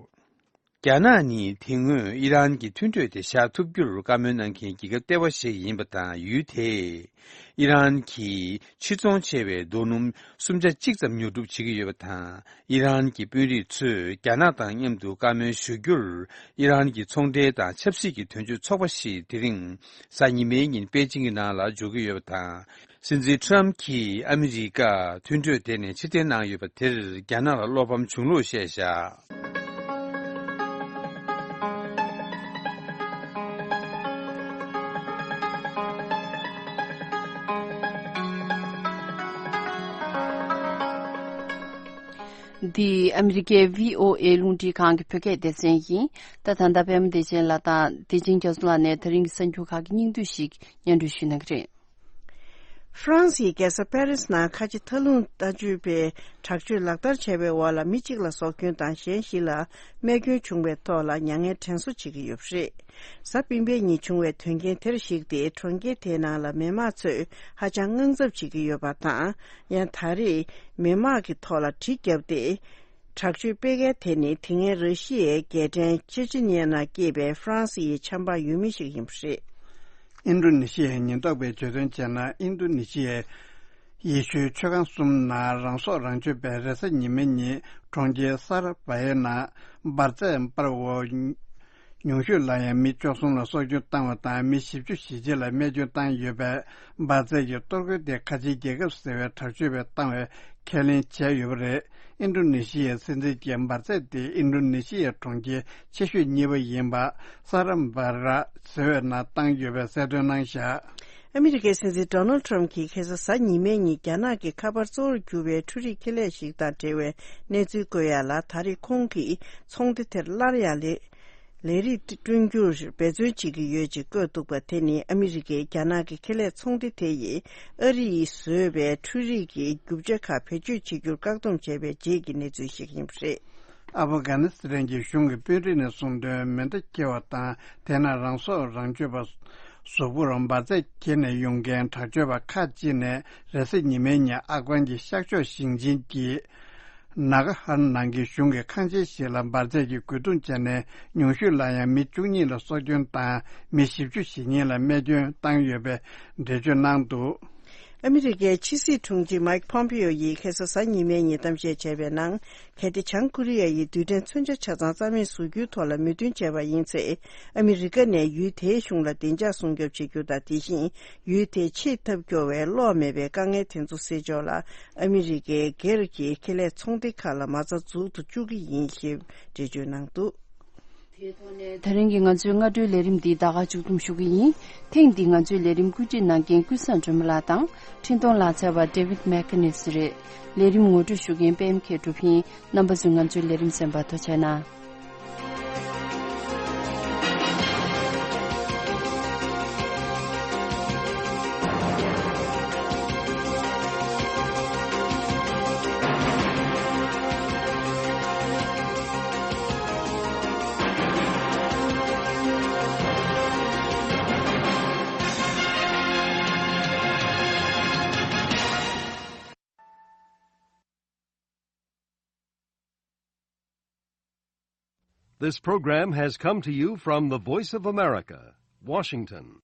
རྒྱ་ནག་ནི་དེ་སྔོན་ཨི་རན་གྱི་མཐུན་གྲོས་དེ་བཞག་ཐུབ་རྒྱུར་བཀའ་མོལ་གནང་མཁན་རྒྱལ་ཁབ་ལྟེ་བ་ཞིག་ཡིན་པ་དང་། ཡུལ་དེས་ཨི་རན་གྱི་ཕྱིར་ཚོང་ཆེ་བའི་རྡོ་སྣུམ་སུམ་ཆ་གཅིག་ཙམ་ཉོ་སྒྲུབ་བྱེད་ཀྱི་ཡོད་པ་དང་། ཨི་རན་གྱི་དཔོན་རིགས་ཚོས་རྒྱ་ནག་དང་མཉམ་དུ་བཀའ་མོལ་ཞུ་རྒྱུར། ཨི་རན་གྱི་ཚོང་འབྲེལ་དང་ཆབ་སྲིད་ཀྱི་དོན་གཅོད་ཚོགས་པ་ཞིག་དེ་རིང་གཟའ་ཉི་མའི་ཉིན་པེ་ཅིང་གི་ནང་ལ་འབྱོར་གྱི་ཡོད་པ་དང་། སྲིད་འཛིན་ཊམ་གྱིས་ཨ་མི་རི་ཀ་མཐུན་གྲོས་དེ་ནས་ཕྱིར་འཐེན་གནང་ཡོད་པ་དེར་རྒྱ་ནག་ལ་བློ་ཕམ་བྱུང་ལུགས་བཤད་བཞག་འདི་ཨ་མི་རི་ཀའི་བྷི་ཨོ་ཨེ་རླུང་འཕྲིན་ཁང་གི་བོད་སྐད་སྡེ་ཚན་ཡིན། ད་ད་ལྟ་པད་མ་བདེ་ཆེན་ལགས་དང་བདེ་ཆེན་རྒྱ་མཚོ་ལགས་ནས་ད་རིང་གི་གསར་འགྱུར་ཁག་གི་སྙིང་བསྡུས་ཤིག་སྙན་སྒྲོན་ཞུ་གནང་གི་རེད། ཧྥ་རན་སིའི་རྒྱལ་ས་པེ་རིས་ནང་ཁ་ཆེ་མཐའ་ལྷུང་ལྟ་སྤྱོད་པས་དྲག་སྤྱོད་ལག་བསྟར་བྱས་པའི་འོག་ལ་མི་གཅིག་ལ་སྲོག་སྐྱོན་དང་གཞན་བཞི་ལ་རྨས་སྐྱོན་བྱུང་བའི་ཐོག་ལ་མྱ་ངན་དྲན་གསོ་བྱེད་ཀྱི་ཡོད་པ་རེད། གཟའ་སྤེན་པའི་ཉིན་བྱུང་བའི་དོན་རྐྱེན་དེར་གཞིགས་ཏེ། གྲོང་ཁྱེར་དེའི་ནང་ལ་མི་མང་ཚོས་ཧ་ཅང་དངངས་འཚབ་བྱེད་ཀྱི་ཡོད་པ་དང་། ཡང་ད་རེས་མི་མང་གི་ཐོག་ལ་གྲི་བརྒྱབ་སྟེ། དྲག་སྤྱོད་སྤེལ་མཁན་དེ་ནི་དེ་སྔའི་ར་ཤི་ཡའི་རྒྱལ་ཕྲན་ཅེ་ཅི་ནི་ཡ་ནང་སྐྱེས་པའི་ཧྥ་རན་སི་ཡི་ཆབ་འབངས་ཡུལ་མི་ཞིག་ཡིན་པ་རེད། ཨིན་ཌོ་ནེ་ཤི་ཡའི་ཉེན་རྟོག་པས་བརྗོད་དོན་བྱས་ན། ཨིན་ཌོ་ནེ་ཤི་ཡའི་ཡེ་ཤུའི་ཆོས་ཁང་གསུམ་ནང་རང་སྲོག་རང་གཅོད་པས་རེས་གཟའ་ཉི་མའི་ཉིན་གྲོང་ཁྱེར་སར་བ་ཡའི་ནང་འབར་རྫས་སྤར་འོག་ཉུང་ཤོས་ལ་ཡང་མི་བཅུ་གསུམ་ལ་སྲོག་སྐྱོན་བཏང་བ་དང་། མི་བཞི་བཅུ་ཞེ་གཅིག་ལ་རྨས་སྐྱོན་བཏང་ཡོད་པས། འབར་རྫས་ཀྱི་གཏོར་རྒོལ་དེ་ཁ་ཆེའི་རྒྱལ་ཁབ་ཟེར་བའི་དྲག་སྤྱོད་པས་བཏང་བའི་ཁས་ལེན་བྱས་ཡོད་པ་རེད། ཨིན་ཌོ་ནེ་ཤི་ཡའི་སྲིད་འཛིན་གྱིས་འབར་རྫས་དེ་ཨིན་ཌོ་ནེ་ཤི་ཡའི་གྲོང་ཁྱེར་ཆེ་ཤོས་གཉིས་པ་ཡིན་པ་ས་ར་འབར་ར་ཟེར་བའི་ནང་བཏང་ཡོད་པའི་གསལ་སྟོན་གནང་བཞག་ཨ་མི་རི་ཀའི་སྲིད་འཛིན་ཌོ་ནལ་ཊམ་གྱིས་ཁ་སང་གཟའ་ཉི་མའི་ཉིན་རྒྱ་ནག་གི་ཁ་པར་གཙོ་བོར་གྱུར་བའི་འཕྲུལ་རིག་ཁེ་ལས་ཤིག་དང་འབྲེལ་བའི་གནས་ཚུལ་བཀོད་ཡ་ལ། ད་རེས་ཁོང་གིས་ཚོང་སྡེ་དེར་སླར་ཡང་ལས་ལས་རིགས་བསྐྲུན་རྒྱུར་འབད་བརྩོན་བྱེད་ཀྱི་ཡོད་ཅེས་བཀོད་འདུག་པ་དེ་ནི་ཨ་མི་རི་ཀས་རྒྱ་ནག་གི་ཁེ་ལས་ཚོང་སྡེ་དེ་ཡིས་ཨ་རི་ཡིས་བཟོས་པའི་འཕྲུལ་རིག་གི་རྒྱུ་ཆ་ཁག་བེད་སྤྱོད་བྱེད་རྒྱུར་བཀག་སྡོམ་བྱས་པའི་རྗེས་ཀྱི་གནས་ཚུལ་ཞིག་ཡིན་པ་རེད། ཨབ་གྷ་ནི་སི་ཐན་གྱི་གཞུང་གི་དཔོན་རིགས་ནས་གསུངས་དོན། མེ་མདའ་འཁྱེར་བ་དང་། དེ་ནང་རང་སྲོག་རང་གཅོད་པ་གཟུགས་པོར་འབར་རྫས་འཁྱེར་ནས་ཡོང་མཁན་དྲག་སྤྱོད་པ་ཁག་ཅིག་ནས་རེས་གཟའ་ཉི་མའི་ཉིན་ཨབ་གྷན་གྱི་ཤར་ཕྱོགས་ཞིང་ཆེན་གྱི་ནཱ་ག་ཧར་ནང་གི་གཞུང་གི་ཁང་ཆེན་ཞིག་ལ་འབར་རྫས་ཀྱི་རྒོལ་རྡུང་བྱས་ནས། ཉུང་ཤོས་ལ་ཡང་མི་བཅུ་གཉིས་ལ་སྲོག་སྐྱོན་དང་། མི་བཞི་བཅུ་ཞེ་གཉིས་ལ་རྨས་སྐྱོན་བཏང་ཡོད་པའི་འགྲེལ་བརྗོད་གནང་འདུག་ཨ་མི་རི་ཀའི་ཕྱི་སྲིད་དྲུང་ཆེ་མའིག་ཕོམ་པེ་ཡོ་ཡིས་ཁ་སང་གཟའ་ཉི་མའི་ཉིན་གཏམ་བཤད་བྱས་པའི་ནང་། གལ་ཏེ་བྱང་ཀོ་རི་ཡ་ཡིས་རྡུལ་ཕྲན་མཚོན་ཆ་ཆ་ཚང་རྩ་མེད་བཟོ་རྒྱུའི་ཐོག་ལ་མོས་མཐུན་བྱས་པ་ཡིན་ཚེ། ཨ་མི་རི་ཀ་ནས་ཡུལ་དེའི་གཞུང་ལ་བདེ་འཇགས་སྲུང་སྐྱོབ་བྱེད་རྒྱུ་དང་། དེ་བཞིན་ཡུལ་དེའི་ཆེས་ཐབས་སྐྱོ་བའི་གློག་མེད་པའི་དཀའ་ངལ་དེ་ཚོ་སེལ་ཕྱོགས་ལ་ཨ་མི་རི་ཀའི་སྒེར་གྱི་ཁེ་ལས་ཚོང་སྡེ་ཁག་ལ་མ་རྩ་འཛུགས་སུ་བཅུག་གི་ཡིན་ཞེས་འགྲེལ་བརྗོད་གནང་འདུག་དེའི་ཐོག་ནས་ད་རིང་གི་ང་ཚོའི་སྔ་དྲོའི་ལས་རིམ་འདི་ད་ག་མཇུག་བསྡོམས་ཞུ་གི་ཡིན། ཐེངས་འདིའི་ང་ཚོའི་ལས་རིམ་བཀོད་སྒྲིག་གནང་མཁན་ཀུན་བཟང་སྒྲོལ་མ་ལགས་དང་། འཕྲིན་གཏོང་ལག་རྩལ་བ་David McNeil་རེད། ལས་རིམ་ངོ་སྤྲོད་ཞུ་མཁན་པད་མ་མཁས་གྲུབ་ཡིན། རྣམ་པ་ཚོས་ང་ཚོའི་ལས་རིམ་གསན་པར་ཐུགས་རྗེ་གནང་། This program has come to you from the Voice of America, Washington.